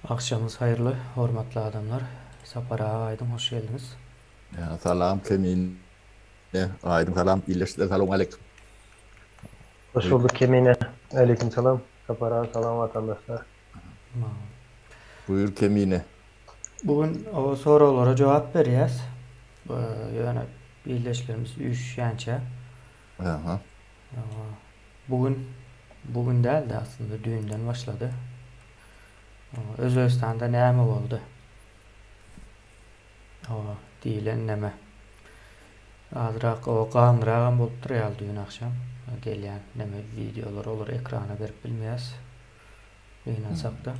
Agşamyňyz haýyrly hormatly adamlar. Sapar aga Aýdyň hoş geldiňiz. Salam Kemine Aýdyň salam ildeşler salowmaleýkim. Hoş bulduk Kemine. Aleýkim salam Sapar aga salam watandaşlar. Buýur Kemine. Bu gün o soraglara jogap berýäs. Ýöne ildeşlerimiz üýşýänçä. Aha. Bu gün bu gün däldi aslynda düýnden başlady. Özbegistanda näme boldy? O diýilen neme. Azrak o ganragam bolupdyr ýaly düýn agşam gelýän neme wideolar olary ekrana berip bilmeýäs. Gynansakda.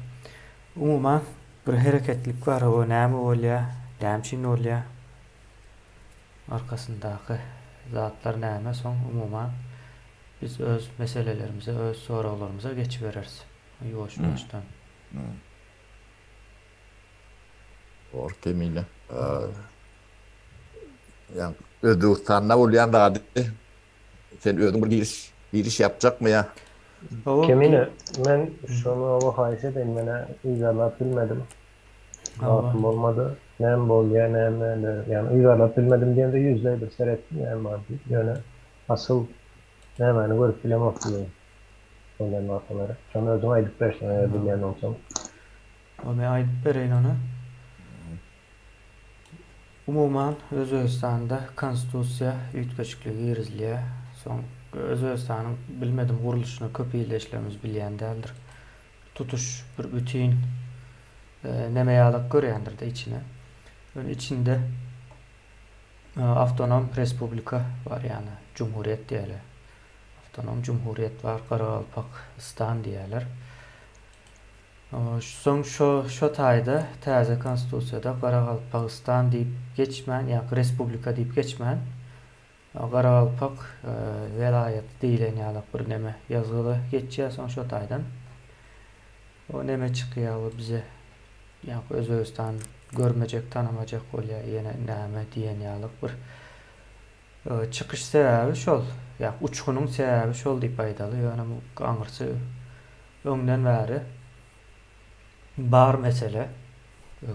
Umuman bir hereketlik bar o näme bolýar, näme üçin bolýar? Arkasyndaky zatlar näme soň umuman biz öz meselelerimize öz soraglarymyza geçibereris ýuwaş ýuwaşdan. Dogry Kemine. Ýa Özbegistanda bolýan zady sen özüň bir giriş giriş ýapjakmy ýa? Kemine men şony oba haýyş edeýin menä yzarlap bilmedim. Wagtym bolmady. Näme bolýa näme ýagny yzarlap bilmedim diýemde ýüzleý bir seretdim näme bar diýip ýöne asyl nämäni görüp bilemokdym men bolýan wakalary. Şony özüň aýdyp berseň eger bilýän bolsaň. Hawa men aýdyp bereýin ony. Umuman Özbegistanda konstitusiýa üýtgeşikligi girizilýär. Soň Özbegistanyň bilmedim gurluşyny köp ildeşlerimiz bilýän däldir. Tutuş bir bütin neme ýalak görýändir-de içine. Ýöne içinde awtonom respublika bar ýagny jumhuriýet diýeli. Awtonom jumhuriýet bar Garagalpakystan diýýärler. Soň şo şo taýda täze konstitusiýada Garagalpagystan diýip geçmän ýa respublika diýip geçmän Garagalpak welaýaty diýlen ýalak bir neme ýazgyda geçýär soň şo taýdan o neme çykýar we bize ýaňky Özbegistan görmejek tanamajak bolýar ýene näme diýen ýalak bir çykyş sebäbi şol ýa uçgunyň sebäbi şol diýip aýdaly ýöne bu aňyrsy öňden bäri bar mesele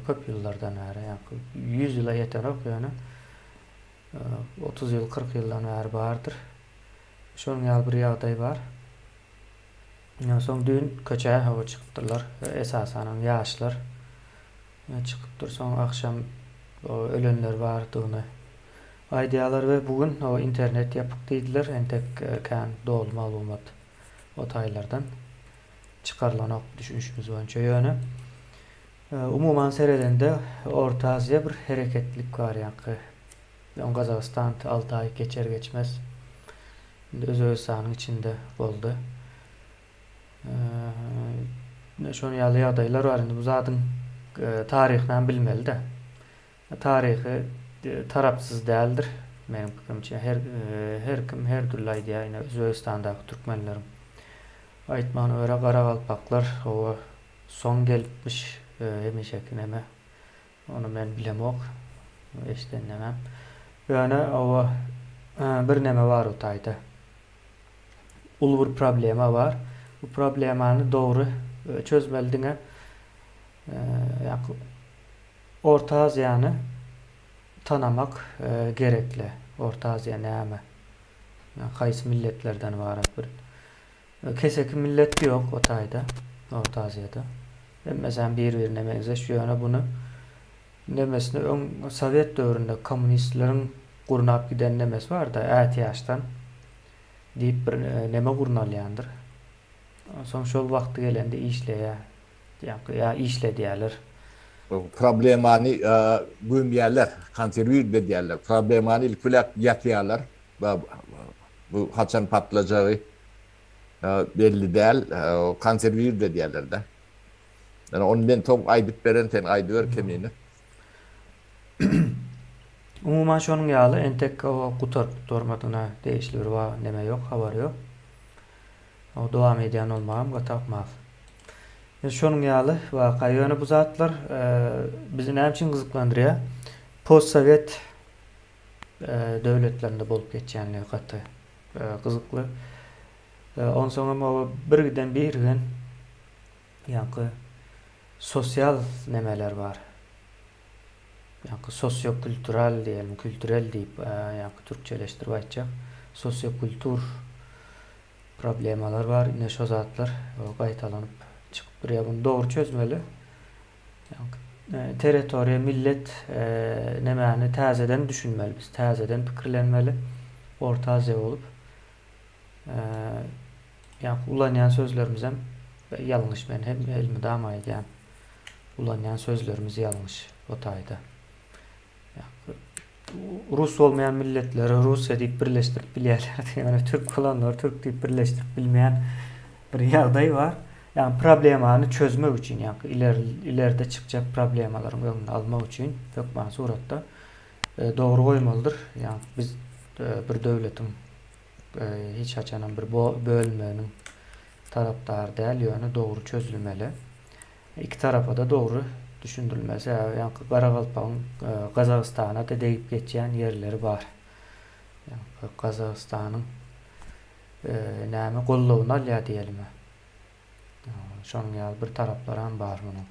köp ýyllardan bäri ýaňky 100 ýyla ýetenok ýöne 30 ýyl, 40 ýyldan bäri bardyr. Şonuň ýaly bir ýagdaý bar. Soň düýn köçä hawa çykypdyrlar. Esasanam ýaşlar çykypdyr. Soň agşam ölenler bardygyny aýdýarlar we bu gün o internet ýapyk diýdiler. Entek kän doly maglumat o taýlardan çykarylanok düşünişimiz boýunça. Ýöne Umuman seredende Orta Aziýa bir hereketlilik bar ýaňky öň Gazagystan 6 aý geçer geçmez indi Özbegistanyň içinde boldy. Ine şonuň ýaly ýagdaýlar bar indi bu zadyň taryhynam bilmelidä. Taryhy tarapsyz däldir meniň pikirimçe her her kim her dürli aýdýar ine Özbegistandaky türkmenleriň aýtmagyna görä garagalpaklar hawa Soň gelipmiş hemişeki neme. Ony men bilemok. Eşiden nemem. Ýöne oba bir neme bar o taýda. Uly bir problema bar. Bu problemany dogry çözmeli diňe ýa Orta Aziýany tanamak gerekli. Orta Aziýa näme? Haýsy milletlerden ybarat bir Keseki millet ýok o taýda, Orta Aziýada. Hemmesem bir-birine meňzeş, ýöne buny nemesini öň sowet döwründe kommunistleriň gurnap giden nemesi barda, ätiýaçdan diýip bir neme gurnalýandyr. Onsoň şol wagty gelende işleýär, ýa işledýärler. Problemany gömýärler, konserwir edýärler. Problemany ilki bilen ýapýarlar. Bu haçan patlajagy belli däl. Konserwirde edýärler-de. Ýöne ony men soň aýdyp beren, sen aýdyber kemini. Umuman şonuň ýaly entek o gutaryp gutarmadygyna degişli bir neme ýok, habar ýok. O dowam edýän bolmagam gaty ahmal. Şonuň ýaly waka. Ýöne bu zatlar bizi näme üçin gyzyklandyrýar? Postsowet döwletlerinde bolup geçýänligi gaty gyzykly. Onsoňam o birgiden birgen ýaňky. Sosial nemeler bar. Ýaňky sosio-kultural diýelim, kültürel diýip, ýaňky türkçeleşdirip aýtjak. Sosio-kultur problemalar bar. Ine şo zatlar gaýtalanyp çykyp durýar. Muny dogry çözmeli. Ýaňky territoriýa, millet nemäni täzeden düşünmeli biz, täzeden pikirlenmeli. Orta Aziýa bolup. Ýaňky ulanýan sözlerimizem ýalňyş men hem elmydama aýdýan. Ulanýan sözlerimiz ýalňyş o taýda. Rus bolmaýan milletleri Russiýa diýip birleşdirip bilýärler. Ýöne türk bolanlary türk diýip birleşdirip bilmeýän bir ýagdaý bar. Ýagny problemany çözmek üçin, ýagny ileri ileride çykjak problemalaryň öňüni almak üçin hökman suratda e, dogry goýmalydyr. Ýagny biz e, bir döwletiň e, hiç haçanam bir bölünmeginiň tarapdary däl, ýöne dogry çözülmeli. Iki tarapa-da dogry düşündirilmeli. Sebäbi ýaňky Garagalpagyň Gazagystana-da degip geçýän ýerleri bar. Ýaňky Gazagystanyň näme goldawyny alýar diýelimi. Şonuň ýaly bir taraplaram bar munuň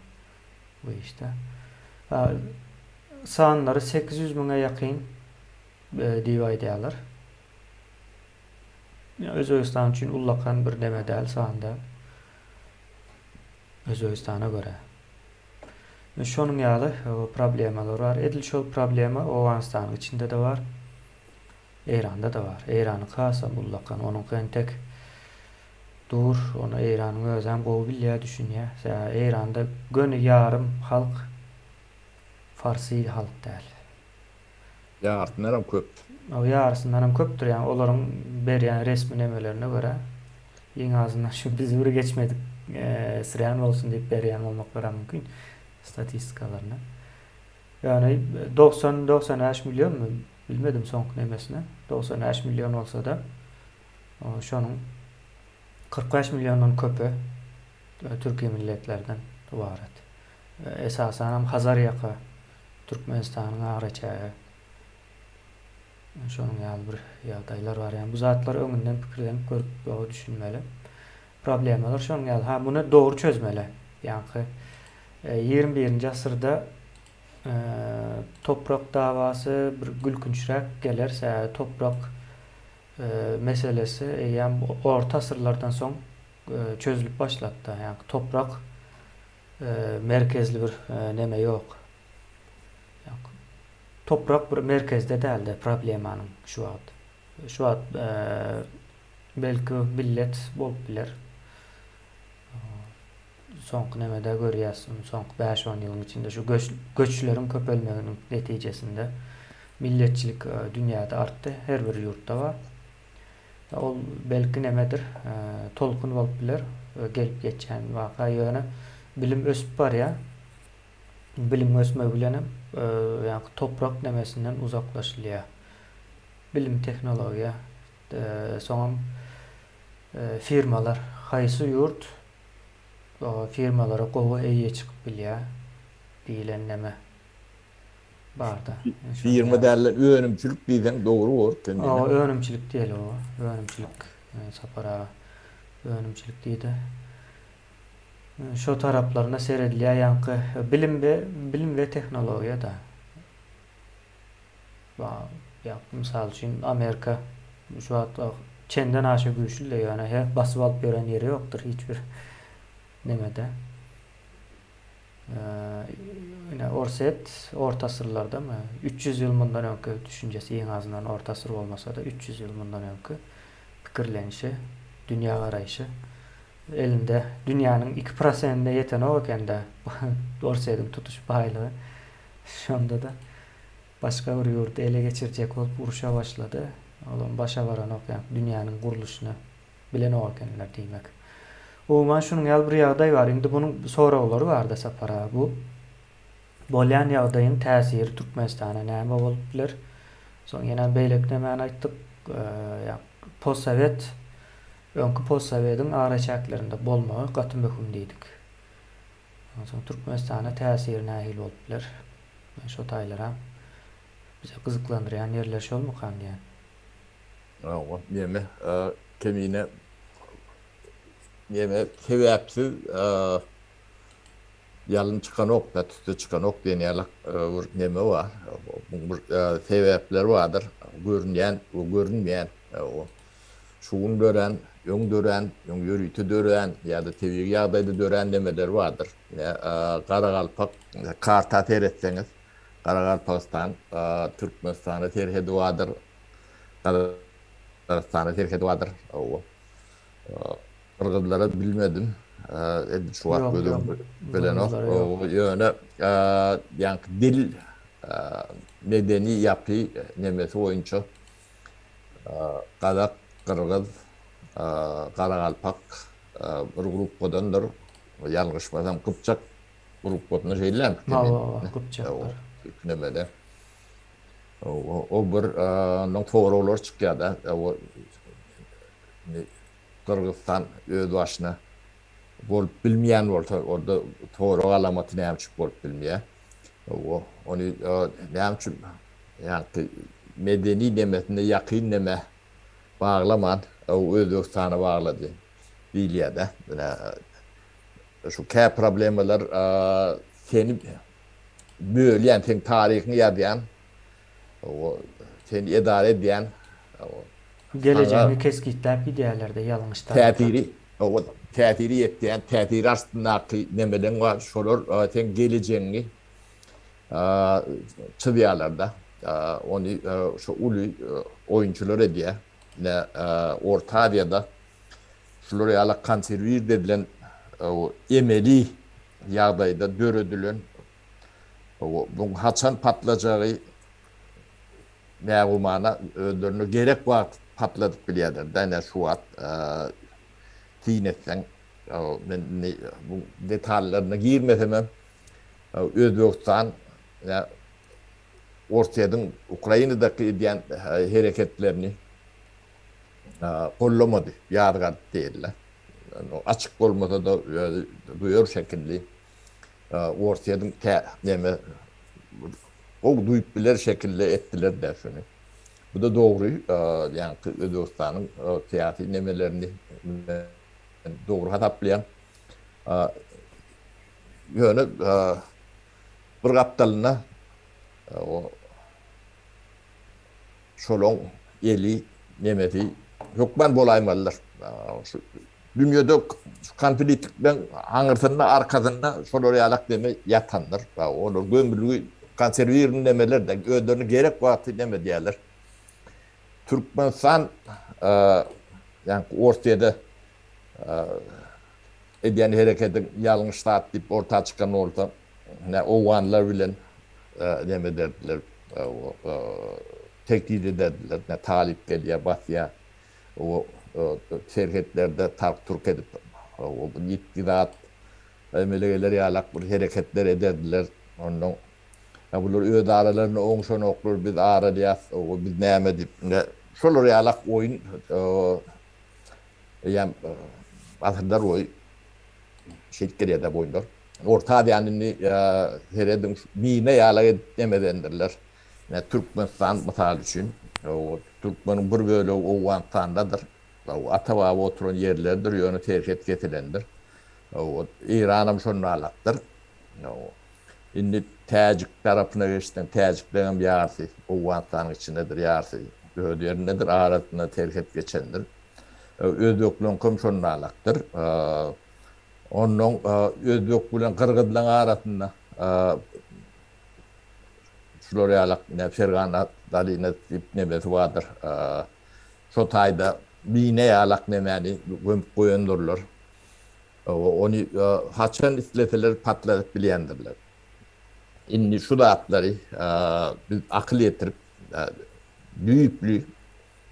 bu işde. Sanlary 800 müňe ýakyn diýip aýdýarlar. Özbegistan üçin ullakan bir neme däl, san däl. Özbegistana görä. Şonuň ýaly problemalar bar. Edil şol problema Owganystanyň içinde-de bar. Eýranda-da bar. Eýranyňky hasam ullakan. Onuňky entek dur. Ony Eýranyň özem gowy bilýär, düşünýär. Sebäbi Eýranda göni ýarym halk farsy halk däl. Ýarysyndanam köp. O ýarysyndanam köpdür, ýagny olaryň berýän resmi nemelerine görä, iň azyndan şu biz bir geçmedik sirän bolsun diýip berýän bolmaklaram mümkin statistikalaryna. Ýagny 90 95 millionmy bilmedim soňky nemesini. 95 million bolsa-da şonuň 45 milliondan köpi türki milletlerden ybarat. Esasanam Hazar ýaka Türkmenistanyň araçägi. Şonuň ýaly bir ýagdaýlar bar. Ýagny bu zatlary öňünden pikirlenip görüp ýoga düşünmeli. Problemalar şonuň ýaly. Ha muny dogry çözmeli. Ýaňky 21-nji asyrda toprak dawasy bir gülkünçräk geler. Sebäbi toprak meselesi eýýäm orta asyrlardan soň çözülip başlapdy. Ýaňky toprak merkezli bir neme ýok. Toprak bir merkezde dälde problemanyň şu wagt. Şu wagt belki millet bolup biler. Soňky nemede görýäs, soňky 5-10 ýylyň içinde şu göç, göçleriň köpelmeginiň netijesinde milletçilik dünýäde artdy, her bir ýurtda bar. Ol belki nemedir, tolkun bolup biler, gelip geçýän waka, ýöne bilim ösüp barýar. Bilim ösmegi bilenem ýaňky toprak nemesinden uzaklaşylýar. Bilim tehnologiýa, soňam firmalar, haýsy ýurt firmalara gowy eýe çykyp bilýär diýlen neme. Barda. Firma dälde önümçilik diýseň dogry bor Kemine. Hawa önümçilik diýeli oba. Önümçilik Sapar aga. Önümçilik diýdi. Şo taraplaryna seredilýär ýaňky bilim we bilim we tehnologiýa da. Ýa mysal üçin Amerika şu wagt çenden aşa güýçli de ýöne her basyp alyp ýören ýeri ýokdur hiç bir nemede. Ine Orsýet orta asyrlardamy, 300 ýyl mundan öňki düşünjesi iň azyndan orta asyr bolmasa-da 300 ýyl mundan öňki pikirlenişi, dünýä garaýşy elinde dünýäniň 2 prosentine ýetenok eken-dä Orsýetiň tutuş baýlygy. Şonda-da başga bir ýurdy ele geçirjek bolup urşa başlady. Olam başa baranok ýa dünýäniň gurluşyny Bilenok ekenler diýmek. Umuman şunuň ýaly bir ýagdaý bar. Indi munuň soraglary barda Sapar aga. Bu bolýan ýagdaýyň täsiri Türkmenistana näme bolup biler? Soň ýene beýleki nämäni aýtdyk? Ýa postsowet öňki postsowediň araçäklerinde bolmagy gaty möhüm diýdik. Onsoň Türkmenistana täsiri nähili bolup biler? Men şo taýlaram bize gyzyklandyrýan ýerler şolmukan diýýän. Hawa, neme, kemine neme sebäpsiz. Ýalyn çykanok-da, tüsse çykanok diýen ýaly bir neme bar. Muň bir sebäpleri bardyr. Görünýän we görünmeýän. Şu gün dörän, öň dörän, öň ýörite dörän ýa-da tebigy ýagdaýda dörän nemeler bardyr. Garagalpak karta seretseňiz, Garagalpagystan Türkmenistana serhedi bardyr. Gazagystana serhedi bardyr. Gyrgyzlara bilmedim. Edil şu wagt göz öňüme gelenok. Ýöne ýaňky dil medeni ýapy nemesi boýunça gazak, gyrgyz, garagalpak bir gruppadandyr. Ýalňyşmasam gypjak gruppasyna şeýlemi? Hawa, gypjaklar. Nemede. O bir ondan soraglar çykýar-da. Gyrgyzystan özbaşyna bolup bilmeýän bolsa, onda sorag alamaty näme üçin bolup bilmeýär? Ony näme üçin ýaňky medeni nemesine ýakyn neme baglaman, Özbegistana baglady diýilýär-de. Şu kä problemalar seni bölýän, seň taryhyňy ýazýan, seni edara edýän Gelejegiňi kesgitläp gidýärler-de ýalňyş tarapa. Täsiri, hawa, täsiri ýetýän, täsiri astyndaky nemeleň bar, şolar seň gelejegiňi çyzýarlar-da. Ony şu uly oýunçylar edýär. Ine, Orta Aziýada şular ýaly konserwird edilen emeli ýagdaýda döredilen, bu haçan patlajagy Nägumana özlerine gerek wagt patladyp bilýärler-dä, ine şu wagt syn etseň, men indi bu detallaryna girmesemem, Özbegistan Orsýetiň Ukrainadaky edýän hereketlerini gollamady, ýazgardy diýeli. Açyk bolmasa-da özi duýar şekilli Orsýetiň tä neme gowy duýup biler şekilde etdiler-dä şuny. Bu-da dogry, ýaňky Özbegistanyň syýasy nemelerini men dogry hasaplaýan. Ýöne bir gapdalynda o Şolaň eli nemesi hökman bolaýmalydyr. Şu dünýede şu konfliktleň aňyrsynda, arkasynda şolar ýalak neme ýatandyr. Olar gömülgi konserwirny nemeler-de özlerine gerek wagty neme edýärler. Türkmenistan ýaňky Orsýede edýän herekediň ýalňyş zat diýip orta çykan bolsa, Ine, owganlar bilen neme ederdiler, tehdit ederdiler. Ine, talyp gelýär, basýar. O serhetlerde tark-turk edip, ýitgi zat emele geler ýalak bir hereketler ederdiler. Ondan bular öz aralarynda oňşanoklar, biz aralýas, biz näme diýip, ine, şolar ýalak oýun eýýäm asyrlar boýy şeýdip gelýär-de bu oýunlar. Orta Aziýany indi serediň şu mina ýalak edip nemedendirler. Ine Türkmenistan mysal üçin, türkmeniň bir bölegi Owganystandadyr. Ata-baba oturan ýerleridir, ýöne serhet kesilendir. Eýranam şonalakdyr. Indi täjik tarapyna geçseň, täjikleňem ýarsy Owganystanyň içindedir, ýarsy öz ýerindedir, arasynda serhet geçendir. Özbekleňkem şonalakdyr. Onnoň özbek bilen gyrgyzlaň arasynda şular ýalak ine Fergana dolina diýip nemesi bardyr. Şo taýda mine ýalak nemäni gömüp goýandyrlar. Ony haçan isleseler patladyp bilýändirler. Indi şu zatlary biz akyl ýetirip düýpli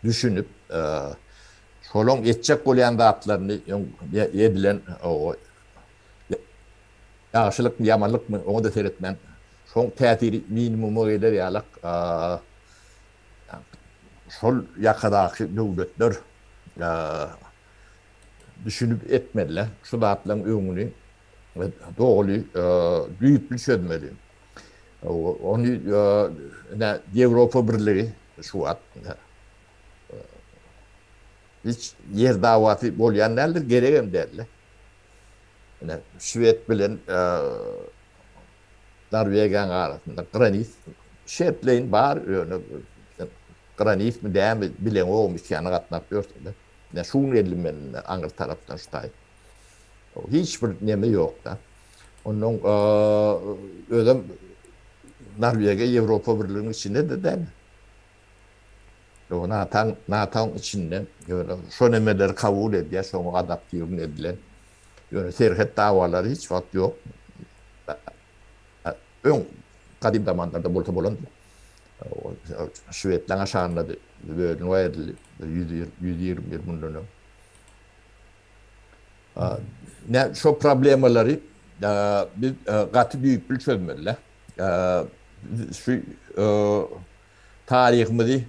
düşünip, şolaň etjek bolýan zatlaryny öň edilen ýagşylykmy, ýamanlykmy oňa-da seretmän, şoň täsiri minimuma geler ýalak şol ýakadaky döwletler düşünip etmeliler. Şu zatlaryň öňüni doly düýpli çözmeli. Ony ine Ýewropa Birligi şu wagt hiç ýer dawasy bolýan däldir, geregem däldir. Ine, Şwed bilen Norwegiýanyň arasynda granis şertleýin bar, ýöne granismi dälmi bileňogam iki ýana gatnap ýörsüň-de. Ine, şu gün geldim men indi aňry tarapdan şu taý. Hiç bir neme ýok-da. Onnoň özem Norwegiýa Ýewropa Birliginiň içinde-de däl. NATO-nyň NATO-nyň içinde ýöne şo nemeleri kabul edýär, şoňa adaptirn edilen. Ýöne serhet dawalary hiç wagt ýok. Öň gadym zamanlarda bolsa bolandyr. Şwedleň aşagynda bölünip aýryldy 120 ýyl mundan öň. Ne şo problemalary biz gaty düýpli çözmeli. Şu taryhymyzy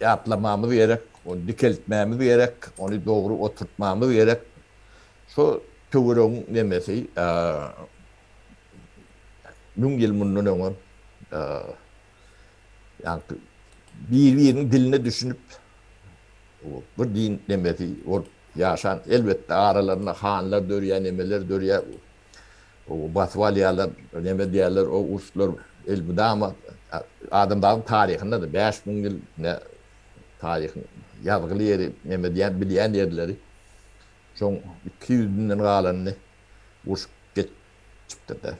ýatlamamyz gerek, ony dikeltmämiz gerek, ony dogry oturtmamyz gerek. Şo töweregiň nemesi müň ýyl mundan öňem ýaňky bir-biriniň diline düşünip bir din nemesi bolup ýaşan, elbetde aralarynda hanlar dörýär, nemeler dörýär, basyp alýarlar, neme diýýärler, o uruşlar elmydama adamzadyň taryhynda-da 5000 ýyl ne taryhyň ýazgyly ýeri, neme diýýän, bilýän ýerleri şoň 200-ünden galanyny urşup geçipdir-de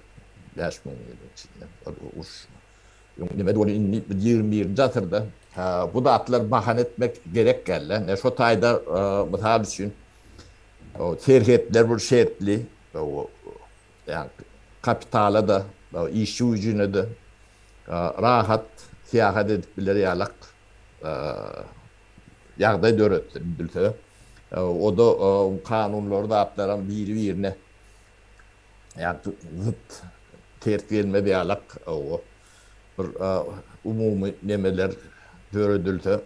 5000 ýylyň içinde. Ol uruş öň neme ol indi 21-nji asyrda bu zatlar bahana etmek gerek däl-de. Ne şo taýda mysal üçin serhetler bir şertli, ýagny kapitala-da, işçi güýjüne-de rahat syýahat edip biler ýalak ýagdaý döretdi bilse. O-da kanunlary zatlaram biri-birine ýagny zyt ters gelmez ýalak bir umumy nemeler döredilse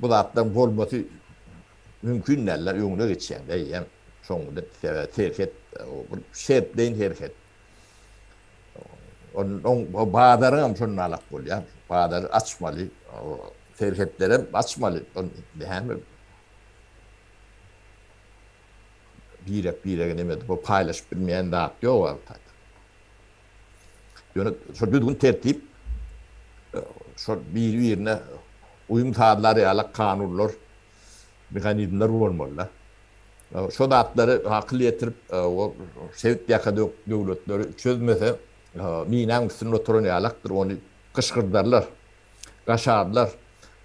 bu zatlaryň bolmasy Mümkin däldir, öňüne geçýäň-de eýýäm şoň bilen, sebäbi serhet, bir şertleýin serhet. Onuň bazaryňam şonda alak bolýar. Bazary açmaly, serhetlerem açmaly. Näme birek-birege neme edip, paýlaşyp bilmeýän zat ýok wagtda. Ýöne şol düzgün tertip, şol biri-birine uýum sazlar ýaly kanunlar, mehanizmler bolmaly-da. Şo zatlary akyl ýetirip, sebit ýaka döwletleri çözmese, minaň üstünde oturan ýalakdyr, ony gyşgyrdarlar, gaşarlar,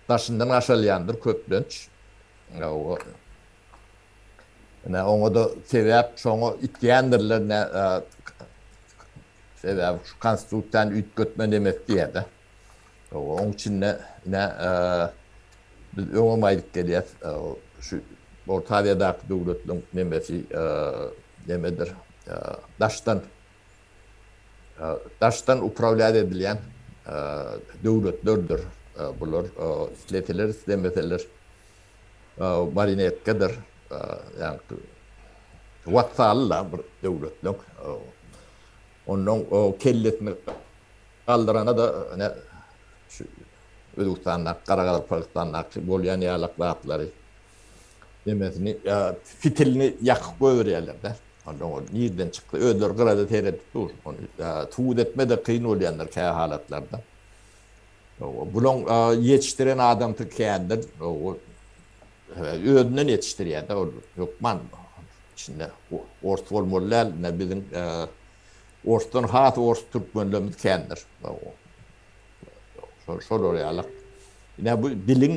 daşyndan gaşalýandyr köplenç. Ine, oňa-da sebäp şoňa itýändirler, ne sebäbi şu konstitusiýany üýtgetme nemesi diýýär-de. Oň içinde ine biz öňem aýdyp gelýäs, şu Orta Aziýadaky döwletleriň nemesi nemedir, daşdan daşdan uprawlýat edilýän döwletlerdir bular, isleseler, islemeseler Marionetkadyr. Ýagny wassaly-la bir döwletleň. Onnoň kellesini galdyrana-da ine şu Özbegistandaky, Garagalpagystandaky bolýan ýalak zatlary nemesini fitilini ýakyp goýberýärler-de. Onnoň ol nirden çyksa özleri gyrada seredip dur. Ony subut etme-de kyn bolýandyr kä halatlarda. Bulaň ýetişdiren adamsy kändir. Özünden ýetişdirýär-de ol hökman içinde ors bolmaly däl. Ine biziň orsdan has ors türkmenlerimiz kändir. Şolar ýaly. Ine bu diliň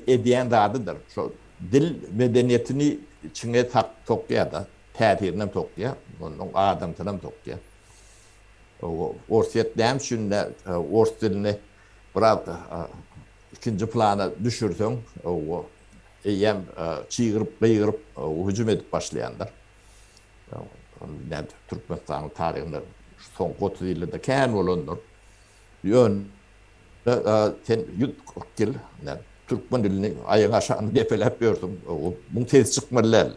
edýän zadydyr. Şo dil medeniýetini içiňe sokýar-da, täsirinem sokýar, onuň adamsynam sokýar. Orsýet näme üçin ors dilini biraz ikinji plana düşürseň, eýýäm çygyryp, gygyryp, hüjüm edip başlaýandyr. Türkmenistanyň taryhynda şu soňky 30 ýylda kän bolandyr. Ýöne sen 140 ýyl türkmen dilini aýagyň aşagynda depeläp ýörsüň. Muň sesi çykmaly däl.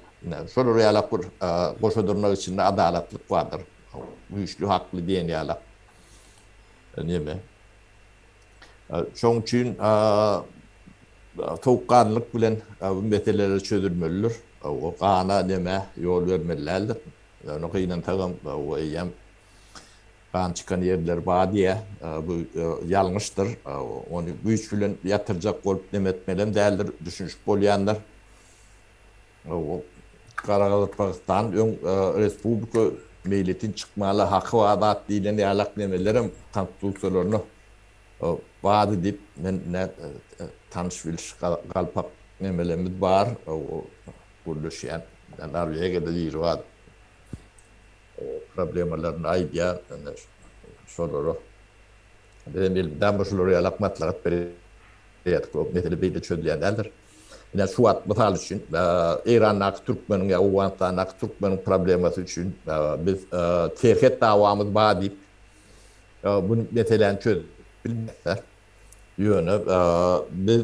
Şolar ýalak bir goşa dyrnak içinde adalatlyk bardyr. Güýçli hakly diýen ýaly neme. Şoň üçin. Sowukganlylyk bilen bu meseleler çözülmelidir. Gana nemä ýol bermeli däldir. Ýöne gynansagam eýýäm gan çykan ýerler bar diýýär. Bu ýalňyşdyr. Ony güýç bilen ýatyrjak bolup neme etmelem däldir. Düşünişip bolýandyr. Garagalpagystan öň respublika meýletin çykmaly haky bar zat diýlen ýalak nemelerem konstitusiýalarynda bardy diýip men nä tanyş biliş galpak nemelerimiz bar gürleşýän Norwegiýada biri bar problemalaryny aýdýar şolara bizem elmydama şular ýalak maslahat berýärdik o mesele beýle çözülýän däldir. Ine şu wagt mysal üçin Eýrandaky türkmeniň ýa Owganystandaky türkmeniň problemasy üçin biz serhet dawamyz bar diýip bu meseläni çözüp bilmezler. Ýöne biz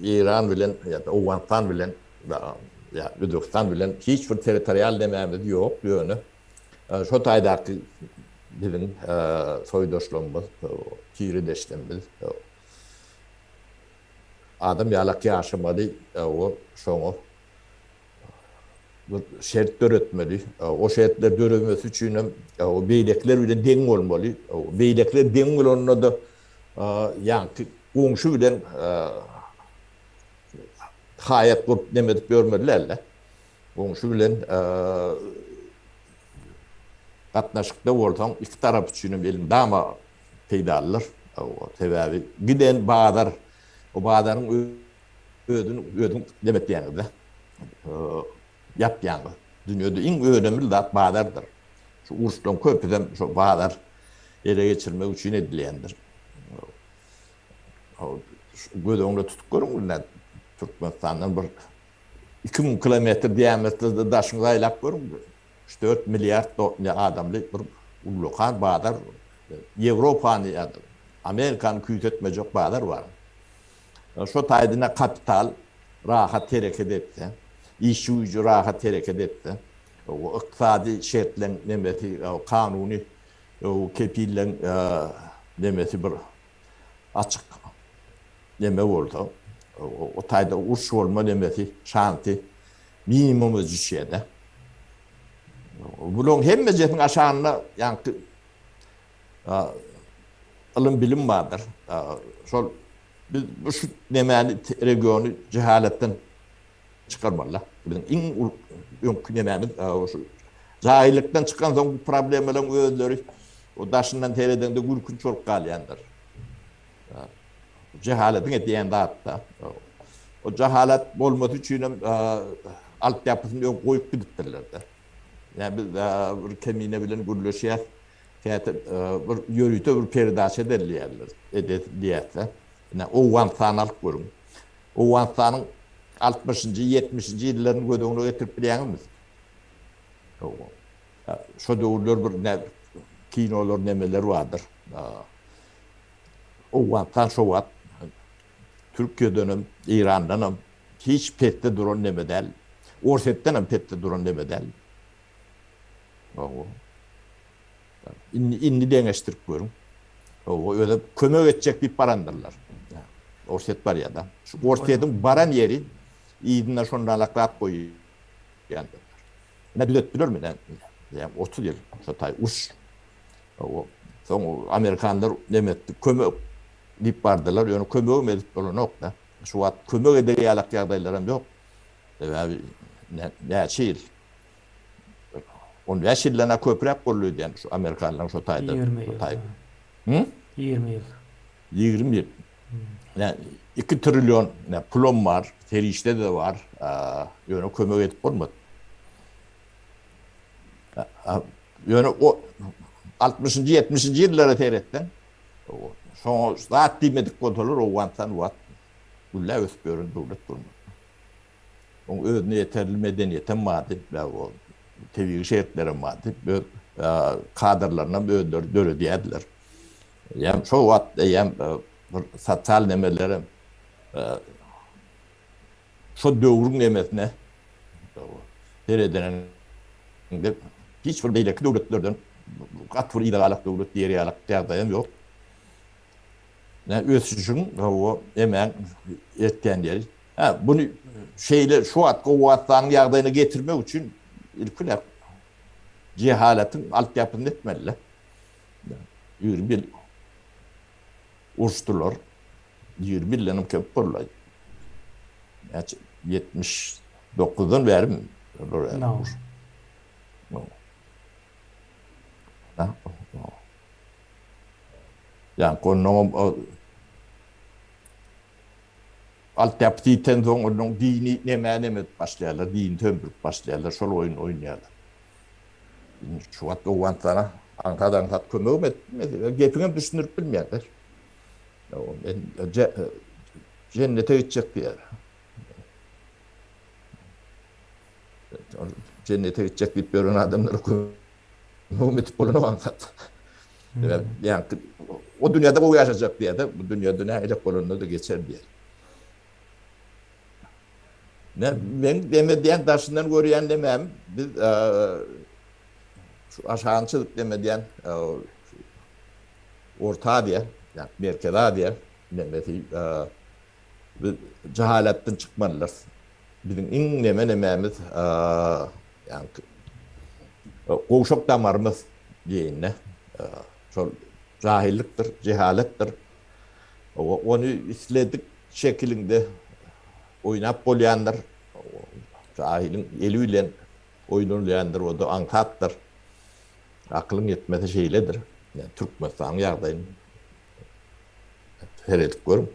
Eýran bilen ýa-da Owganystan bilen ýa Özbegistan bilen hiç bir territorial nemämiz ýok, ýöne şo taýdaky biziň soýdaşlarymyz, tiredeşlerimiz Adam ýalak ýaşamaly, o şoňa bir şert döretmeli. O şertler döremesi üçin hem o beýlekiler bilen deň bolmaly. Beýlekiler deň bolanda-da ýaňky goňşy bilen haýat gurup neme edip ýörmeli däl-de. Goňşy bilen gatnaşykda bolsaň iki tarap üçin hem elmydama peýdalydyr. Sebäbi giden bazar, o bazaryň özüni özüň neme etýäňiz-de, ýapýaňyz. Dünýede iň önemli zat bazardyr. Şu uruşlaryň köpüsem şo bazar ele geçirmek üçin edilýändir. Göz öňünde tutup görüň, indi Türkmenistandan bir 2000 kilometr diametrde daşyňyzy aýlap görüň. Üç-dört milliard adamly bir ullakan bazar, Ýewropany ýa-da Amerikany küýsetmejek bazar bar. Şo taýdyna kapital rahat hereket etse, işçi güýji rahat hereket etse, ykdysady şertleň nemesi, kanuny kepilleň nemesi bir açyk neme bolsa, o taýda uruş bolma nemesi, şansy minimuma düşýär-de. Bularyň hemmejesiniň aşagynda ýaňky ylym-bilim bardyr. Şol biz bu şu nemäni regiony jehaletden çykarmaly. Biziň iň uly öňki nemämiz şu jahillykdan çykansoň bu problemalaryň özleri o daşyndan seredeňde gülkünç bolup galýandyr. Jehaletiň edýän zatda. O jahalat bolmasy üçin hem altyapysyny öň goýup gidipdirler-de. Ýa biz bir kemine bilen gürleşýäs. Käte bir ýörite bir peredaça edeli diýýärler. Edes diýýäs-de. Ine, Owganystany alyp görüň. Owganystanyň altmyşynjy, ýetmişinji ýyllaryny göz öňüne getirip bilýäňizmi? Şo döwürler bir kinolar, nemeler bardyr. Owganystan şo wagt Türkiýedenem, Eýrandanam hiç pesde duran neme däl. Orsýetdenem pesde duran neme däl. Hawa. Indi indi deňeşdirip görüň. Hawa, özem kömek etjek diýip barandyrlar. Orsýet barýar-da. Şu Orsýetiň baran ýeri yzynda şondanlak zat goýýandyrlar. Ine düzetdilermi? Ýa 30 ýyl şo taý uruş. Soň amerikanlar neme etdi, kömek diýip bardylar, ýöne kömegem edip bolanok-da. Şu wagt kömek eder ýalak ýagdaýlaram ýok. Sebäbi näçe ýyl? 15 ýyldan-a köpräk boldy öýdýän şu amerikanlaryň şo taýda. 20 ýyl. Hı? 20 ýyl. 20 ýyl. Ýa 2 trillion pulam bar, serişde-de bar, ýöne kömek edip bolmady. Ýöne o altmyşynjy, ýetmişinji ýyllara seretseň, şoňa zat diýmedik bolsalar, Owganystan wagt gülläp ösüp ýören döwlet bolmazdy. Oň özüne ýeterli medeniýetem bardy, tebigy şertlerem bardy, öz kadrlarynam özleri döredýärdiler. Eýýäm şo wagt eýýäm bir sosial nemelerem Şo döwrüň nemesine seredeniňde hiç bir beýleki döwletlerden gaty bir yza galak döwlet diýer ýalak ýagdaýam ýok. Ne ösüşiň hawa emäň etýän ýeri. Hä, buny şeýle şu wagt Owganystanyň ýagdaýyna getirmek üçin ilki bilen jehaletiň altyapysyny etmeli-le. 20 ýyl uruşdylar. 20 ýyldanam köp boldy. Näçe? 79-dan bärimi? No. Ýa onnoňam altyapysy ýitensoň onnoň dini nemä neme edip başlaýarlar, dini söndürip başlaýarlar, şol oýun oýnaýarlar. Indi şu wagt Owganystana aňsat-aňsat kömegem edip bilmez, gepiňem düşündirip bilmeýärler. Men jennete gitjek diýýär. Jennete gitjek diýip ýören adamlara kömegem edip bolanok aňsat. Ýa o dünýäde gowy ýaşajak diýýär-de, bu dünýäde nähili bolanda-da geçer diýýär. Ne men deme diýen daşyndan görýän demem biz şu aşagyny çyzyp deme diýen Orta Aziýa, ýa Merkezi Aziýa nemesi biz jahalatdan çykmalydyrys. Biziň iň neme nemämiz ýa gowşak damarymyz diýeýin-de, şol jahylykdyr, jehaletdir. Ony isledik şekiliňde oýnap bolýandyr. Jahylyň eli bilen oýnalýandyr, o-da aňsatdyr. Akylyň ýetmese şeýledir. Ýa Türkmenistanyň ýagdaýyny seredip görüň.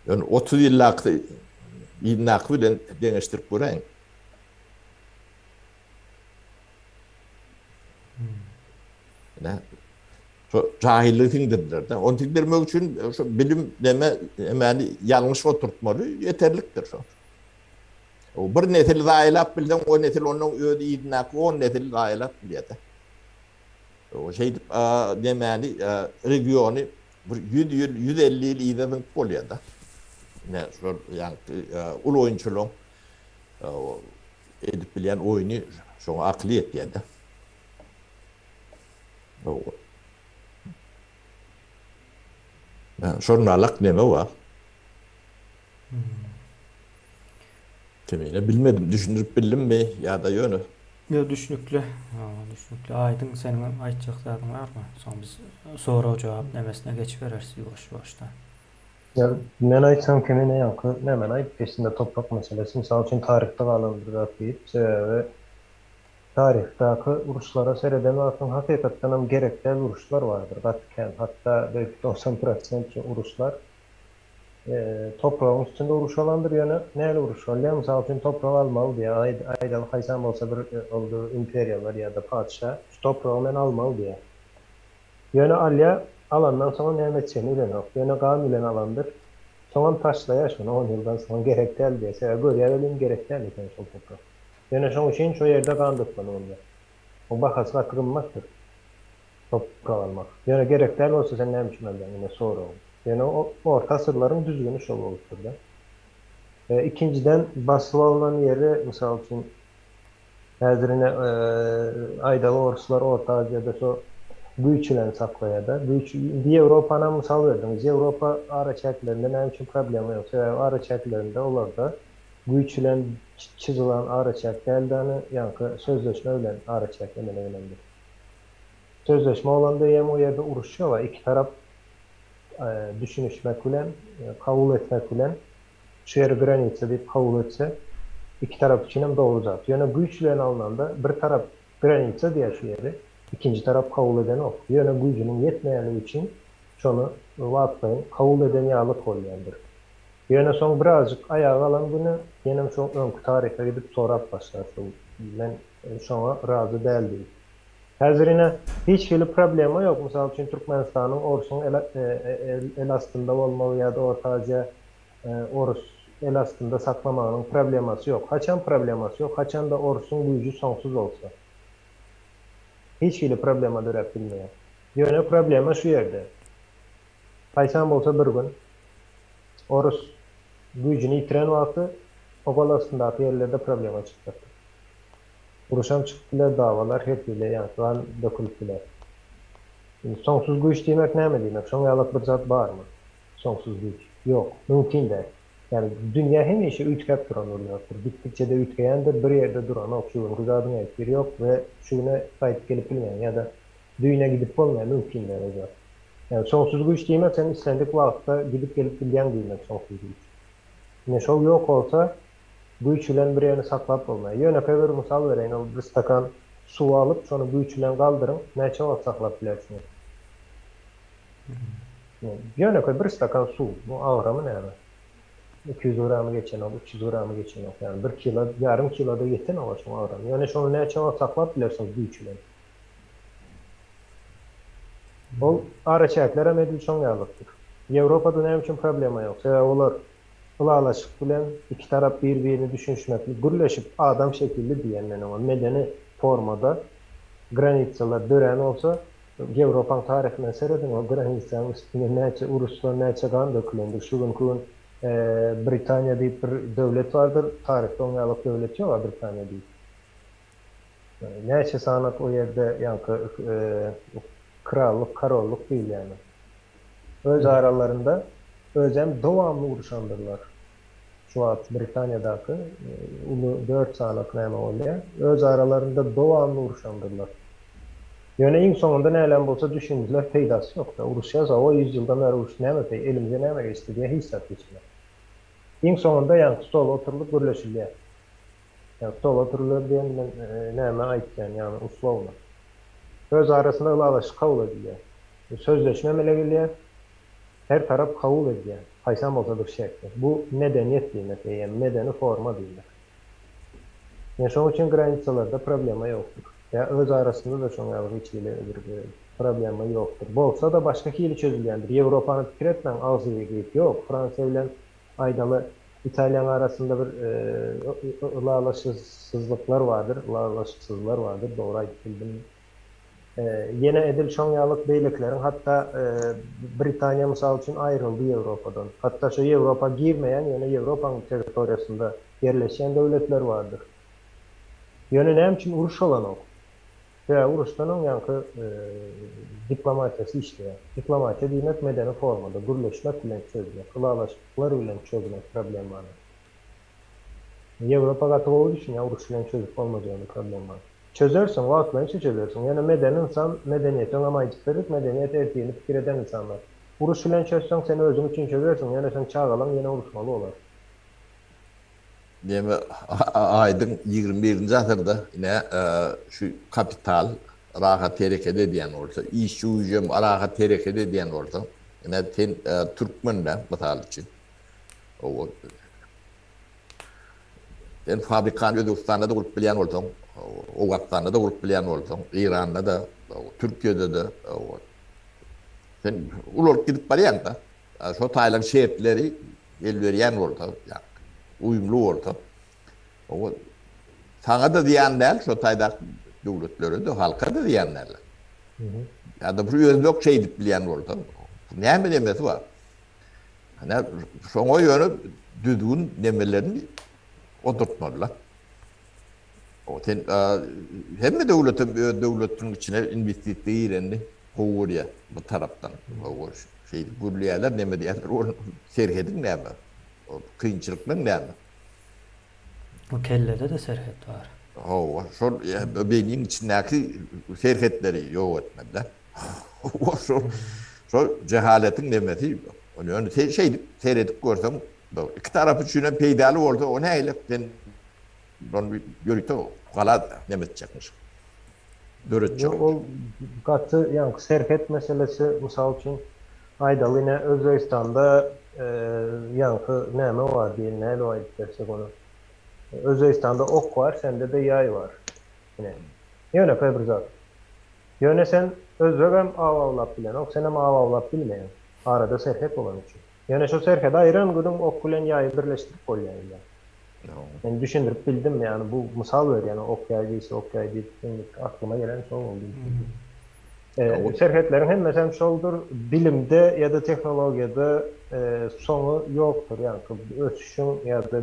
Ýöne 30 ýyldaky ýyldaky bilen deňeşdirip göräýiň. Ine, şo jahillygy siňdirdiler-de. Ony siňdirmek üçin şo bilim neme, nemäni ýalňyş oturtmaly ýeterlikdir şo. Bir nesil zaýalap bilseň, o nesil ondan öz yzyndaky on nesil zaýalap bilýär-de. Şeýdip, nemäni, regiony bir ýüz ýyl, 150 ýyl yza zyňyp bolýar-da. Ine, şol ýaňky uly oýunçylaryň edip bilýän oýny şoňa akyly ýetýär-de. Şonalak neme bar. Kemine bilmedim, düşündirip bildimmi ýa-da ýöne? Ýok, düşnükli. Düşnükli. Aýdyň, seniň aýtjak zadyň barmy? Soň biz sorag-jogap nemesine geçibereris ýuwaş-ýuwaşdan. Ýa, men aýtsam Kemine ýaňky nämeni aýdyp geçdimde toprak meselesi, mysal üçin taryhda galan bir zat diýip, sebäbi taryhdaky uruşlara sereden wagtyň hakykatdanam gerek däl uruşlar bardyr gaty kän, hatda belki 90 prosent şu uruşlar Topragyň üstünde uruş bolandyr, ýöne nähili uruş bolýar? Mysal üçin, toprak almaly diýýär. Aýdaly, haýsam bolsa bir ol imperiýa bar ýa-da patyşa, şu topragy men almaly diýýär. Ýöne alýar, alandan soňam näme etjegini bilenok. Ýöne gan bilen alandyr. Soňam taşlaýar şony on ýyldan soň gerek däl diýýär. Sebäbi görýär welin gerek däl eken şol toprak. Ýöne şoň üçin şo ýerde gan dökmeli bolýar. Oň bahasy gaty gymmatdyr. Toprak almak. Ýöne gerek däl bolsa sen näme üçin alýaň ine soragym. Ýöne orta asyrlaryň düzgüni şol bolupdyrda. Ikinjiden basyp alnan ýeri mysal üçin häzir ine aýdaly oruslar Orta Aziýada şo güýç bilen saklaýada. Güýç indi Ýewropanam mysal berdiňiz. Ýewropa araçäklerinde näme üçin problema ýok? Sebäbi araçäklerinde olarda güýç bilen çyzylan araçäk däldi ony ýaňky sözleşme bilen araçäk emele gelendir. Sözleşme bolanda hem o ýerde uruş ýok, iki tarap düşünişmek bilen, kabul etmek bilen şu ýeri granitsa diýip kabul etse, iki tarap üçin hem dogry zat. Ýöne güýç bilen alnanda bir tarap granitsa diýýär şu ýeri, ikinji tarap kabul edenok. Ýöne güýjüniň ýetmeýänligi üçin şony wagtlaýyn kabul eden ýaly bolýandyr. Ýöne soň birazjyk aýaga galan güni ýenem şo öňki taryha gidip sorap başlar şol men şoňa razy däl diýip. Häzir ine hiç hili problema ýok mysal üçin Türkmenistanyň orsuň el astynda bolmagy ýa-da Orta Aziýa orus el astynda saklamagynyň problemasy ýok. Haçan problemasy ýok haçanda orsuň güýji soňsuz bolsa. Hiç hili problema döräp bilmeýär. Ýöne problema şu ýerde. Haýsam bolsa bir gün orus güýjüni ýitiren wagty o gol astyndaky ýerlerde problema çykjakdyr. Uruşam çykyp biler, dawalar her hili, ýaňky gan dökülip biler. Indi soňsuz güýç diýmek näme diýmek? Şoň ýalak bir zat barmy? Soňsuz güýç. Ýok. Mümkin däl. Ýagny dünýä hemişe üýtgäp duran bir zatdyr. Gitdikçe-de üýtgeýändir, bir ýerde duranok. Şu günki zadyň ertiri ýok we şu güne gaýdyp gelip bilmeýäň ýa-da düýne gidip bolmaýar, mümkin däl o zat. Ýagny soňsuz güýç diýmek sen islendik wagtda gidip gelip bilýäň diýmek soňsuz güýç. Ine şol ýok bolsa güýç bilen bir ýerini saklap bolmaýar. Ýönekeý bir mysal bereýin, ol bir stakan suw alyp şony güýç bilen galdyryň, näçe wagt saklap bilersiňiz? Ýönekeý bir stakan suw, bu agramy näme? 200 gramy geçenok, 300 gramy geçenok, ýagny bir kilo, ýarym kilo-da ýetenok şoň agramy. Ýöne şony näçe wagt saklap bilersiňiz güýç bilen? Ol araçäkler hem edil şoň ýalykdyr. Ýewropada näme üçin problema ýok? Sebäbi olar ylalaşyk bilen iki tarap bir-birini düşünişmeklik, gürleşip adam şekilli diýen men oňa medeni formada granitsalar dörän bolsa, Ýewropaň taryhyna serediň o granitsanyň üstünde näçe uruşlar, näçe gan dökülendir. Şu günki gün Britaniýa diýip bir döwlet bardyr, taryhda oň ýalyk döwlet ýok-a Britaniýa diýip. Näçe sanak o ýerde ýaňky krallyk, korollyk diýilýäni. Öz aralarynda özem dowamly uruşandyrlar. Şu wagt Britaniýadaky uly dört sanak näme bolýar. Öz aralarynda dowamly uruşandyrlar. Ýöne iň soňunda nälem bolsa düşündiler, peýdasy ýok-da. Uruşýas, hawa, ýüz ýyldan bäri uruş näme peý, elimize näme geçdi diýýär, hiç zat geçmedi. Iň soňunda ýaňky stola oturylyp gürleşilýär. Ýa stola oturylar diýen men näme aýtýan, ýagny uslowno. Öz arasynda ylalaşyk kabul edilýär. Sözleşme emele gelýär. Her tarap kabul edýär. Haýsam bolsa bir şertde. Bu medeniýet diýmek eýýäm, medeni forma diýmek. Ýa şoň üçin granitsalarda problema ýokdur. Ýa öz arasynda-da şoň ýaly hiç hili bir problema ýokdur. Bolsa-da başga hili çözülýändir. Ýewropany pikir etmäň agzybirlik ýok. Fransiýa bilen Aýdaly, Italiýanyň arasynda bir ylalaşysyzlyklar bardyr, ylalaşyksyzlar bardyr, dogry aýdyp bildim. Ýene edil şoň ýalyk beýlekileriň hatda Britaniýa mysal üçin aýryldy Ýewropadan. Hatda şo Ýewropa girmeýän, ýöne Ýewropanyň territoriýasynda ýerleşýän döwletler bardyr. Ýöne näme üçin uruş bolanok? Sebäbi uruşdan öň ýaňky diplomatiýasy işleýär. Diplomatiýa diýmek medeni formada, gürleşmek bilen çözmek, ylalaşyklar bilen çözmek problemany. Ýewropa gaty gowy düşünýär uruş bilen çözüp bolmajagyny problemany. Çözersiň, wagtlaýynça çözersiň. Ýöne medeni ynsan, medeniýeti öňem aýdyp berdik, medeniýet ertirini pikir eden ynsanlar. Uruş bilen çözseň sen özüň üçin çözersiň, ýöne seň çagalaň ýene uruşmaly bolar. Neme aýdyň 21-nji asyrda ine şu kapital rahat hereket edýän bolsa, işçi güýjem rahat hereket edýän bolsa, ine sen türkmen-dä mysal üçin. Sen fabrikany Özbegistanda-da gurup bilýän bolsaň, Owganystanda-da gurup bilýän bolsaň, Eýranda-da, Türkiýede-de sen ulalyp gidip barýaň-da. Şo taýlaň şertleri el berýän bolsa, uýumly bolsa, oňa saňa-da zyýan däl, şo taýdaky döwletlere-de, halka-da zyýan däl. Ýa-da bir özbek şeýdip bilýän bolsa, näme nemesi bar? Ine, şoňa ýöne düzgün nemelerini oturtmalylar. O sen hemme döwletem öz döwletiniň içine inwestisiýa girenini gowy görýär bu tarapdan. Şeýdip gürleýärler, neme diýýärler, ol serhediň näme? O kynçylyklaryň näme? O kellede-de serhet bar. Hawa, şol beýniň içindäki serhetleri ýok etmeli-dä. Şol şol jehaletiň nemesi, ýöne sen şeýdip seredip görseň, iki tarap üçin hem peýdaly bolsa, o nähili sen Ony ýörite gala neme etjekmiş. Döretjek. Ýok, ol gaty ýaňky serhet meselesi, mysal üçin, aýdaly ine Özbegistanda ýaňky näme bar diýeli, nädip aýdyp bersek ony. Özbegistanda ok bar, sende-de ýaý bar. Ine. Ýönekeý bir zat. Ýöne sen özbegem aw awlap bilenok, senem aw awlap bilmeýäň. Arada serhet bolany üçin. Ýöne şo serhedi aýyran günüň ok bilen ýaýy birleşdirip bolýar indi. Men düşündirip bildim, ýagny bu mysal berýän ok ýaý diýse ok ýaý diýip indi aklyma gelen şol boldy. Serhetleriň hemmesem şoldur, bilimde ýa-da tehnologiýada soňy ýokdur, ýagny ösüşiň ýa-da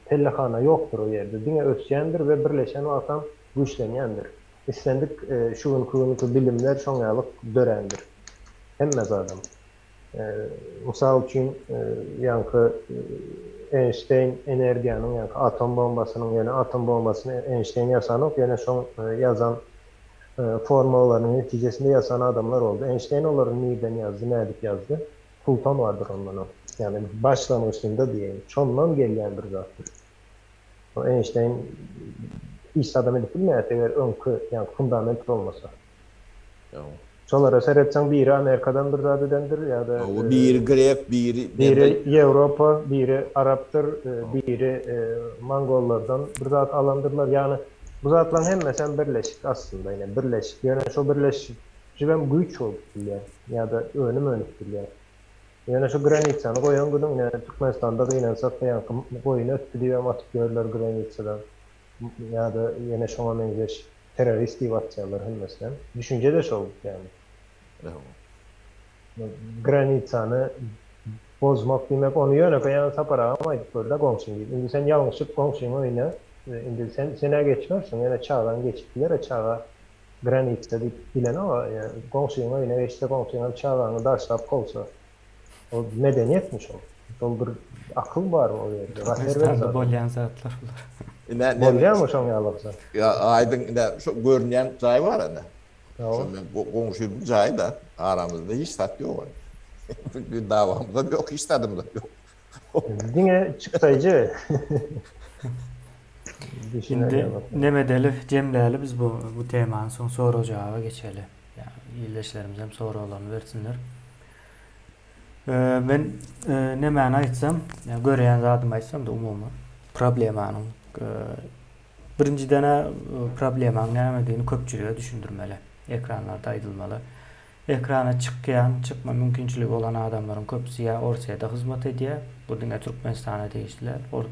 pellehana ýokdur o ýerde, diňe ösýändir we birleşen wagtam güýçlenýändir. Islendik şu günki günki bilimler şoň ýalyk dörändir. Hemme zadam. Mysal üçin, ýaňky Eýnşteýn energiýanyň, ýaňky atom bombasynyň, ýöne atom bombasyny Eýnşteýn ýasanok, ýöne şoň ýazan formulalarynyň netijesinde ýasan adamlar boldy. Eýnşteýn olary nirden ýazdy, nädip ýazdy? Fulton bardyr ondanam. Ýagny başlangyçynda diýeýin, şondan gelýän bir zatdyr. O Eýnşteýn hiç zadam edip bilmeýär, eger öňki, ýagny fundament bolmasa. Şolara seretseň biri Amerikadan bir zat edendir ýa-da Hawa, biri grek, biri biri Ýewropa, biri arapdyr, biri mongollardan bir zat alandyrlar. Ýagny bu zatlaryň hemmesem birleşik aslynda ine birleşik. Ýöne şo birleşijibem güýç bolup bilýär ýa-da önüm önüp bilýär. Ýöne şu granitsany goýan günüň ine Türkmenistanda gynansak-da ýaňky goýun ötdi diýibem atyp ýörler granitsadan ýa-da ýene şoňa meňzeş Terrorist diýip atýarlar hemmesinem. Düşünje-de şol ýagny. Granicany bozmak diýmek, ony ýönekeý ýagny Sapar agam aýdyp gördi-de goňşyň diýip. Indi sen ýalňyşyp goňşyň öýüne, indi sen sen-ä geçmersiň, ýöne çagaň geçip biler-ä çaga granica diýip bilenok-a, goňşyň öýüne geçse goňşyňam çagaňy daşlap kowsa. O medeniýetmi şol? Şol bir akyl barmy o ýerde? Türkmenistanda bolýan zatlar bular. Ine, Bolýarmy şoň ýalyksa? Ýa aýdyň ine şu görünýän jaý bar ine. Şo men goňşymyň jaýy da aramyzda hiç zat ýok. Bir dawamyzam ýok, hiç zadymyzam ýok. Diňe çykdaýjy. Indi neme edeli, jemläli biz bu bu temany soň sorag-jogaba geçeli. Ýa ildeşlerimiz hem soraglaryny bersinler. Men nemäni aýtsam, görýän zadymy aýtsam-da umumy problemanyň birinjiden-ä problemanyň nämedigini köpçülige düşündirmeli. Ekranlarda aýdylmaly. Ekrana çykýan, çykma mümkinçiligi bolan adamlaryň köpüsi ýa Orsýede hyzmat edýär, bu diňe Türkmenistana degişli däl,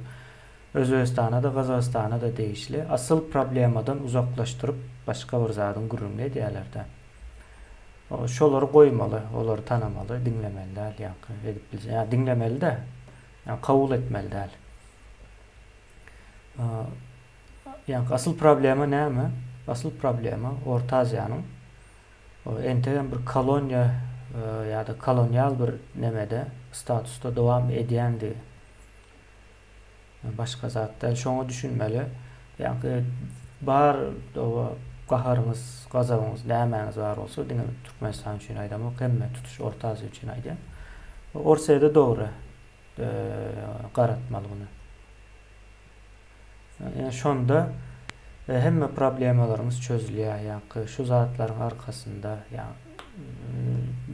Özbegistana-da, Gazagystana-da degişli. Asyl problemadan uzaklaşdyryp başga bir zadyň gürrüňini edýärler-de. Şolary goýmaly, olary tanamaly, diňlemeli däl ýaňky edip bilse, ýa diňlemeli-de, ýa kabul etmeli däl. Ýaňky asyl problema näme? Asyl problema Orta Aziýanyň entegem bir koloniýa ýa-da kolonial bir nemede statusda dowam edýändigi. Başga zat däl. Şoňa düşünmeli. Ýaňky bar oba gaharyňyz, gazabyňyz, nämäňiz bar bolsa, diňe Türkmenistan üçin aýdamok, hemme tutuş Orta Aziýa üçin aýdýan. Orsýede dogry garatmaly muny. Ýa şonda hemme problemalaryňyz çözülýär. Ýaňky şu zatlaryň arkasynda ýa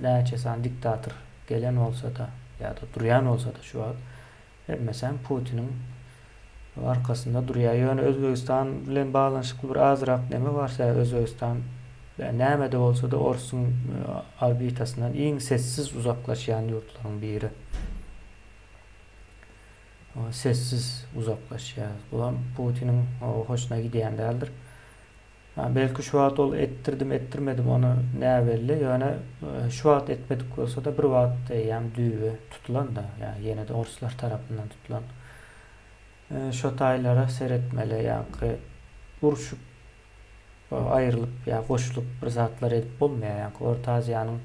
näçe sany diktator gelen bolsa-da ýa-da durýan bolsa-da şu wagt Hemmesem Putiniň arkasynda durýar. Ýöne Özbegistan bilen baglanyşykly bir azrak neme bar, sebäbi Özbegistan nämede bolsa-da Orsuň orbitasyndan iň sessiz uzaklaşýan ýurtlaryň biri. Sessiz uzaklaşýar. Bulam Putiniň hoşuna gidýän däldir. Belki şu wagt ol etdirdim etdirmedim ony näbelli ýöne şu wagt etmedik bolsada bir wagt eýýäm düýbi tutulan-da ýa ýene-de orslar tarapyndan tutulan. Şo taýlara seretmeli ýaňky urşup aýrylyp ýa goşulyp bir zatlar edip bolmaýar ýaňky Orta Aziýanyň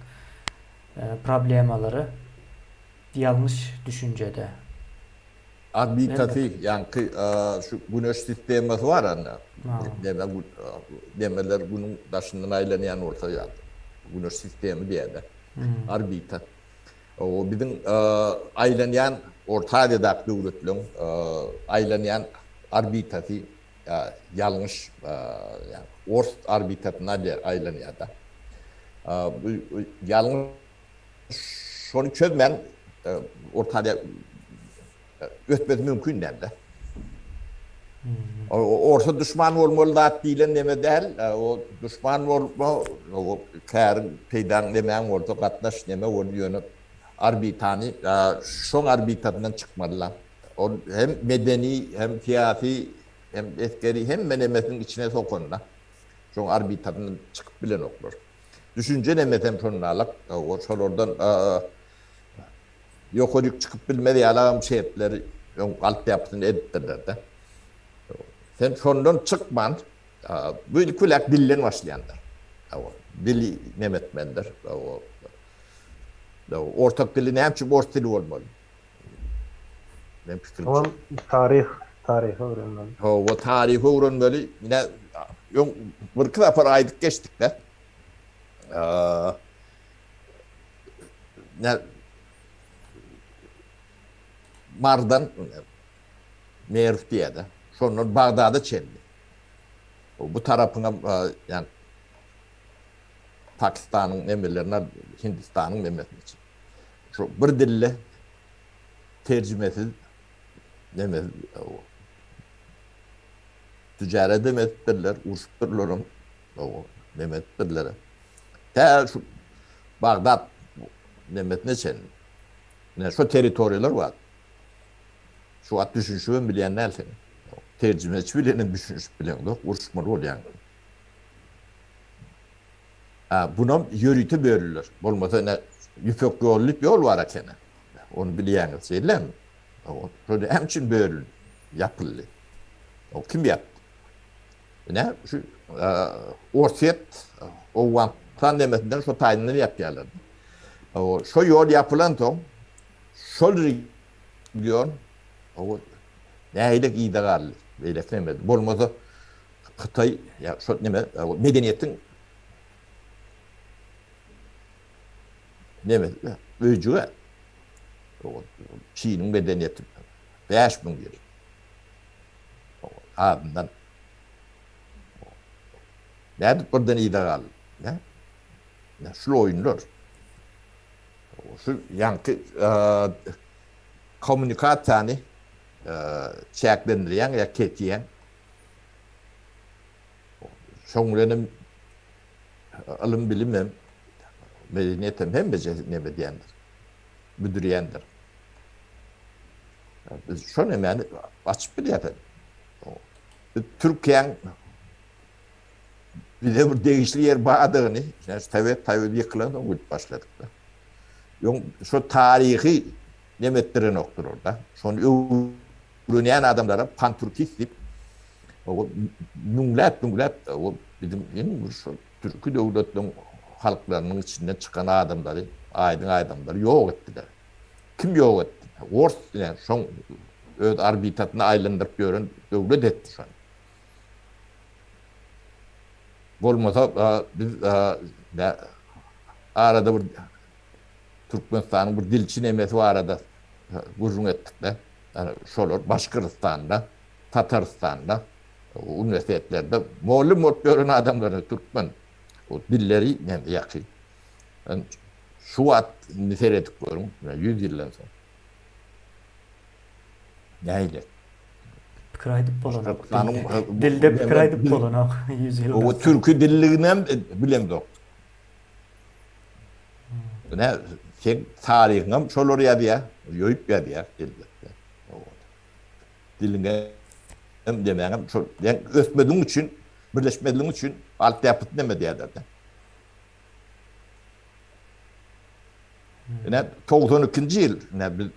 problemalary ýalňyş düşünjede. Orbitasy, ýaňky şu güneş sistemasy bar ana. Neme nemeler günüň daşyndan aýlanýan bolsa ýa güneş sistemi diýýärler. Orbita. O biziň aýlanýan Orta Aziýadaky döwletleriň aýlanýan orbitasy ýalňyş ýa ors orbitasynda aýlanýar-da. Bu ýalňyş Şony çözmän Orta Aziýa ösmesi mümkin däldi. Orsa duşman bolmaly zat diýlen neme däl. O duşman bolma, o käriň, peýdaň nemäň bolsa gatnaş neme bol, ýöne orbitany şoň orbitasyndan çykmaly-la. Ol hem medeni, hem syýasy, hem esgeri hemme nemesiniň içine sokanda şoň orbitasyndan çykyp bilenoklar. Düşünje nemesem şondalyk, şolardan ýokaryk çykyp bilmez ýalagam şertleri öň altyapysyny edipdirler-de. Sen şondan çykman. Bu ilki bilen dilden başlaýandyr. Dili neme etmelidir. Ortak dili näme üçin ors dili bolmaly? Men pikirimçe. Oňam taryh, taryhy öwrenmeli. Hawa, taryhy öwrenmeli. Ine, öň birki sapar aýdyp geçdik-de. Ne Mardan Merw diýýär-de. Şondan Bagdada çenli. Bu tarapyňam ýani Pakistanyň nemelerine, Hindistanyň nemesine çenli. Şu bir dilde terjimesiz neme ticaret hem edipdirler, urşupdyrlar hem, neme edipdirler. Tä şu Bagdat nemesine çenli. Ine şu territoriýalar bar. Şu wagt düşünişibem bilýän dälsiň. Terjimeçi bilenem düşünişip bileňzok, uruşmaly bolýaň. A bunam ýörite bölüler. Bolmasa ine Ýüpek ýoly diýip ýol bar ekeni. Ony bilýäňiz, şeýlemi? Şo näme üçin bölündi, ýapyldy? O kim ýapdy? Ine şu Orsýet, Owganystan nemesinden şo taýyndan ýapýarlar. Şo ýol ýapylansoň şol region nähili yza galdy, beýleki neme. Bolmasa Hytaý ýa şo neme medeniýetiň neme öýjügi. Çiniň medeniýeti 5000 ýyl azyndan. Nädip birden yza galdy? Ne? Şul oýunlar. Şu ýaňky kommunikasiýany çäklendirýäň ýa kesýäň. Şoň bilen hem ylym bilim hem medeniýet hem hemmeje neme diýendir. Büdürýändir. Biz şo nemäni açyp bilýäs. Biz Türkiýäň bize bir degişli ýer bardygyny, Sowet Soýuzy ýykylansoň bilip başladyk. Öň şo taryhy neme etdirenokdylar-da. Şony öwrenýän adamlara pantürkist diýip, müňläp-müňläp biziň iň bir şol türki döwletleriň halklarynyň içinden çykan adamlary, aýdyň adamlary ýok etdiler. Kim ýok etdi? Ors ine şoň öz orbitasyna aýlandyryp ýören döwlet etdi şony. Bolmasa biz arada bir Türkmenistanyň bir dilçi nemesi barada gürrüň etdik-de. Şolar Başgyrystanda, Tatarystanda uniwersitetlerde mugallym bolup ýören adamlar türkmen. O dilleri näme ýakyn. Şu wagt indi seredip görüň, 100 ýyldan soň. Nähili? Pikir aýdyp bolanok. Dilde pikir aýdyp bolanok 100 ýyldan. O türki dilliginem bilemzok. Ne sen taryhyňam şolar ýazýar, ýoýup ýazýar elbetde. Diliňe hem demäňem şol yani ösmedigiň üçin, birleşmedigiň üçin altyapyt neme diýerler-de. Ine 92-nji ýyl ine biz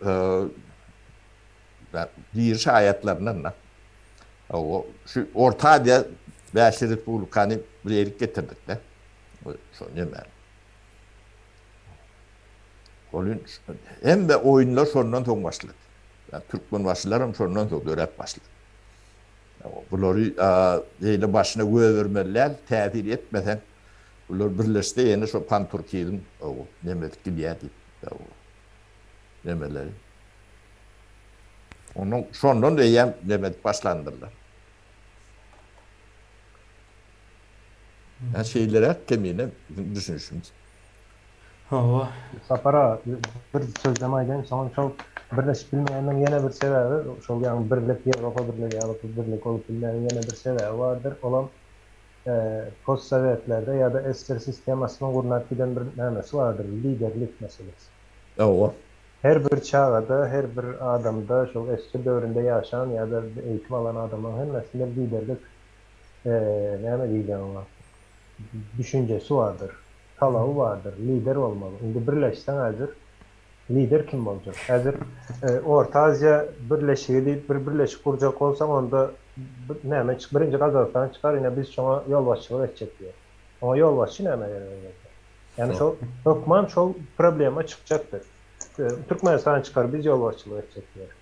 diri şaýatlaryndan da o şu Orta Aziýa bäş respublikany bir ýerik getirdik-de. Şo neme. Ol hemme oýunlar şondan soň başlady. Yani Türkmenbaşylar hem şondan soň döräp başlady. Bulary beýle başyna göbermeli däl, täsir etmeseň, bular birleşse ýene şo panturkizm nemesi gidýär diýip. Nemeleri. Ondan şondan eýýäm neme edip başlandyrlar. Ýa şeýleräk kemine biziň düşünişimiz. Hawa. Sapar aga, bir sözlem aýdaýyn, soňam şol birleşip bilmeýäniniň ýene bir sebäbi, şol ýagny birlik, Ýewropa birligi ýaly bir birlik bolup bilmeýäniň ýene bir sebäbi bardyr, olam postsowetlerde ýa-da SSR sistemasynyň gurnap giden bir nämesi bardyr, liderlik meselesi. Hawa. Her bir çagada, her bir adamda şol SSR döwründe ýaşan ýa-da eýitim alan adamlaryň hemmesinde liderlik näme diýilýär oňa, düşünjesi bardyr, talaby bardyr, lider bolmaly. Indi birleşseň häzir, Lider kim boljak? Häzir Orta Aziýa birleşigi diýip bir birleşik gurjak bolsaň onda näme birinji Gazagystan çykar ine biz şoňa ýolbaşçylyk etjek diýer. Oňa ýolbaşçy näme gerek o ýerde? Ýagny şol hökman şol problema çykjakdyr. Türkmenistan çykar biz ýolbaşçylyk etjek diýer.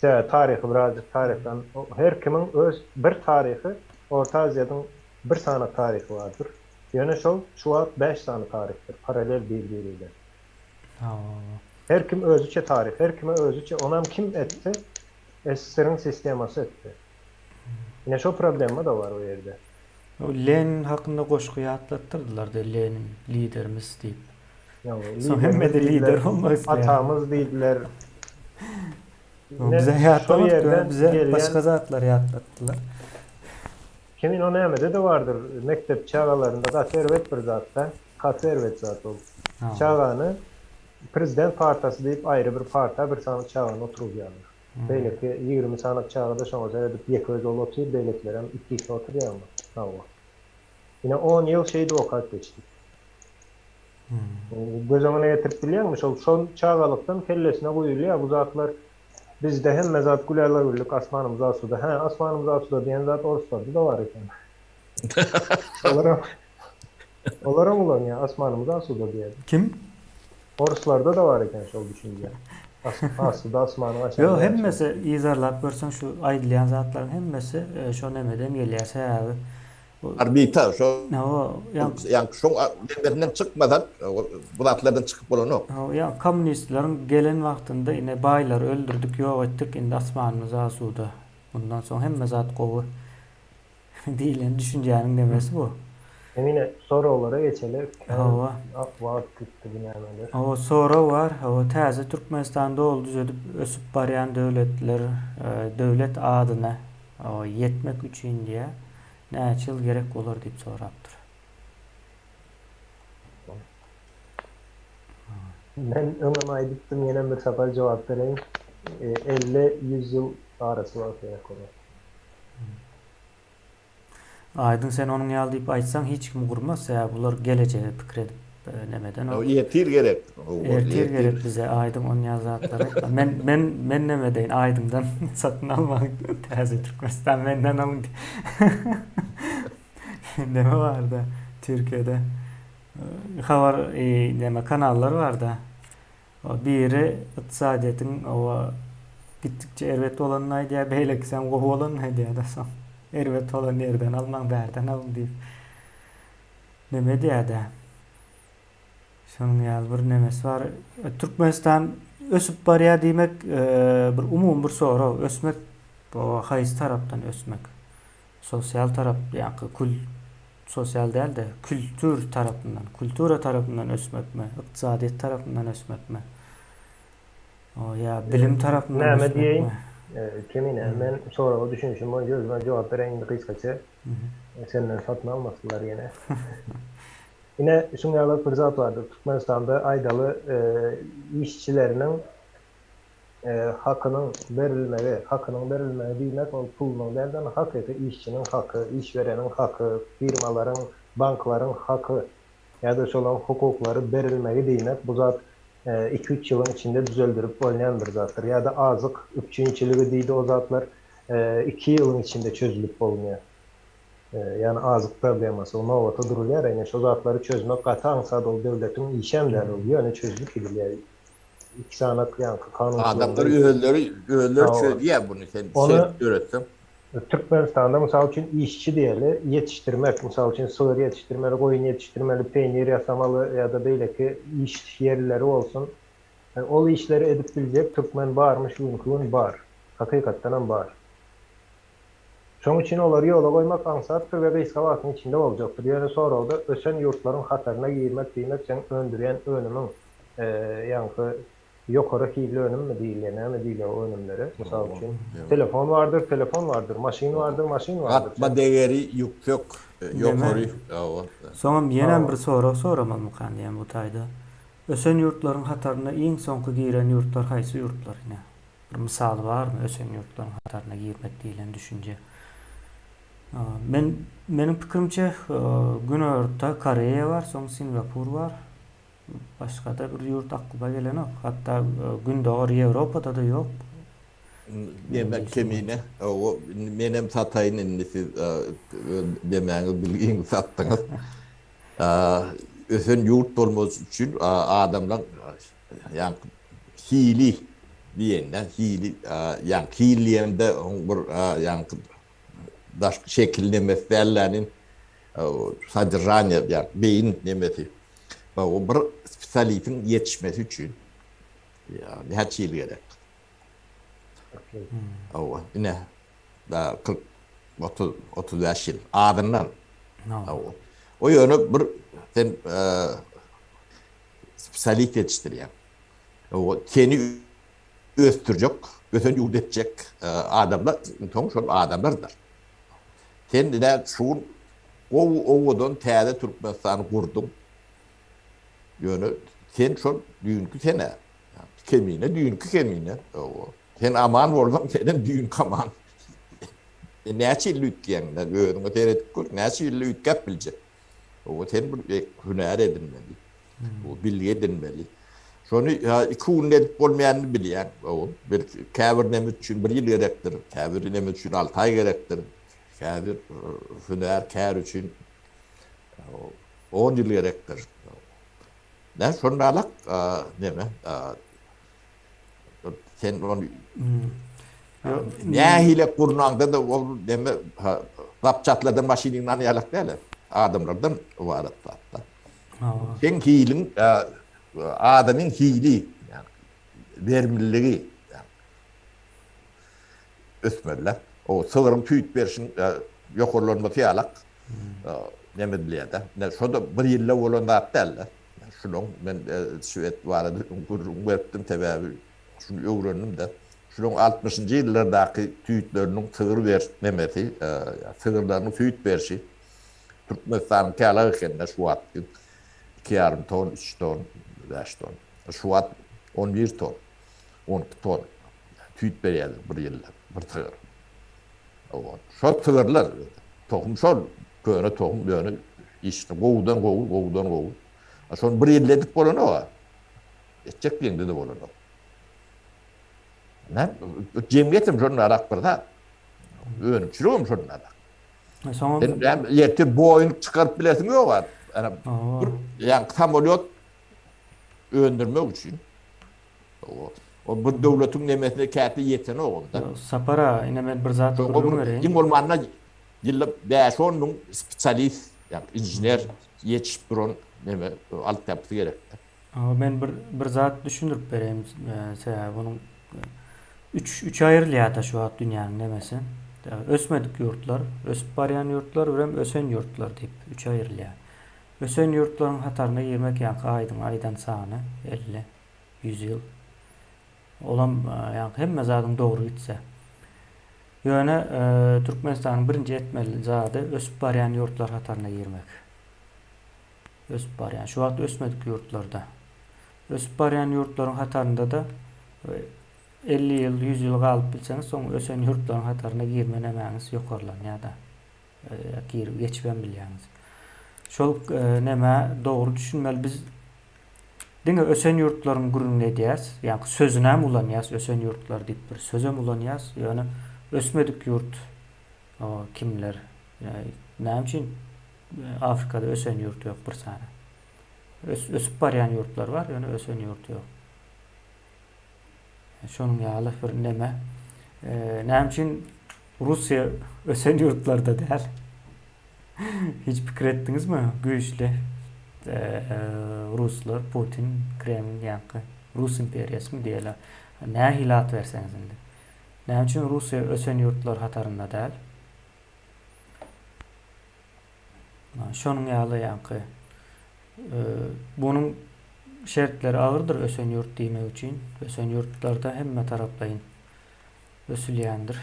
Sebäbi taryhy birazjyk taryhdan her kimiň öz bir taryhy Orta Aziýadyň bir sany taryhy bardyr. Ýöne şol şu wagt bäş sany taryhdyr paralel bir biri bilen. Her kim özüçe taryh, her kime özüçe onam kim etdi? SSR-iň sistemasy etdi. Ine şo problema-da bar o ýerde. Lenin hakynda goşgy ýatlatdyrdylar-da Lenin liderimiz diýip. Soň hemme-de lider bolmak isleýär. Atamyz diýdiler. Bize ýatlamadyk, bize başga zatlar ýatlatdylar. Kimin o nämede-de bardyr, mekdep çagalarynda gaty erbet bir zat-da, gaty erbet zat ol. Çagany prezident partasy diýip aýry bir parta bir sany çagany oturuzýarlar. Beýleki 20 sany çaga-da şoňa seredip ýeke özi ol otyr, beýlekilerem iki-iki oturýarmy? Hawa. Ine on ýyl şeýdip okap geçdik. Göz öňüne getirip bilýäňmi şol şol çagalykdan kellesine guýulýar bu zatlar bizde hemme zat gülala-güllük asmanymyz asuda hä asmanymyz asuda diýen zat oruslarda-da bar eken olaram olaram ulanýar asmanymyz asuda diýýär. Kim? Oruslarda-da bar eken şol düşünje asuda asmanyň aşagynda Ýok hemmesi yzarlap görseň şu aýdylýan zatlaryň hemmesi şo nemeden gelýär sebäbi Orbita şo ýaňky şoň demesinden çykmasak bu zatlardan çykyp bolanok. Ýa kommunistleriň gelen wagtynda ine baýlary öldürdik ýok etdik indi asmanymyz asuda mundan soň hemme zat gowy diýlen düşünjäniň demesi bu. Emine soraglara geçeli kän wagt gitdi bu nämeler. Hawa sorag bar hawa täze Türkmenistan doly düzedip ösüp barýan döwletler döwlet adyna ýetmek üçin diýä näçe ýyl gerek bolar diýip sorapdyr. Men öňem aýdypdym ýenem bir sapar jogap bereýin. 50 yüz ýyl arasy wagt gerek bolar. Aýdyň sen onuň ýaly diýip aýtsaň hiç kim gurmaz sebäbi bular gelejege pikir edip nemeden ok. Ertir gerek. Ertir gerek bize Aýdyň on ýaly zatlar aýtma. Men men men neme edeýin Aýdyňdan satyn almaň täze Türkmenistan menden alyň diýip. Neme barda Türkiýede habar neme kanallar barda. Biri ykdysadyýetiň oba gitdikçe erbet bolanyny aýdýar, beýlekisem gowy bolanyny aýdýar-da soň. Erbet bolan ýerden almaň, bärden alyň diýip. Neme edýär-dä. Şonuň ýaly bir nemesi bar. Türkmenistan ösüp barýar diýmek bir umumy bir sorag. Ösmek haýsy tarapdan ösmek? Sosial tarap, ýaňky kül sosial däl-de, kültür tarapyndan, kultura tarapyndan ösmekmi, ykdysadyýet tarapyndan ösmekmi? O ýa bilim tarapyndan Näme diýeýin? Kemine, men soraga düşünişim boýunça özüme jogap bereýin indi gysgaça. Senden satyn almasynlar ýene. Ine, şuň ýaly bir zat bardyr. Türkmenistanda aýdaly işçileriniň hakynyň berilmegi, hakynyň berilmegi diýmek ol pulunyň däl-de, hakyky işçiniň haky, iş bereniň haky, firmalaryň, banklaryň haky ýa-da şolaryň hukuklary berilmegi diýmek, bu zat iki-üç ýylyň içinde düzeldirip bolýan bir zatdyr. Ýa-da azyk üpjünçiligi diýdi o zatlar iki ýylyň içinde çözülip bolunýar. Ýagny azyk problemasy o nobata durulýar, ine şo zatlary çözmek gaty aňsat ol döwletiň işem däl ol ýöne çözülip gidilýär. Iki sanak ýaňky kanunçylygynda Adamlar özleri özleri çözýär buny sen şert döretseň. Türkmenistanda mysal üçin işçi diýeli ýetişdirmek mysal üçin sygyr ýetişdirmeli goýun ýetişdirmeli peýnir ýasamaly ýa-da beýleki iş ýerleri bolsun ol işleri edip biljek türkmen barmy şu günki gün bar hakykatdanam bar. Şonuň üçin olary ýola goýmak aňsatdyr we gysga wagtyň içinde boljakdyr. Ýöne soragda ösen ýurtlaryň hataryna girmek diýmek seň öndürýän önümiň ýaňky ýokary hilli önümmi diýilýär, näme diýilýär o önümlere? Mysal üçin, telefon bardyr, telefon bardyr, maşyn bardyr, maşyn bardyr. Gatma degeri ýüksek, ýokary. Soňam ýenem bir sorag soramalymykan diýýän bu taýda. Ösen ýurtlaryň hataryna iň soňky giren ýurtlar haýsy ýurtlar ine? Bir mysaly barmy ösen ýurtlaryň hataryna girmek diýlen düşünje? Men meniň pikirimçe Günorta Koreýa bar, soň Singapur bar. Başga-da bir ýurt aklyma gelenok. Hatda Gündogar Ýewropada-da ýok. Neme kemine o menem sataýyn indi siz öz demäňiz bilgiňizi satdyňyz. Ösen ýurt bolmak üçin adamlaň ýaňky hili diýende hili ýaňky hil diýende oň bir ýaňky daşky şekil nemesi dällänin Sodržaniýe ýa beýin nemesi. O bir spesialistiň ýetişmesi üçin näçe ýyl gerek? Hawa, ine, 40, 30, 35 ýyl azyndan. Hawa. O ýöne bir sen spesialist ýetişdirýäň. Hawa, seni ösdürjek, ösen ýurt etjek adamlar soň şol adamlardyr. Sen ine şu gün gowy owadan täze Türkmenistany gurduň. Ýöne sen şol düýnki sen-ä. Kemine düýnki kemine. Sen aman bolsaň senem düýnki aman. Sen näçe ýylda üýtgeýäň ine özüňe seredip gör näçe ýylda üýtgäp biljek. Sen bir hünär edinmeli. Bilgi edinmeli. Şony iki günde edip bolmaýanyny bilýän. Belki käbir neme üçin bir ýyl gerekdir, käbir neme üçin alty aý gerekdir, käbir hünär, kär üçin on ýyl gerekdir. Nä şonda neme Sen ony nähili gurnaňda-da ol neme zapçastlardan maşynyňy alýarlar däl-ä. Adamlardan ybarat zatda. Seň hiliň adamyň hili, verimliligi ösmeli. O sygryň süýt berşiň ýokarlanmasy ýalak neme edilýär-de. Şo-da bir ýylda bolan zat däl-de. Şunuň men şwed barada gürrüň beripdim, sebäbi şuny öwrendim-de. Şunuň altmyşynjy ýyllardaky süýtleriniň sygyr beriş nemesi, sygyrlarynyň süýt berşi Türkmenistanyňky ýalak eken-de şu wagtky iki ýarym ton, üç ton, bäş ton. Şu wagt on bir ton, 12 ton süýt berýärler bir ýylda bir sygyr. Şol sygyrlar, tohum şol, köne tohum ýöne işini gowudan gowy, gowudan gowy. Şony bir ýylda edip bolanok-a. Etjek diýeňde-de bolanok. Näme, jemgyýet hem şondarak bir zat. Önümçilik hem şondarak. Soňam Sen näme, ertir Boeing çykaryp bilersiň ýok-a. Bir ýaňky samolýot öndürmek üçin O bir döwletiň nemesine käte ýetenok onda. Sapar aga, ine men bir zat gürrüň bereýin. Iň bolmanda ýylda bäş-on müň spesialist, ýagny inžener ýetişip duran neme altyapysy gerekdir. Hawa, men bir bir zat düşündirip bereýin, sebäbi onuň üç üçe aýrylýar-da şu wagt dünýäniň nemesi. Ösmedik ýurtlar, ösüp barýan ýurtlar, birem ösen ýurtlar diýip üçe aýrylýar. Ösen ýurtlaryň hataryna girmek ýaňky aýdyň aýdan sany 50, 100 ýyl. Olam ýaňky hemme zadyň dogry gitse. Ýöne Türkmenistanyň birinji etmeli zady ösüp barýan ýurtlar hataryna girmek. Ösüp barýan, şu wagt ösmedik ýurtlarda. Ösüp barýan ýurtlaryň hatarynda-da 50 ýyl, 100 ýyl galyp bilseňiz, soň ösen ýurtlaryň hataryna girme nemäňiz ýokarlanýar-da. Girip geçibem bilýäňiz. Şol nämä dogry düşünmeli biz diňe ösen ýurtlaryň gürrüňini edýäs. Ýaňky sözünem ulanýas ösen ýurtlar diýip bir sözem ulanýas. Ýöne ösmedik ýurt o kimler? Näme üçin Afrikada ösen ýurt ýok bir sany? Ösüp barýan ýurtlar bar, ýöne ösen ýurt ýok. Şonuň ýaly bir neme. Näme üçin Russiýa ösen ýurtlarda däl? Hiç pikir etdiňizmi? Güýçli ruslar, Putin, Kreml ýaňky Rus imperiýasymy diýeli. Nähili at berseňiz indi. Näme üçin Russiýa ösen ýurtlar hatarynda däl? Şonuň ýaly ýaňky bunuň şertleri agyrdyr ösen ýurt diýmek üçin. Ösen ýurtlarda hemme taraplaýyn ösülýändir.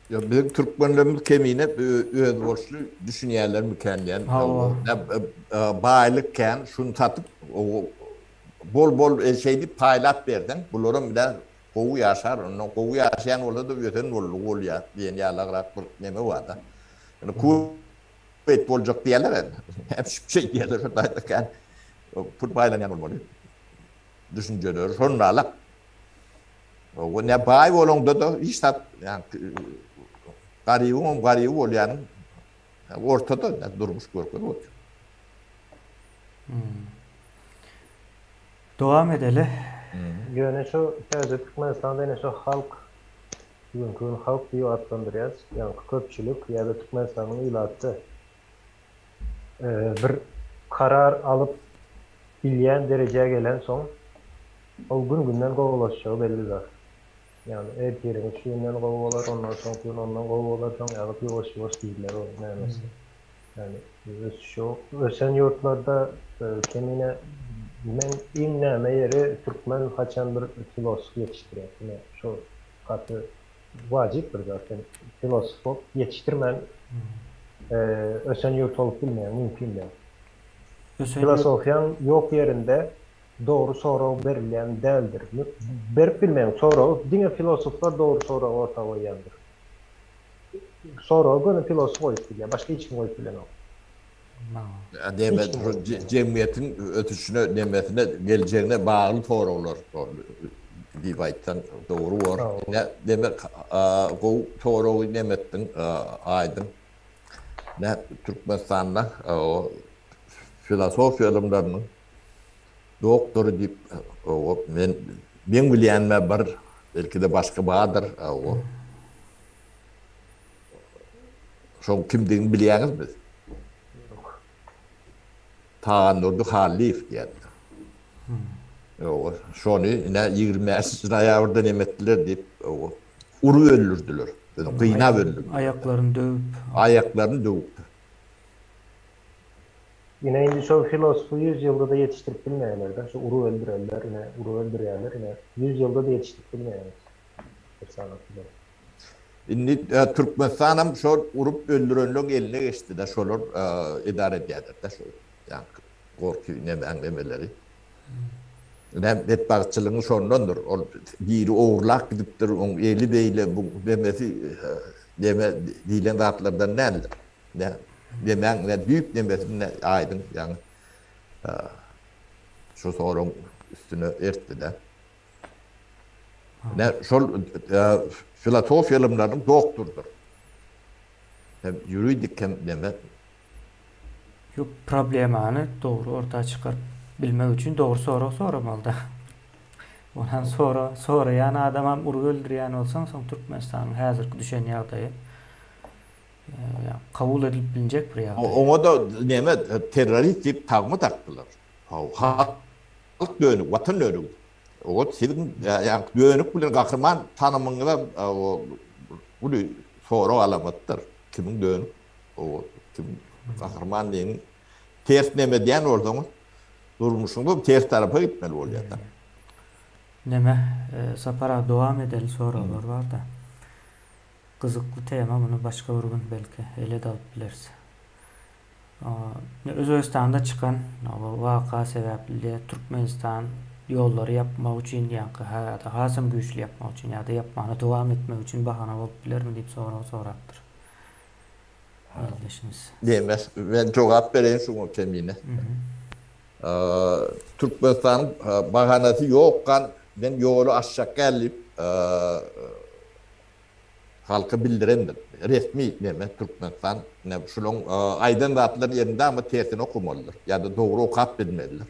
Ýa biziň türkmenlerimiz kemine özboluşly düşünýärlermikän diýen. Hawa. Baýlyk kän, şuny satyp bol-bol şeýdip paýlap berseň, bularam biraz gowy ýaşar, ondan gowy ýaşaýan bolsa-da ösen boldugy bolýar diýen ýalagrak bir neme bar-da. Ýöne Kuweýt boljak diýýärler. Hem şeý diýýärler şo taýda kän. Pul paýlanýan bolmaly. Düşünjeleri şonalak. O ne baý bolaňda-da hiç zat, ýa garybyňam garyby bolýanyň ortada durmuş görkezip otyr. Dowam edeli. Ýöne şu täze Türkmenistanda ine şu halk bu günki gün halk diýip atlandyrýas, ýaňky köpçülik ýa-da Türkmenistanyň ilaty bir karar alyp bilýän derejä gelensoň ol gün-günden gowulaşjagy belli zat. Ýagny ertiriň şu günden gowy bolar, ondan soňky gün ondan gowy bolar, soň ýagyp ýuwaş-ýuwaş gidiler o nämesi. Ýagny ösüş ýok. Ösen ýurtlarda kemine men iň näme ýeri türkmen haçan bir filosof ýetişdirýär. Ine şo gaty wajyp bir zat. Sen filosof bolup ýetişdirmän ösen ýurt bolup bilmeýäň, mümkin däl. Filosofiýaň ýok ýerinde dogry sorag berilýän däldir. Berip bilmeýäň soragy diňe filosoflar dogry soragy orta goýýandyr. Soragy göni filosof goýup bilýär, başga hiç kim goýup bilenok. Neme jemgyýetiň ösüşine nemesine geljegine bagly soraglar diýip aýtsaň dogry bor. Demek gowy soragy neme etdiň Aýdyň. Nä Türkmenistanda filosofiýa ylymlarynyň doktory diýip men meň bilýänime bir belki-de başga bardyr. Şoň kimdigini bilýäňizmi? Ýok. Tagandurdy Hallyýew diýýärler. Ýok, şony ine 25 noýabrda neme etdiler diýip, urup öldürdiler. Gynap öldürdiler. Aýaklaryny döwüp. Aýaklaryny döwüp. Ine indi şol filosofy 100 ýylda-da ýetişdirip bilmeýärler-de. Şu urup öldürerler, ine urup öldürýärler, ine 100 ýylda-da ýetişdirip bilmeýärler. Bir sany filosof. Indi Türkmenistanam şol urup öldürenleň eline geçdide şolar edara edýäderde şol ýaňky gorky nemäň nemeleri. Näme betbagtçylygyň şondandyr. Ol biri ogurlap gidipdir, oň eli beýle bu nemesi neme diýlen zatlardan däldir. Ne nemäň ne düýp nemesini aýdyň ýaňy şu soragyň üstüne ertdi-de. Ne şol filosofiýa ylymlarynyň doktorydyr. Hem ýuridik hem neme. Şu problemany dogry orta çykaryp bilmek üçin dogry sorag soramalyda. Ondan sora soraýan adamam urup öldürýän bolsaň soň Türkmenistanyň häzirki düşen ýagdaýy kabul edilip bilinjek bir ýagdaý. Oňa-da neme terrorist diýip tagma dakdylar. Halk dönük, watan dönügi. Ot siziň ýaňky dönük bilen gahryman tanymyňyzam uly sorag alamatdyr. Kimiň dönük, kim gahryman diýen ters neme diýen bolsaňyz, durmuşyňyz ters tarapa gitmeli bolýar-da. Neme, Sapar aga dowam edeli soraglar barda. Gyzykly tema muny başga bir gün belki ele-de alyp bileris. Özbegistanda çykan waka sebäpli Türkmenistan ýollary ýapmak üçin ýa-da hasam güýçli ýapmak üçin ýa-da ýapmagyny dowam etmek üçin bahana bolup bilermi diýip sorag sorapdyr ildeşimiz. Diýmek, men jogap bereýin şuňa Kemine. Türkmenistanyň bahanasy ýokkan men ýoly açjak däl diýip Halka bildirendir. Resmi neme Türkmenistan ne şulaň aýdan zatlary ýerinde ama tersine okamalydyr. Ýa-da dogry okap bilmelidir.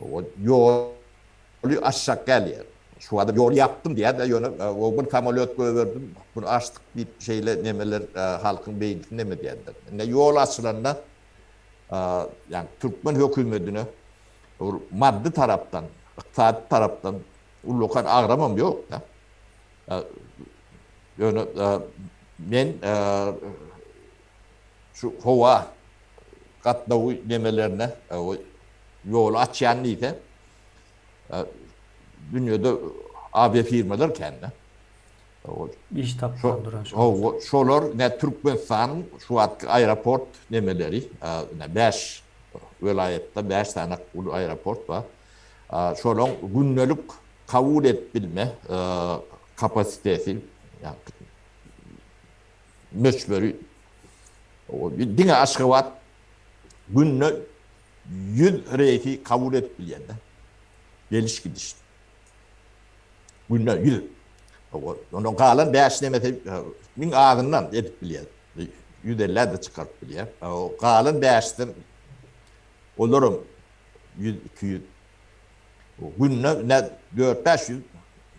O ýoly açjak gelýär. Şu wada ýoly ýapdym diýýär-de ýöne o bir samolýot goýberdim, bunu açdyk diýip şeýle nemeler halkyň beýnisini neme edýändir. Indi ýol açylanda ýagny türkmen hökümetine bir maddy tarapdan, ykdysady tarapdan ullakan agramam ýok-da. Ýöne men şu howa gatnawy nemelerine ýoly açýan diýse, dünýede awiafirmalar kän-de. Iş tapman duran şolar. Hawa, şolar ne Türkmenistanyň şu wagtky aeroport nemeleri, 5 welaýatda 5 sany uly aeroport bar. Şolaň gündelik kabul edip bilme kapasiteti, möçberi diňe Aşgabat günde 100 reýsi kabul edip bilýär-de. Geliş-gidiş. Günde 100. Ondan galan 5 nemesi iň azyndan edip bilýär. 150-de çykaryp bilýär. Galan 5-den olaram 100, 200 günde ne 4-500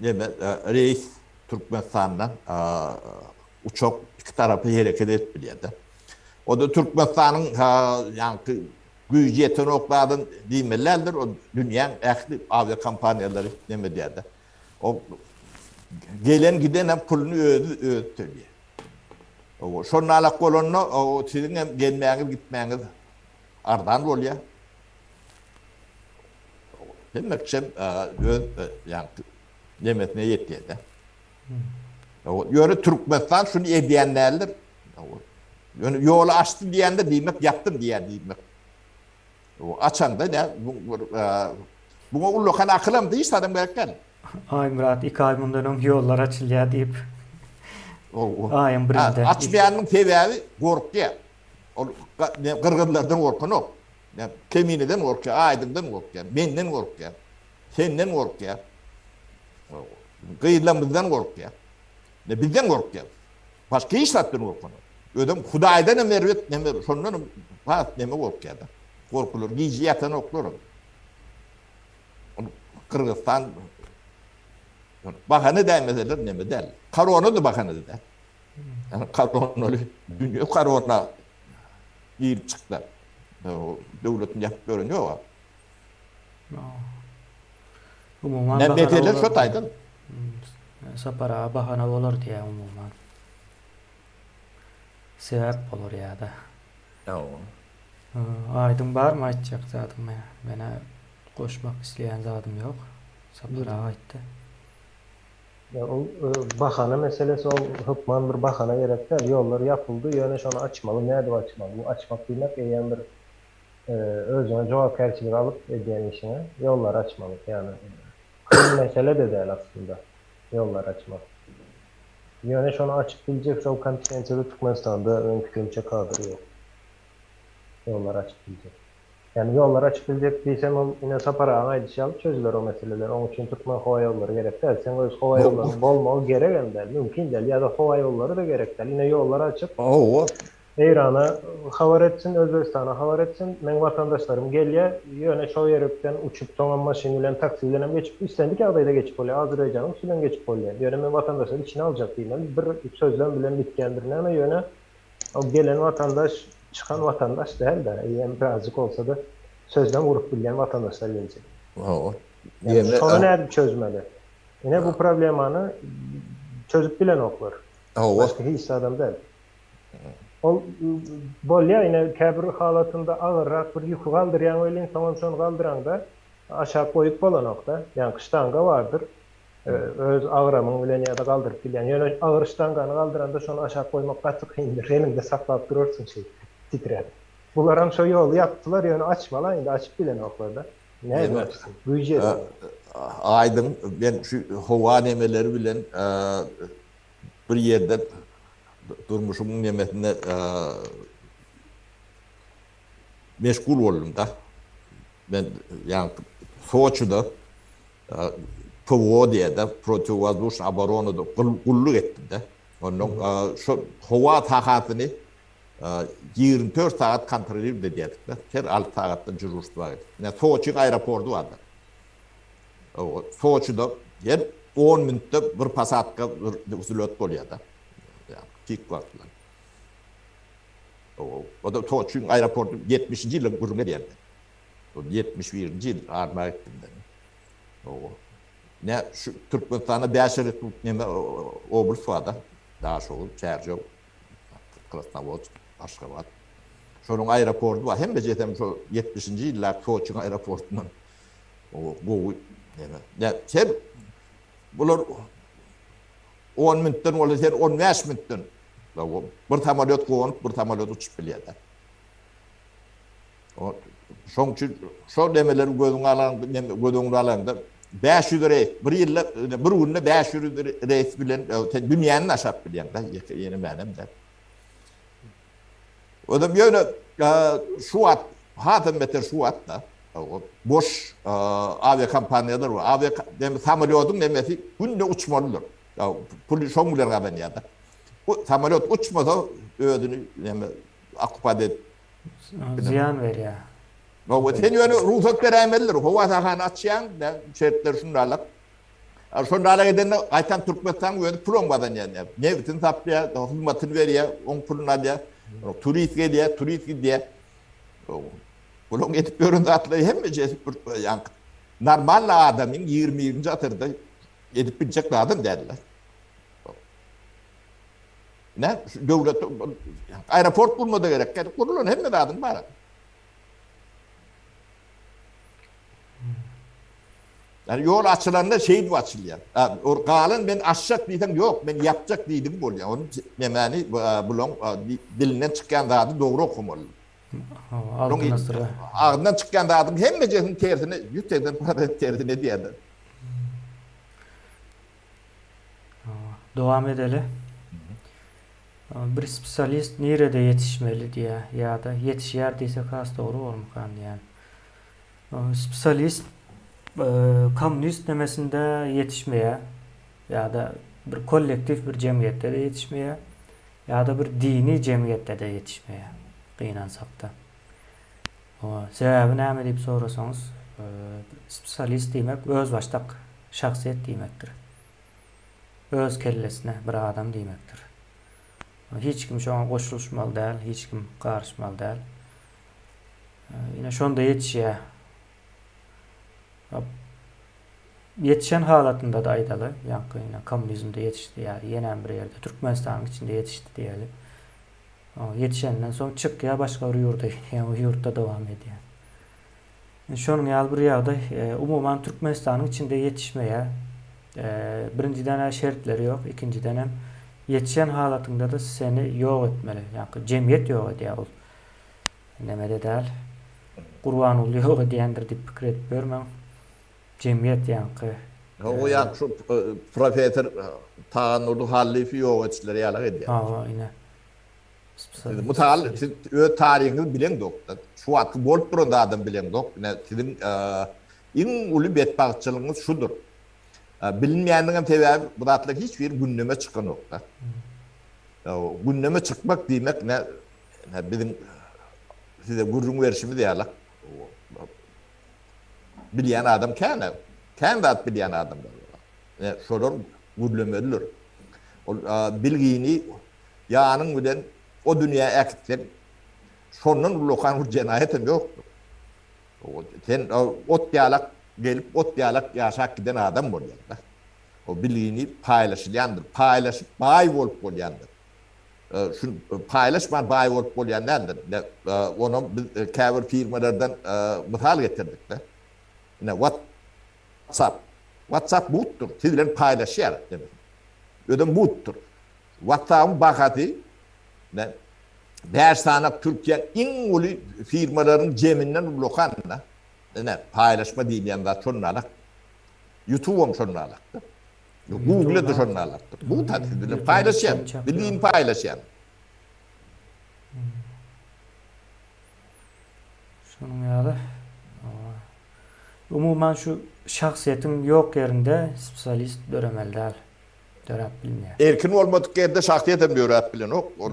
neme reýs Türkmenistandan uçak iki tarapa hereket edip bilýär-de. O-da Türkmenistanyň ýaňky güýji ýetenok zadyny diýmeli däldir. O dünýäň ähli awiakompaniýalary neme edýär-de. O gelen gidenem puluny özi özi töleýär. O şonalak bolanda o siziň hem gelmäňiz gitmäňiz arzan bolýar. Hemme kişem öz ýaňky nemesine ýetýär-de. Ýöne Türkmenistan şuny edýän däldir. Ýöne ýoly açdy diýende diýmek ýapdym diýýär diýmek. Açanda ne buňa ullakan akylam hiç zadam gerek däl. Aýmyrat iki aý mundan öň ýollar açylýar diýip. Aýyň birinde. Açmaýanyň sebäbi gorkýar. Ol gyrgyzlardan gorkanok. Kemineden gorkýar, Aýdyňdan gorkýar, menden gorkýar. Senden gorkýar. Gyzlarymyzdan gorkýar. Ne bizden gorkýar. Başga hiç zatdan gorkanok. Özem Hudaýdan hem erbet neme, şondan hem has neme gorkýar da. Gorkular gije ýatanoklar. Gyrgyzystan bahana dämeseler neme däl. Korona da bahana däl. Yani koronaly dünýä korona girip çykdy. Döwletiň ýapyp ýören ýok. Umuman Ne mesele şo taýdan. Sapar aga bahana bolar diýýär umuman. Sebäp bolar ýa-da. Hawa. Aýdyň barmy aýtjak zadyň men menä goşmak isleýän zadym ýok. Sapar aga aýtdy. Ýa ol bahana meselesi ol hökman bir bahana gerek däl. Ýollar ýapyldy ýöne şony açmaly nädip açmaly? Bu açmak diýmek eýýäm bir Özüňe jogapkärçilik alyp edýän işiňe ýollary açmaly. Ýagny kyn mesele-de däl aslynda ýollary açmak. Ýöne şony açyp biljek şol kompetensiýada Türkmenistanda meň pikirimçe kadr ýok. Ýollary açyp biljek. Ýagny ýollary açyp biljek diýsem ol ine Sapar agaň aýdyşy ýaly çözüler o meseleler. Oň üçin türkmen howa ýollary gerek däl. Seň öz howa ýollaryň bolmagy geregem däl. Mümkin däl. Ýa-da howa ýollary-da gerek däl. Ine ýollary açyp. Hawa. Eýrana habar etsin, Özbegistana habar etsin, meň watandaşlarym gelýär, ýöne şo ýerikden uçup soňam maşyn bilen, taksi bilenem geçip, islendik ýagdaýda geçip bolýar, Azerbaýjanyň üsti bilen geçip bolýar. Ýöne men watandaşlary içine aljak diýmeli, bir sözlem bilen bitýän bir näme, ýöne o gelen watandaş çykan watandaş däl-de, eýýäm birazjyk bolsa-da sözlem gurup bilýän watandaşlar geljek. Hawa. Ýöne şony nädip çözmeli? Ine bu problemany çözüp bilenoklar. Hawa. Başga hiç zadam däl. Ol bolýar ine käbir halatynda agyrrak bir ýüki galdyrýaň welin soňam şony galdyraňda aşak goýup bolanokda. Ýaňky ştanga bardyr. Öz agramyň bilen ýa-da galdyryp bilýän. Ýöne agyr ştangany galdyranda şony aşak goýmak gaty kyndyr. Eliňde saklap durarsyň şeýdip titräp. Bularam şo ýoly ýapdylar ýöne açmaly indi açyp bilenoklarda. Nädip açsyn? Güýji ýetenok. Aýdyň men şu howa nemeleri bilen bir ýerde durmuşymyň nemesinde meşgul boldum-da. Men ýaňky Soçida PWO diýýär-de, protiwowazdušnyý oboronada gulluk etdim-de. Ondan şo howa sahasyny 24 sagat kontrolirowat edýärdik-de. Her alty sagatdan žurstwa edip. Ine Soçiň aeroporty bardy. Soçida her on minutda bir posadka bir wzlýot bolýar-da. Pik wagtlar. O-da Soçiň aeroporty ýetmişinji ýylyň gürrüň edýän men. O ýetmiş birinji ýyl arma gitdim men. Ne şu Türkmenistanda bäş neme oblast bar-da. Daşoguz, Çärjew, Krasnowodsk, Aşgabat. Şonuň aeroporty bar. Hemme jesem şo ýetmişinji ýyldaky Soçiň aeroportyndan gowy neme. Ne sen bular 10 minutdan bolsa sen 15 minutdan bir samolyot gonup bir samolyot uçup bilýär. Şoň üçin şo nemeleri gözüňe alan göz öňüne alanda 500 reýs bir ýylda bir günde 500 reýs bilen sen dünýäni aşap bilýäň da ýene mänem däl. Özem ýöne şu wagt. Hasam beter şu wagtda boş awiakompaniýalar bar. Awia samolýodyň nemesi günde uçmalydyr. Puly şoň bilen gazanýar-da. Bu samolýot uçmasa özüni näme okupat edip zyýan berýär. Hawa, sen ýöne rugsat beräýmelidir. Howa sahany açýaň, şertler şundalyk. Şondalyk edende gaýtam Türkmenistanyň özi pulam gazanýar. Nebitini satýar, hyzmatyny berýär, oň puluny alýar. Turist gelýär, turist gidýär. Bularyň edip ýören zatlary hemmejesi bir ýaňky normal adamyň 21-nji asyrda edip biljek zadam däldir. Ne şu döwlet aeroport gurmada gerek däl. Gurulan hemme zadyň bar. Yani ýol açylanda şeýdip açylýar. Or galan men açjak diýseň ýok, men ýapjak diýdigi bolýar. Ony nemäni bulaň dilinden çykýan zady dogry okamaly. Agzyndan çykýan zadyň hemmejesiniň tersine 180% tersine edýärler. Dowam edeli. Bir spesialist nirede ýetişmeli diýýär ýa-da ýetişýär diýsek has dogry bormykan diýýän. Spesialist kommunist nemesinde ýetişmeýär ýa-da bir kollektiw bir jemgyýetde-de ýetişmeýär ýa-da bir dini jemgyýetde-de ýetişmeýär gynansakda. Sebäbi näme diýip sorasaňyz, spesialist diýmek özbaşdak şahsyýet diýmekdir. Öz kellesine bir adam diýmekdir. Hiç kim şoňa goşulyşmaly däl, hiç kim garyşmaly däl. Ine şonda ýetişýär. Ýetişen halatynda-da aýdaly, ýaňky ine kommunizmde ýetişdi ýa ýenem bir ýerde Türkmenistanyň içinde ýetişdi diýeli. Ýetişenden soň çykýar başga bir ýurda gidýär, o ýurtda dowam edýär. Şonuň ýaly bir ýagdaý umuman Türkmenistanyň içinde ýetişmeýär. Birinjiden-ä şertleri ýok, ikinjidenem ýetişen halatyňda-da seni ýok etmeli. Ýaňky jemgyýet ýok edýär ol. Nemede däl. Gurbanguly ýok edýändir diýip pikir edip ýörmäň. Jemgyýet ýaňky. O ýaňky şu professor Tagandurdy Hallyýewi ýok edişleri ýalak edýär. Hawa ine. Siz mysal siz öz taryhyňyzy bileňzok-da. Şu wagtky bolup duran zadam bileňzok. Ine siziň iň uly betbagtçylygyňyz şudur. Bilinmeýändigem sebäbi bu zatlar hiç biri gündeme çykanok-da. Gündeme çykmak diýmek ine biziň size gürrüň berşimiz ýaly bilýän adam kän, kän zat bilýän adamlar bar. Ine şolar gürlemelidir. Ol bilgini ýanyň bilen o dünýä äkitseň, şondan ullakan bir jenaýat hem ýokdur. Sen ot ýalak gelip, ot ýalak ýaşap giden adam bolýaň-da. O bilgini paýlaşylýandyr. Paýlaşyp baý bolup bolýandyr. Şu paýlaşman baý bolup bolýan däldir. Onam biz käbir firmalardan mysal getirdik-de. Ine, WhatsApp. WhatsApp mugtdur. Siz bilen paýlaşýar. Özem mugtdur. WhatsApp-yň bahasy ine, bäş sanak Türkiýäň iň uly firmalarynyň jeminden ullakan-da. Ine, paýlaşma diýilýän zat şonda-da. YouTube-am şonda-da. Google-da şonda-da. Bu siz bilen paýlaşýar. Bilgini paýlaşýar. Şonuň ýaly. Umuman şu şahsyýetiň ýok ýerinde spesialist döremeli däl. Döräp bilmeýär. Erkin bolmadyk ýerde şahsyýet hem döräp bilenok. Ol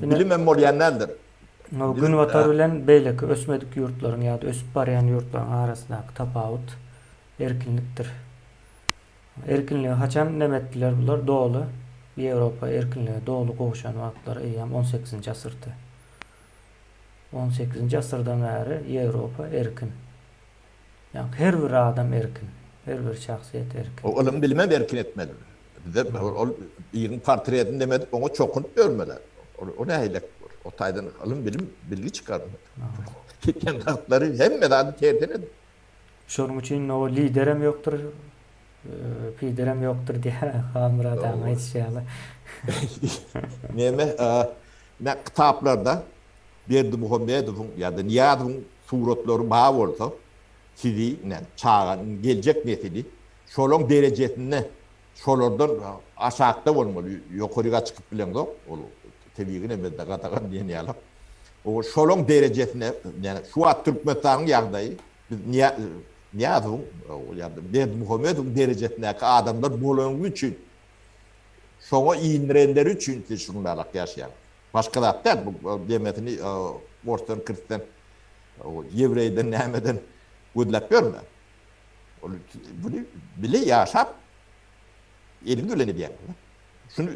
bilim hem bolýan däldir. Günbatar bilen beýleki ösmedik ýurtlaryň ýa-da ösüp barýan ýurtlaryň arasyndaky tapawut erkinlikdir. Erkinligi haçan neme etdiler bular doly Ýewropa erkinlige doly gowşan wagtlary eýýäm on sekizinji asyrdy. On sekizinji asyrdan bäri Ýewropa erkin. Ýagny her bir adam erkin. Her bir şahsyýet erkin. O ylym bilimem erkin etmeli. Bize ol biriniň portretini neme edip oňa çokunyp ýörmeli. O nähilek bor? O taýdan ylym bilim bilgi çykarmaly. Gitýän zatlary hemme zady tersine edip. Şonuň üçin o liderem ýokdur, piderem ýokdur diýýär Halmyrat agaň aýdyşy ýaly. Neme, ne kitaplarda Berdimuhamedowyň ýa-da Nyýazowyň suratlary bar bolsa, sizi, ine, çaganyň geljek nesili şolaň derejesinde, şolardan aşakda bolmaly, ýokaryga çykyp bileňzok, ol tebigy nemede gadagan diýen ýaly. O şolaň derejesine, ýani şu wagt Türkmenistanyň ýagdaýy biz Nyýazowyň ýa-da Berdimuhamedowyň derejesindäki adamlar bolany üçin şoňa indirenleri üçin siz şunalak ýaşaýaňyz. Başga zat däl bu demesini orsdan, kirsden, ýewreýden nämeden gözläp ýörme. Ol buny bile ýaşap eliňiz bilen edýäňiz. Şuny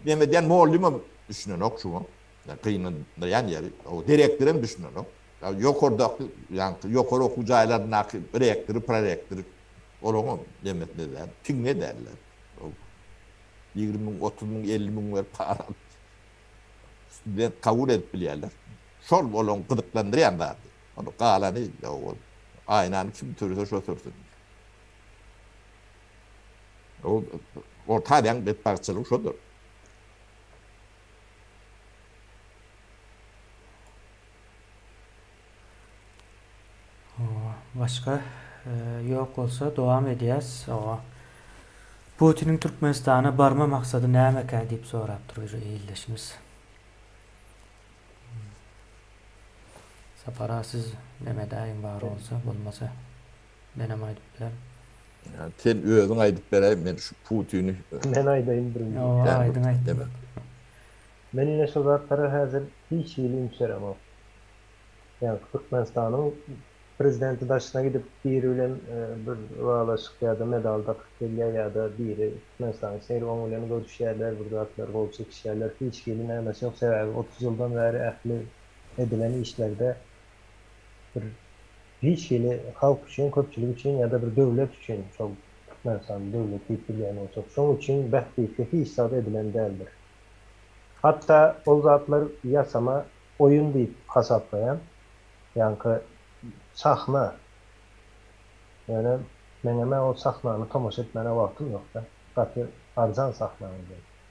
neme edýän mugallymam düşünenok şuňa. Gynandyrýan ýeri, o direktorem düşünenok. Ýokardaky, ýaňky ýokary okuw jaýlaryndaky rektory, prorektory olaňam nemesinde däl, piňine däller. 20 müň, 30 müň, 50 müň berip para alyp student kabul edip bilýärler. Şol olaň gyzyklandyrýan zady. Ony galany ol aýnany kim sürse şo sürsün. O Orta Aziýanyň betbagtçylygy şodur. Başga ýok bolsa dowam edýäs. Putiniň Türkmenistana barma maksady nämekä diýip sorapdyr bir ildeşimiz. Sapar aga siz neme edäýiň bar bolsa, bolmasa menem aýdyp bilerin. Sen özüň aýdyp beräý men şu Putini. Men aýdaýyn birinji. Ýok aýdyň aýt. Men ine şu zatlara häzir hiç hili üns beremok. Ýagny Türkmenistanyň prezidenti daşyna gidip biri bilen bir ylalaşyk ýa-da medal dakyp gelýär ýa-da biri Türkmenistanyň içine girip oň bilen görüşýärler bir zatlar gol çekişýärler hiç hili nämesi ýok sebäbi 30 ýyldan bäri ähli edilen işlerde bir hiç hili halk üçin köpçülik üçin ýa-da bir döwlet üçin şol Türkmenistan döwlet diýip bilýän bolsak şoň üçin bähbitli hiç zat edilen däldir. Hatda ol zatlar ýasama oýun diýip hasaplaýan. Ýaňky sahna. Ýöne meňem-ä ol sahnany tomaşa etmäne wagtym ýok-da. Gaty arzan sahna ol.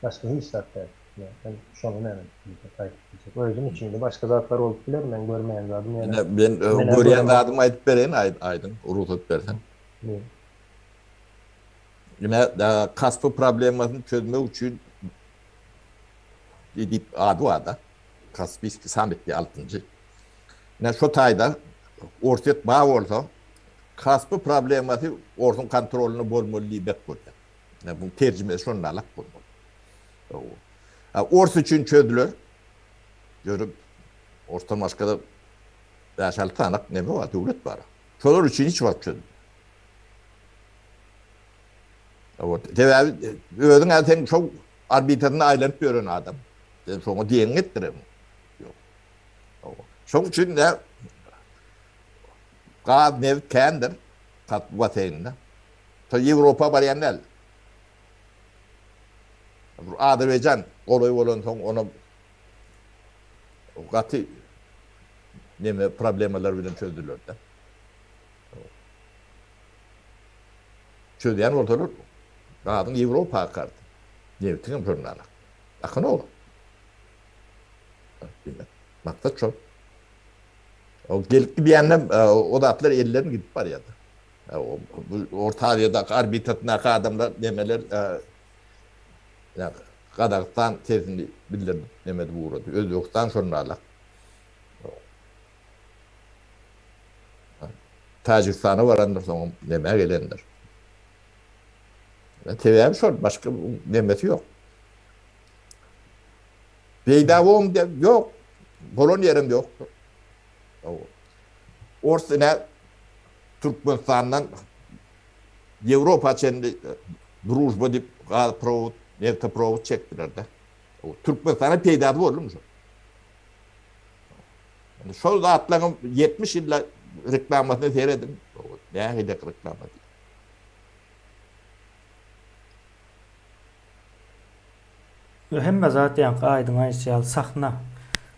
Başga hiç zat däl. Men şony näme diýjek, aýdyp biljek. Özüm üçin-de başga zatlar bolup biler, meň görmeýän zadym ýöne. Ine, men görýän zadymy aýdyp bereýin, Aýdyň, rugsat berseň. Ine, Kaspi problemasyny çözmek üçin diýip ady bar-da. Kaspiýski sammit diýip altynjy. Ine şo taýda Orsýet bar bolsa, Kaspi problemasy orsuň kontrolynda bolmaly diýmek bolýar. Ine bu terjimesi şondalak bolmaly. Ors üçin çözüler. Ýöne orsdan başga-da bäş-alty sany neme bar, döwlet bar. Şolar üçin hiç wagt çözülmez. Sebäbi özüň sen şo orbitasynda aýlanyp ýören adam. Sen şoňa diýeniňi etdiremiň. Ýok. Şoň üçin de gaz, nebit kändir Kaspi basseýninde. Şo Ýewropa barýan däl. Azerbaýjan golaý bolansoň onam gaty neme problemalar bilen çözdüler-de. Çözýän bolsalar gazyň Ýewropa akardy. Nebitiň hem şondan akanok. Diýmek, maksat şol. O gelip gidýänden o zatlar ellerin gidip barýardy. Bu Orta Aziýadaky orbitasyndaky adamlar nemeler Gazagystan sesini bildirip neme edip ugrady. Özbegistan şonda Täjigistana barandyr soňam nämä gelendir. Sebäbi şol başga nemesi ýok. Peýda bolm diýip ýok. Bolan ýerem ýok. Ors ine Türkmenistandan Ýewropa çenli družba diýip gaz prowod, nefteprowod çekdiler-de. Türkmenistana peýdasy boldumy şol? Indi şol zatlaryň 70 ýylda reklamasyna serediň. Nähili reklama diýip. Hemme zat ýaňky aýdyň aýdyşy ýaly sahna.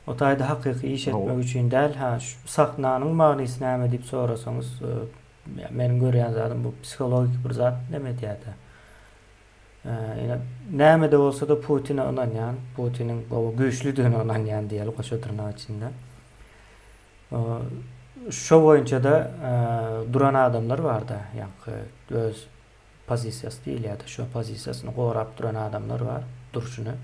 O taýda hakyky iş etmek üçin däl. Ha, şu sahnanyň manysy näme diýip sorasaňyz, meniň görýän zadym bu psihologik bir zat neme edýär-de. Ine, näme-de bolsa-da Putine ynanýan, Putiniň gowy güýçlüdigine ynanýan diýeli goşa dyrnak içinde. Şo boýunça-da duran adamlar bar-da, ýaňky öz pozisiýasy diýilýär-de, şo pozisiýasyny gorap duran adamlar bar, durşuny.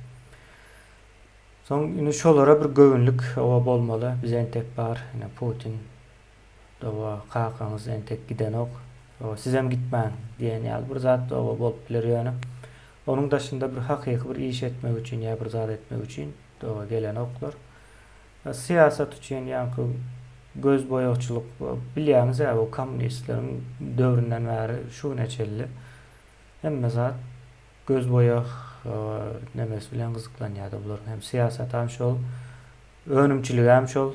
Soň indi şolara bir göwünlik oba bolmaly. Biz entek bar. Ine Putin dowa kakaňyz entek gidenok. Oba sizem gitmäň diýen ýaly bir zat oba bolup biler ýöne. Onuň daşynda bir hakyky bir iş etmek üçin ýa bir zat etmek üçin dowa gelenoklar. Syýasat üçin ýaňky göz boýagçylyk bilýäňiz-ä bu kommunistleriň döwründen bäri şu güne çenli hemme zat göz boýag nemesi bilen gyzyklanýardy bularyň hem syýasatam şol önümçiligem şol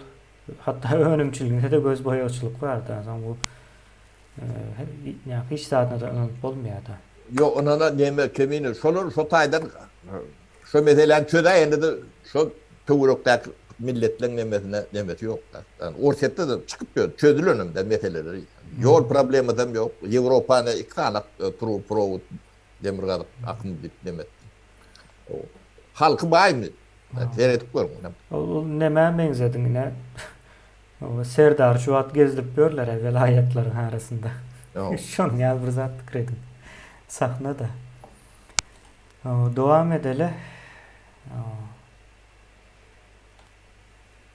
hatda önümçiliginde-de göz boýagçylyk bardy onsoň bu hiç zadyna-da ynanyp bolmaýardy. Ýok ynana neme kemine şolar şo taýdan şo meseläni çözäýende-de şo töwerekdäki milletleň nemesine nemesi ýok da. Yani Orsýetde-de çykyp ýör çözülenem de meseleler. Ýol problemasam ýok. Ýewropany iki sany truboprovod demirgazyk akymy diýip neme etdi. Halky baýmy? Seredip görüň. Ol nämä meňzediň ine? Serdary şu wagt gezdirip ýörler-ä welaýatlaryň arasynda. Şonuň ýaly bir zat pikir ediň. Sahna-da. Dowam edeli.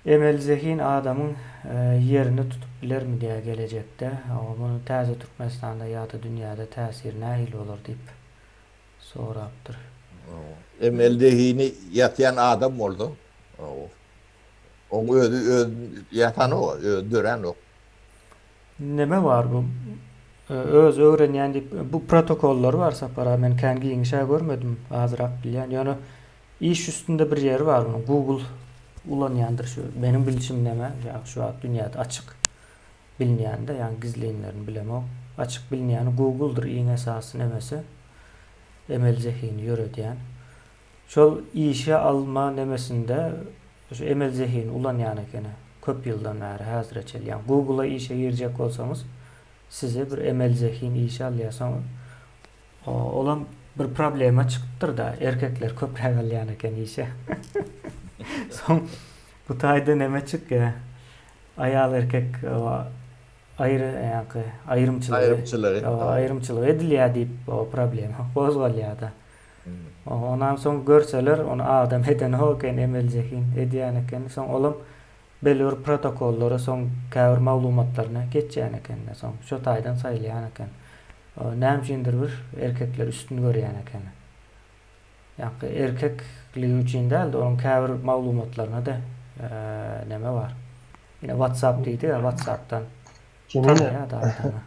Emeli zehin adamyň ýerini tutup bilermi diýýär gelejekde. Munuň täze Türkmenistanda ýa-da dünýäde täsiri nähili bolar diýip sorapdyr. Emeli zehini ýasýan adam bolsa, oň özi öz ýasanok, özi döränok. Neme bar bu özi öwrenýän diýip bu protokollar bar Sapar aga men kän giňişä görmedim azrak bilýän ýöne Iş üstünde bir ýeri bar munuň Google ulanýandyr şu meniň bilşim neme ýa şu wagt dünýäde açyk bilinýände ýagny gizlinlerini bilemok açyk bilinýäni Googledyr iň esasy nemesi emeli zehini ýöredýän şol işe alma nemesinde şu emeli zehini ulanýan ekeni köp ýyldan bäri häzire çenli ýagny Google-a işe girjek bolsaňyz sizi bir emeli zehin işe alýar soň Olam bir problema çykypdyr-da, erkekler köpräk alýan eken işe. Soň bu taýda neme çykýar? Aýal-erkek aýry ýaňky aýrymçylygy Aýrymçylygy. aýrymçylyk edilýär diýip o problema gozgalýar-da. Onam soň görseler, ony adam edenok eken, emeli zehin edýän eken. Soň olam belli bir protokollara soň käbir maglumatlaryna geçýän eken-de, soň şo taýdan saýylýan eken. Näme üçindir bir erkekler üstün görýän ekeni. Ýaňky erkekligi üçin däl-de, onuň käbir maglumatlaryna-da neme bar. Ine WhatsApp diýdi-ä, WhatsApp-dan tanýar-da adamy.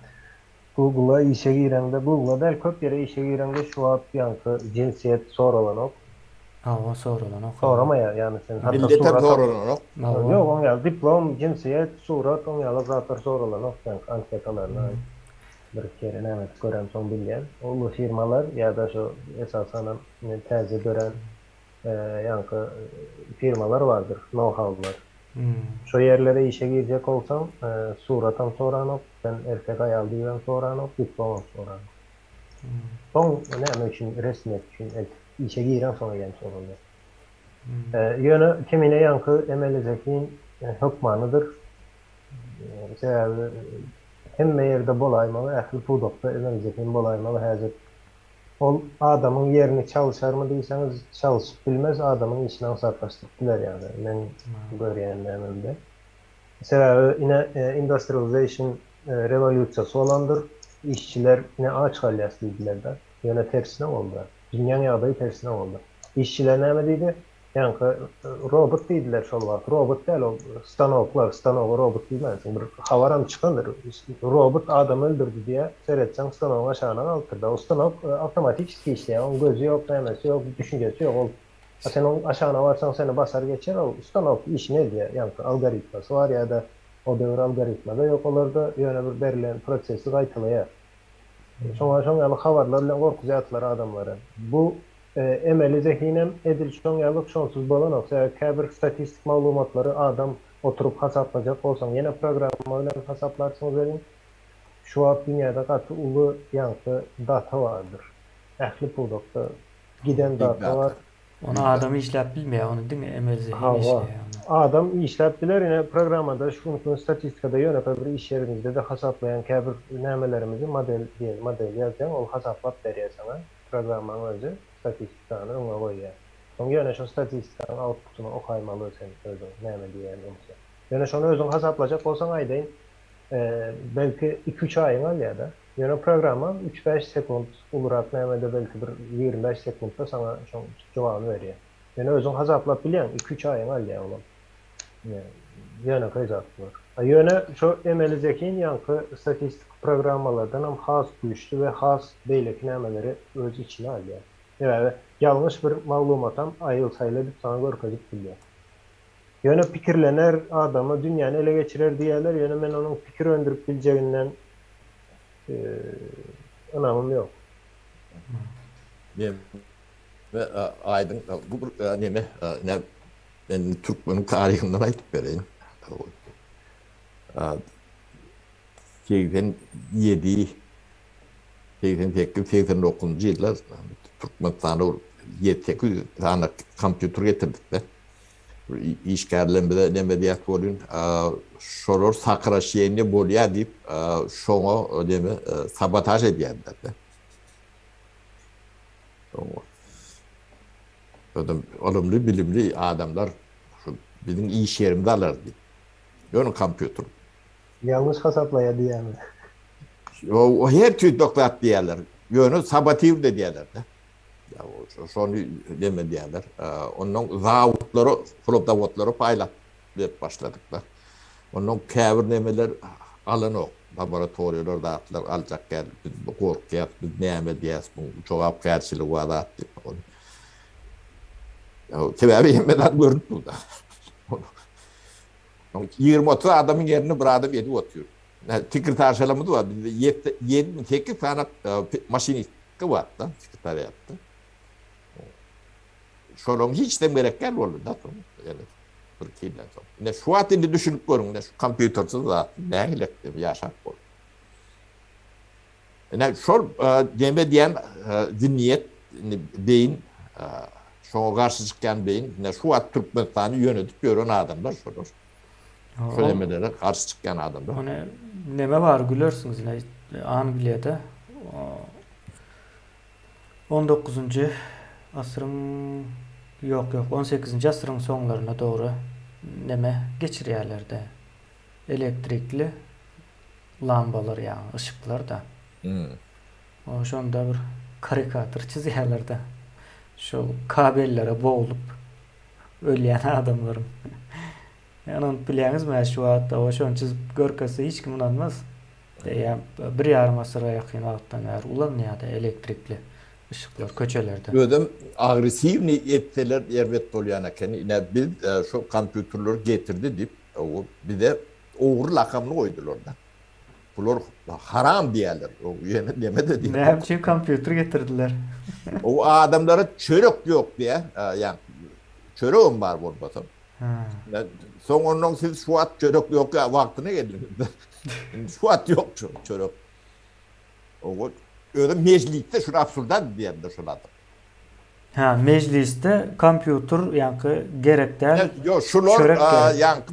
Google-a işe gireňde, Google-a däl, köp ýere işe gireňde şu wagt ýaňky jensiýet soralanok. Hawa, soralanok. Soramaýar, ýagny sen hatda Milletem suratam soralanok. Hawa. Ýok, oň ýaly diplom, jensiýet, surat, oň ýaly zatlar soralanok ýaňky anketalaryna. Bir kere näme edip göremsoň bilýän. Uly firmalar ýa-da şu esasanam täze dörän ýaňky firmalar bardyr, nou-haular. Şo ýerlere işe girjek bolsaň, suratam soranok, sen erkek aýal diýibem soranok, diplomam soranok. Soň näme üçin resmiýet üçin eltip işe gireňsoň eýýäm soralýar. Ýöne kemine ýaňky emeli zehin hökmanydyr. Sebäbi hemme ýerde bolaýmaly, ähli pudakda emeli zehin bolaýmaly häzir. Ol adamyň ýerini çalşarmy diýseňiz, çalşyp bilmez, adamyň işini aňsatlaşdyryp biler ýagny meň görýän nämemde. Sebäbi ine industrialization rewolýusiýasy bolandyr, işçiler ine aç galýas diýdiler-de. Ýöne tersine boldy. Dünýäň ýagdaýy tersine boldy. Işçiler näme diýdi? Ýaňky robot diýdiler şol wagt. Robot däl ol stanoklar, stanoga robot diýmänsiň. Bir habaram çykandyr. Robot adamy öldürdi diýýär. Seretseň stanogyň aşagyna galypdyr-da. O stanok awtomatiçeski işleýär. Oň gözi ýok, nämesi ýok, düşünjesi ýok. Ol sen oň aşagyna barsaň seni basar geçer. Ol stanok işini edýär. Ýaňky algoritmasy bar ýa-da o döwür algoritma-da ýok olarda. Ýöne bir berlen prosesi gaýtalaýar. Şoňa şoň ýaly habarlar bilen gorkuzýardylar adamlary. Bu Emeli zehinem edil şoň ýaly şonsuz bolanok. Sebäbi käbir statistik maglumatlary adam oturyp hasaplajak bolsaň ýene programma bilen hasaplarsyňyz welin şu wagt dünýäde gaty uly ýaňky data bardyr. Ähli pudakda giden data bar. Ony adam işläp bilmeýär, ony diňe emeli zehin Hawa. işleýär ony. Adam işläp biler ine programmada şu günki gün statistikada ýönekeý bir iş ýerimizde-de hasaplaýan käbir nämelerimizi model diýeli model ýazýaň ol hasaplap berýär saňa. Programmaň özi statistikany öňe goýýar. Soň ýöne şo statistikanyň outputyny okaýmaly sen özüň näme diýýän bolsa. Ýöne şony özüň hasaplajak bolsaň aýdaýyn, belki iki-üç aýyňy alýar-da. Ýöne programma üç-bäş sekunt, ulurak nämede belki bir 25 sekuntda saňa şoň jogabyny berýär. Ýöne özüň hasaplap bilýäň, iki-üç aýyňy alýar olam. Ýönekeý zat bular. A ýöne şo emeli zehin ýaňky statistik programmalardanam has güýçli we has beýleki nämeleri öz içine alýar. Sebäbi ýalňyş bir maglumatam aýyl-saýyl edip saňa görkezip bilýär. Ýöne pikirlener adama dünýäni ele geçirer diýýärler, ýöne men onuň pikir öndürip biljeginden ynamym ýok. Men aýdyň bu bir neme men türkmeniň taryhyndan aýdyp bereýin. 87 88 89-njy ýyllar Türkmenistana bir ýedi-sekiz ýüz sany kompýuter getirdik-de. Işgärlerimize neme diýýäs welin, şolar sokraşeniýe bolýar diýip, şoňa neme sabotaž edýärler-de. Özem ylymly, bilimli adamlar şu biziň iş ýerimizi alar diýip. Ýöne kompýuter. Ýalňyş hasaplaýar diýýäňmi? O her tüýdük zat diýýärler. Ýöne sabotiw-de diýýärler-de. Şony neme diýýärler. Ondan zawodlara, hlopzawodlara paýlap berip başladyk-da. Ondan käbir nemeler alanok. Laboratoriýalar zatlar aljak däl. Biz gorkýas, biz näme edýäs, muň jogapkärçiligi bar zat diýip. Sebäbi hemme zat görnüp dur-da. 20-30 adamyň ýerine bir adam edip otyr. Sekretarşalarymyz bar, bizde ýedi, sekiz sany maşinistka bar-da, sekretariatda. Şolaryň hiçden gerek däl boldy-da soň, ýöne bir iki ýyldan soň. Ine şu wagt indi düşünip görüň, ine şu kompýutersiz zat nähili ýaşap bolar. Ine şol neme diýen zihniyet, indi beýin, şoňa garşy çykýan beýin, ine şu wagt Türkmenistany ýönedip ýören adamlar şolar. Şol nemelere garşy çykýan adamlar. Ony neme bar gülersiňiz ine Angliýada 19-njy asyryň ýok ýok 18-nji asyryň soňlaryna dogry neme geçirýärler-de elektrikli lambalar ýagny yşyklar-da. O şonda bir karikatur çyzýarlar-da. Şol kabellere boglup ölýän adamlaryň. Ynanyp bilýäňizmi şu wagt o şony çyzyp görkezse hiç kim ynanmaz. Eýýäm bir ýarym asyra ýakyn wagtdan bäri ulanylýar-da elektrikli yşyklar köçelerde. Özem agressiwnyý etseler erbet bolýan eken. Ine biz şu kompýuterleri getirdi diýip bize Ogry lakamyny goýdular-da. Bular haram diýýärler. O ýene neme-de diýýär. Näme üçin kompýuter getirdiler? O adamlara çörek ýok diýýär. Ýa çöregem bar bolmasa. Soň ondan siz şu wagt çörek ýok ýa wagtyna geldiňiz. Indi şu wagt ýok çörek. O özem mejlisde şuny absurda diýýärler şol adam. Hä, mejlisde kompýuter ýaňky gerek däl. Ýok, şular ýaňky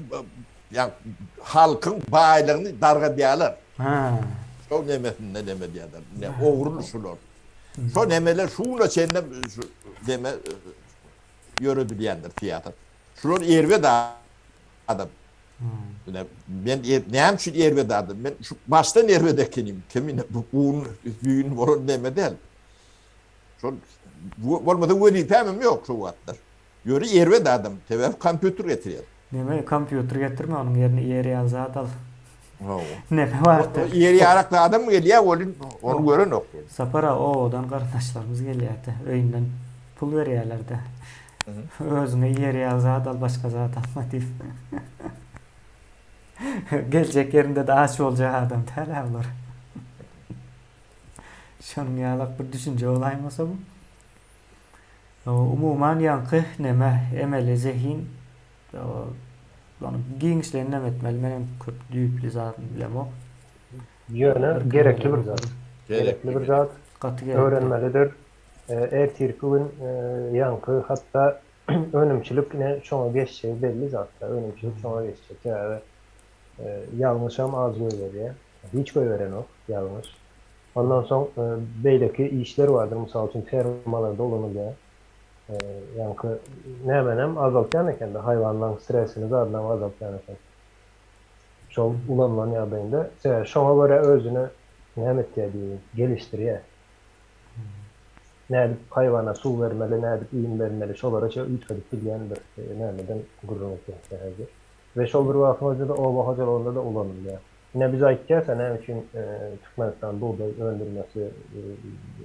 ýaňky halkyň baýlygyny dargadýarlar. Hä. Şol nemesinde neme diýýärler. Ne ogruly şular. Şo nemeler şu güne çenli şu neme ýöredilýändir syýasat. Şular erbet adam. Men näme üçin erbet adam? Men şu başdan erbet ekenim. Kemine bu un düýn bolan neme däl. Şol bolmasa wezipämem ýok şu wagtlar. Ýöne erbet adam, sebäbi kompýuter getirýär. Neme kompýuter getirme onuň ýerine ýer ýaly zat al. Hawa. Neme bardy? Ýer ýarak zadam gelýär welin ony görenok. Sapar aga obadan garyndaşlarymyz gelýärdi. Öýünden pul berýärlerdi. Özüňe ýer ýaly zat al başga zat alma diýip. Geljek ýerinde-de aç boljak adam däl-ä bular. Şonuň ýalak bir düşünje bolaýmasa bu. Umuman ýaňky neme emeli zehin ony giňişleýin neme etmeli menem köp düýpli zadyny bilemok. Ýöne gerekli bir zat. Gerekli bir zat. Gaty gerekli. Öwrenmelidir. Ertirki gün ýaňky hatda önümçilik ine şoňa geçjegi belli zatda. Önümçilik şoňa geçjek. Sebäbi ýalňyşam az goýberýär. Hiç goýberenok, ýalňyş. Ondan soň beýleki işler bardyr, mysal üçin fermalarda ulanylýar. Ýaňky nämenem azaltýan eken-de, haýwanlaryň stresini zadynam azaltýan eken. Şol ulanylan ýagdaýynda, sebäbi şoňa görä özüni näme etýär diýeýin, gelişdirýär. Nädip haýwana suw bermeli, nädip iým bermeli, şolara çe üýtgedip bilýän bir nämeden gürrüň etýäs häzir. We şol bir wagtyň özünde-de oba hojalygynda-da ulanylýar. Ine biz aýtýas-a näme üçin Türkmenistan bugdaý öndürmesi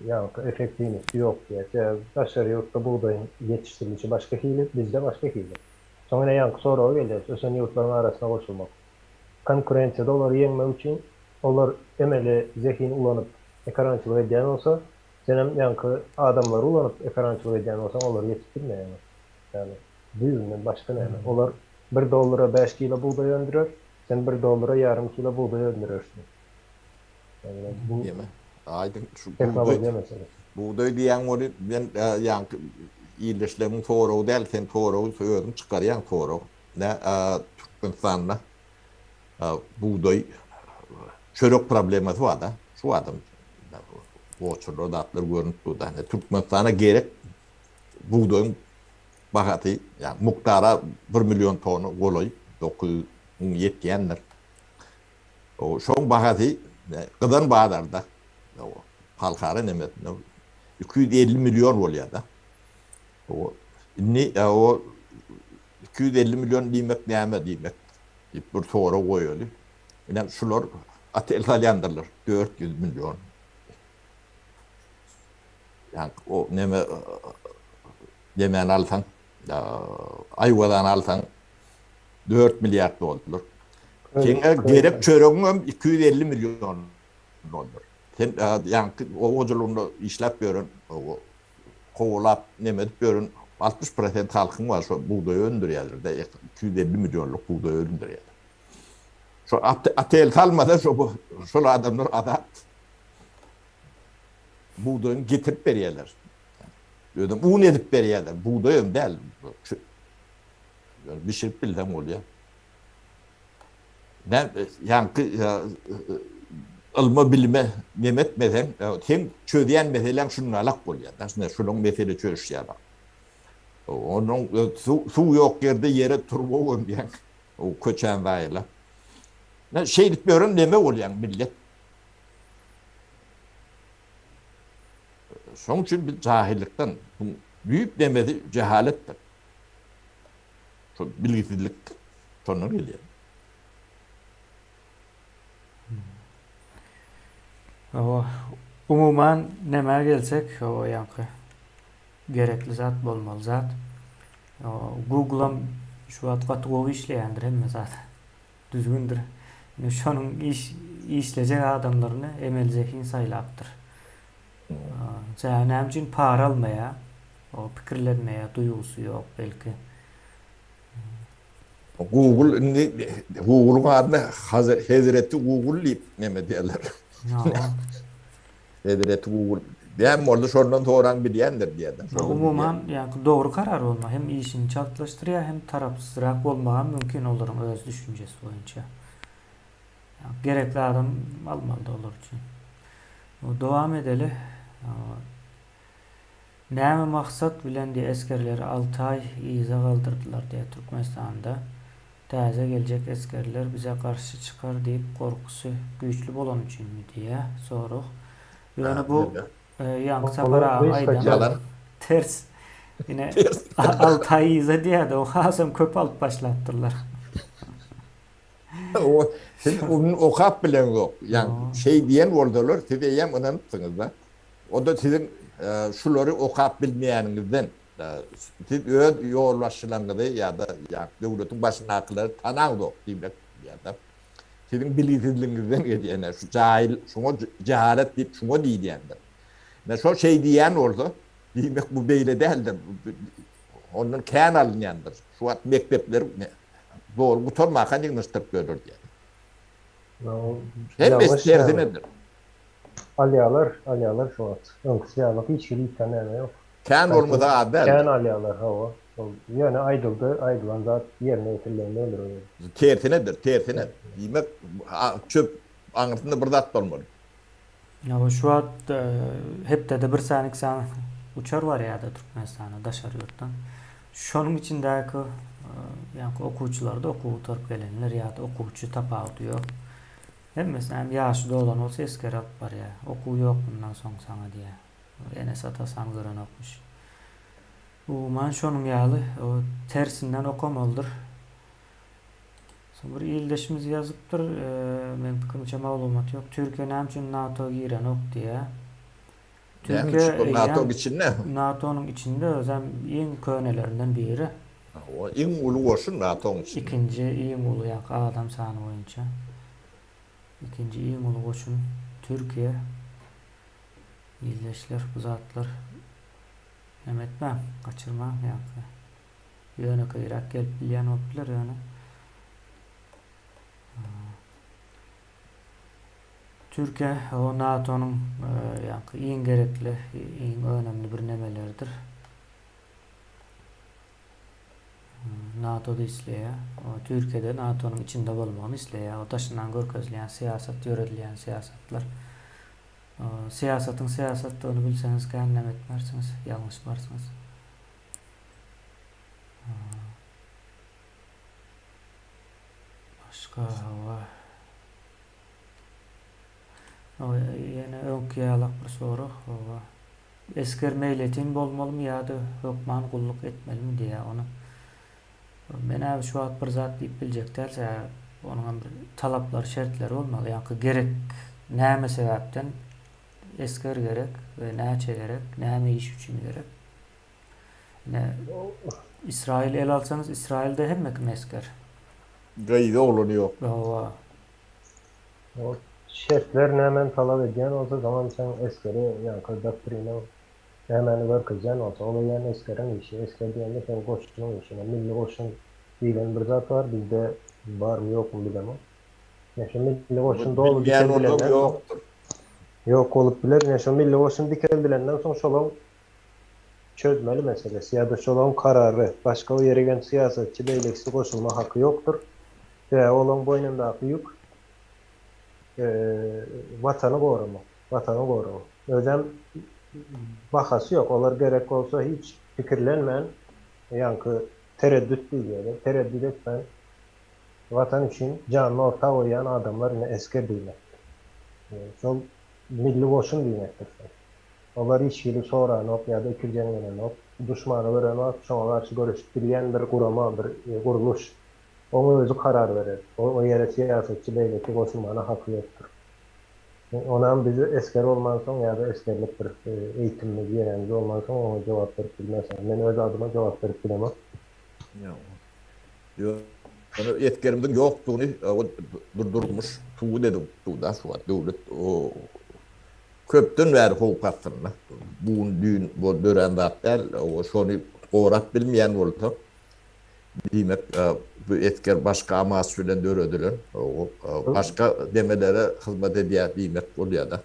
ýaňky effektiwnosti ýok diýýäs. Sebäbi daşary ýurtda bugdaýyň ýetişdirilişi başga hili, bizde başga hili. Soň ine ýaňky soraga gelýäs, ösen ýurtlaryň arasyna goşulmak. Konkurensiýada olary ýeňmek üçin olar emeli zehin ulanyp ekarançylyk edýän bolsa, senem ýaňky adamlary ulanyp ekarançylyk edýän bolsaň olary ýetip bilmeýäňiz. Ýagny düýbünden başga näme. Olar bir dollara bäş kilo bugdaý öndürer, Sen bir dollara ýarym kilo bugdaý öndürersiň. Ýagny bu Ýeme. Aýdyň şu bugdaý tehnologiýa meselesi. Bugdaý diýýäň ony men ýaňky ildeşleriň soragy däl, sen soragy özüň çykarýaň sorag. Nä Türkmenistanda bugdaý çörek problemasy barda. Şu adam goçurlar zatlar görünip dur da. Türkmenistana gerek bugdaýyň Bahasy, ýagny mukdara bir million tonna golaý, 900 müň ýetýändir. Şoň bahasy gyzan bazarda, halkara nemesinde 250 million bolýar-da. Indi o 250 million diýmek näme diýmek diýip bir sorag goýaly. Ine şular otel salýandyrlar 400 million. Ýagny o neme Nemäni alsaň, Aýwazany alsaň 4 milliard dollar. Seňe gerek çöregiňem 250 million dollar. Sen ýaňky oba hojalygynda işläp ýören, kowalap neme edip ýören 60 prosent halkyň bar, şo bugdaý öndürýärler-de, 250 millionlyk bugdaý öndürýärler. Şo otel salmasa şo şol adamlar azat bugdaýyny getirip berýärler. Özem un edip berýärler, bugdaýam däl. Ýöne bişirip bilseň bolýar. Näme, ýaňky ylma bilime neme etmeseň, seň çözýän meseläň şunalak bolýar. Daşyna şunuň mesele çözüşýär. Onuň suw ýok ýerde ýere turba gömýäň. O köçäni zaýalap. Şeýdip ýören neme bolýaň millet? Şonuň üçin biz jahylykdan, bu düýp nemesi jehaletdir. Şol bilgisizlik şondan gelýär. Hawa, umuman nämä gelsek, o ýaňky gerekli zat, bolmaly zat. Google-am şu wagt gaty gowy işleýändir hemme zat. Düzgündir. Ine şonuň iş işlejek adamlaryny emeli zehin saýlapdyr. Sebäbi näme üçin para almaýar? O pikirlenmeýär, duýgusy ýok belki. Google indi Google'yň adyny Hezreti Google diýip neme diýerler. Hezreti Google. Näme boldy şondan soraň bilýändir diýerler. Umuman ýaňky dogry karar bolma hem işini çaltlaşdyrýar hem tarapsyzrak bolmagam mümkin olaryň öz düşünjesi boýunça. Gerekli adam almalydy olar üçin. Dowam edeli. Näme maksat bilen diýe esgerleri 6 aý yza galdyrdylar diýe Türkmenistanda täze geljek esgerler bize garşy çykar diýip gorkusy güýçli bolany üçinmi diýe sorag. Ýöne bu ýaňky Sapar aga aýdan ters. Ine 6 aý yza diýýärdi o hasam köp alyp başlapdyrlar. O siz ony okap bileňzok. Ýagny şeý diýen bolsalar siz eýýäm ynanypsyňyz-da. O-da siziň şulary okap bilmeýäniňizden. Siz öz ýolbaşçylaryňyzy ýa-da döwletiň başyndakylary tanaňzok diýmek bolýar-da. Siziň bilgisizligiňizden gelýän şu jaýyl şuňa jehalet diýip şuňa diýilýändir. Ine şol şeý diýýän bolsa, diýmek bu beýle däldir. Ondan kän alynýandyr. Şu wagt mekdepler doly gutarmaka ýygnaşdyryp ýörler diýýär. Hemmesi tersinedir. Alýarlar, alýarlar şu wagt. Öňküsi ýaly hiç hili ýiten näme ýok. Kän bolmasa az däldir. Kän alýarlar, hawa. Ol ýöne aýdyldy, aýdylan zat ýerine ýetirilen däldir o ýerde. Tersinedir, tersine. Diýmek, çöp aňyrsynda bir zat bolmaly. Hawa, şu wagt hepdede bir sany, iki sany. Uçar barýardy Türkmenistana daşary ýurtdan. Şonuň içindäki ýaňky okuwçylarda okuw gutaryp gelenler ýa-da okuwçy tapawudy ýok. Hemmesini hem ýaşy dolan bolsa esger alyp barýar. Okuw ýok mundan soň saňa diýýär. Enesi atasam görenokmyş. Umuman şonuň ýaly tersinden okamalydyr. Soň bir ildeşimiz ýazypdyr, meň pikirimçe maglumat ýok. Türkiýe näme üçin NATO girenok diýýär. Türkiýe NATO içinde. NATO-nyň içinde özem iň könelerinden biri. Hawa, iň uly goşun NATO-nyň içinde. Ikinji iň uly ýa adam sany boýunça. Ikinji iň uly goşun Türkiýe. Ildeşler bu zatlar neme etmäň, gaçyrmaň ýa-da ýönekeýräk gelip bilýän bolup biler ýöne. Türkiýe o NATO-nyň ýaňky iň gerekli, iň önemli bir nemeleridir. NATO-da isleýär. O Türkiýede NATO-nyň içinde bolmagyny isleýär. O daşyndan görkezilýän syýasat, ýöredilýän syýasatlar. Syýasatyň syýasatdygyny bilseňiz kän neme etmersiňiz, ýalňyşmarsyňyz. Başga hawa. Ýene öňki ýalak bir sorag, hawa. Esger meýletin bolmalymy ýa-da hökman gulluk etmelimi diýýär ony. Men-ä şu wagt bir zat diýip biljek däl, sebäbi onuň hem bir talaplary, şertleri bolmaly. Ýaňky gerek näme sebäpden esger gerek we näçe gerek, näme iş üçin gerek. Ine, Ysraýyly ele alsaňyz, Ysraýylda hemme kim esger. Gyzy oglany ýok. Hawa. O şertler nämäni talap edýän bolsa, soňam seň esgeri ýaňky doktrinaň nämäni görkezýän bolsa, ol eýýäm esgeriň işi. Esger diýende seň goşunyň işi. Ine, milli goşun diýlen bir zat bar, bizde barmy ýokmy bilemok. Ine, şu milli goşun doly Bilmeýän bolsaň dikeldilenden soň, ýokdur. ýok bolup biler. Ine, şu milli goşun dikeldilenden soň şolaň çözmeli meselesi ýa-da şolaň karary, başga o ýere gelen syýasatçy beýlekisi goşulma haky ýokdur. Sebäbi olaň boýnundaky ýük Watany goramak, Watany goramak. Özem bahasy ýok, olar gerek bolsa hiç pikirlenmän, ýaňky tereddüt diýilýär-de, tereddüt etmän Watan üçin janyny orta goýýan adamlar ine esger diýmekdir. Şol milli goşun diýmekdir şol. Olar hiç hili soranok ýa-da ikirjeňlenenok. Duşmany gören wagt şoňa garşy göreşip bilýän bir gurama, bir gurluş. Oň özi karar berer. O ýere syýasatçy beýleki goşulmana haky ýokdur. Onam biz esger bolmansoň ýa-da esgerlik bir eýitimimiz, ýerämiz bolmansoň oňa jogap berip bilmeris. Men öz adyma jogap berip bilemok. Ýöne esgerimiziň ýokdugyny bir durmuş subut edip dur-da şu wagt döwlet köpden bäri howp astynda. Bu gün düýn dörän zat däl. Şony gorap bilmeýän bolsa, diýmek bu esger başga amaç bilen döredilen, başga demelere hyzmat edýär diýmek bolýar-da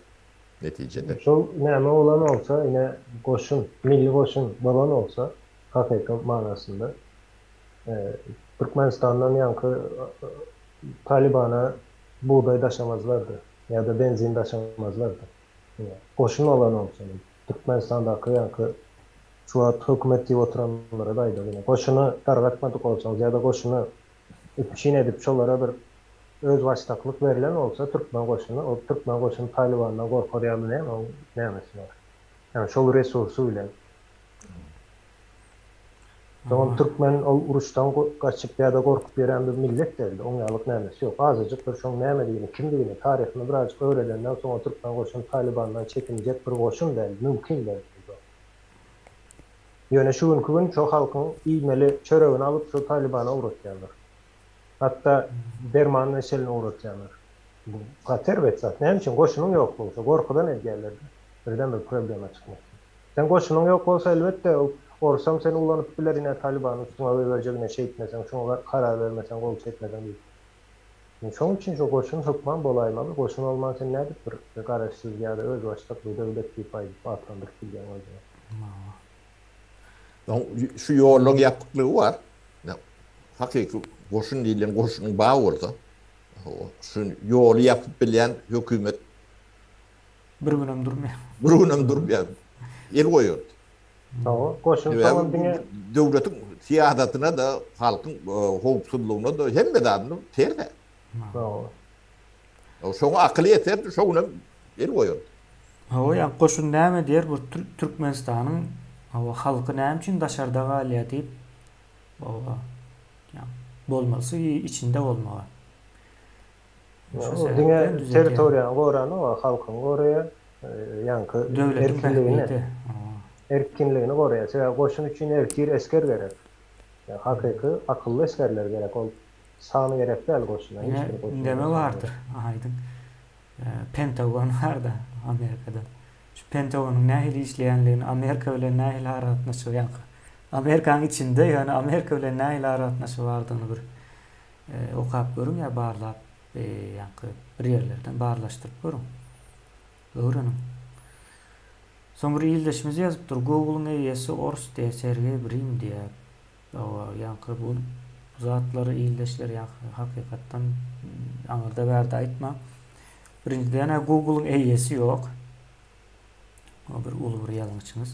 netijede. Şol näme bolan bolsa, ine goşun, milli goşun bolan bolsa, hakyky manasynda Türkmenistandan ýaňky Talybana bugdaý daşamazlardy ýa-da benzin daşamazlardy. Goşun bolan bolsa, Türkmenistandaky ýaňky şu wagt hökümet diýip oturanlara-da aýdaly, ine, goşuny dargatmadyk bolsaňyz ýa-da goşuny üpjün edip şolara bir özbaşdaklyk berlen bolsa türkmen goşuny, ol türkmen goşuny Talybandan gorkar ýaly näme oň nämesi bar? Ýagny şol resursy bilen. Soňam türkmen ol uruşdan gaçyp ýa-da gorkup ýören bir millet däldi. Oň ýalyk nämesi ýok. Azajyk bir şoň nämedigini, kimdigini, taryhyny birazjyk öwredenden soň o türkmen goşuny Talybandan çekinjek bir goşun däl, mümkin däl. Ýöne şu günki gün şo halkyň iýmeli çöregini alyp şo Talybana ugratýarlar. Hatda derman meselini ugratýarlar. Bu gaty erbet zat. Näme üçin? Goşunyň ýoklugy şo gorkudan edýärler-de. Birden bir problema çykmasyn. Seň goşunyň ýok bolsa elbetde ol orsam seni ulanyp biler ine talybany üstüňe goýberjek ine şeýtmeseň şuňa karar bermeseň gol çekmeseň diýip. Ine şoň üçin şo goşun hökman bolaýmaly goşun bolman sen nädip bir garaşsyz ýa-da özbaşdak bir döwlet diýip aýdyp atlandyryp bilýäň özüňi. Soň şu ýollaň ýapyklygy bar. Hakyky goşun diýlen goşunyň bar bolsa şu ýoly ýapyp bilýän hökümet Bir günem durmaýar. Bir günem durmaýar. El goýardy. Hawa, goşun Sebäbi soňam bu diňe döwletiň syýasatyna-da, halkyň howpsuzlygyna-da, hemme zadyna ters. Hawa. Şoňa akyly ýeterdi, şo günem el goýardy. Hawa, ýa goşun näme diýer, bu Türkmenistanyň hawa halky näme üçin daşarda galýar diýip, hawa, ýa bolmalysy içinde bolmagy. Şo Diňe sebäpden düzedýär. territoriýany goranok, halkyny goraýar, ýaňky Döwletiň erkinligini, bähbidi. Hawa. erkinligini goraýar. Sebäbi goşun üçin ertir esger gerek. Hakyky akylly esgerler gerek. Ol san gerek däl goşuna, hiç Ine, bir goşuna indeme san bardyr, gerek. aýdyň. Pentagon bar-da Amerikada. Şu Pentagonyň nähili işleýänligini, Amerika bilen nähili aragatnaşygy, ýaňky Amerikanyň içinde, ýöne Amerika bilen nähili aragatnaşygy bardygyny bir okap görüň ýa barlap, ýaňky bir ýerlerden barlaşdyryp görüň. Öwreniň. Soň bir ildeşimiz ýazypdyr, Google-yň eýesi ors diýýär, Sergeý Brin diýýär. Hawa, ýaňky bu zatlary ildeşler ýaňky hakykatdan aňyrda bärde aýtma. Birinjiden-ä Google-yň eýesi ýok. O bir uly bir ýalňyşyňyz.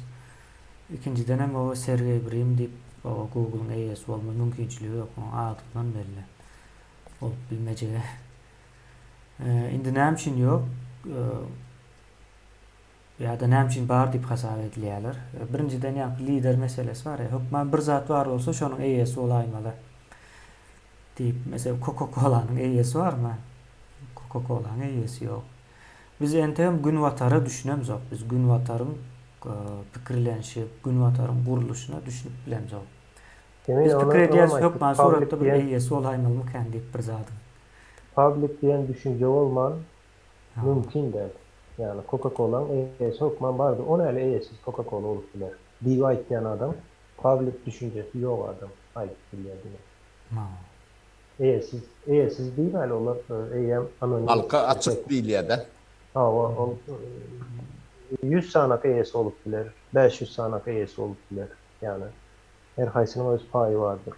Ikinjidenem o Sergeý Brin diýip o Google-yň eýesi bolma mümkinçiligi ýok. Onuň adyndan belli. Bolup bilmejegi. Indi näme üçin ýok? Ýa-da näme üçin bar diýip hasap edilýärler? Birinjiden ýaňky lider meselesi bar ýa, hökman bir zat bar bolsa şonuň eýesi bolaýmaly diýip, meselem Coca-Colanyň eýesi barmy? Coca-Colanyň eýesi ýok. Biz entegem Günbatara düşünemzok. Biz Günbataryň pikirlenişi, Günbataryň gurluşyna düşünip bilemzok. Biz pikir edýäris hökman suratda bir eýesi bolaýmalymykan diýip bir zadyň. Public diýen düşünje bolman Mümkin däl. Ýagny Coca-Colaň eýesi hökman bardyr. O näle eýesiz Coca-Cola bolup biler? Diýip aýtýan adam public düşünjesi ýok adam aýdyp bilýär diňe. Eýesiz, eýesiz diýmäli olar eýýäm anonim. Halka açyk diýilýär-dä. Hawa, ol 100 sanak eýesi bolup biler, 500 sanak eýesi bolup biler. Ýagny her haýsynyň öz paýy bardyr.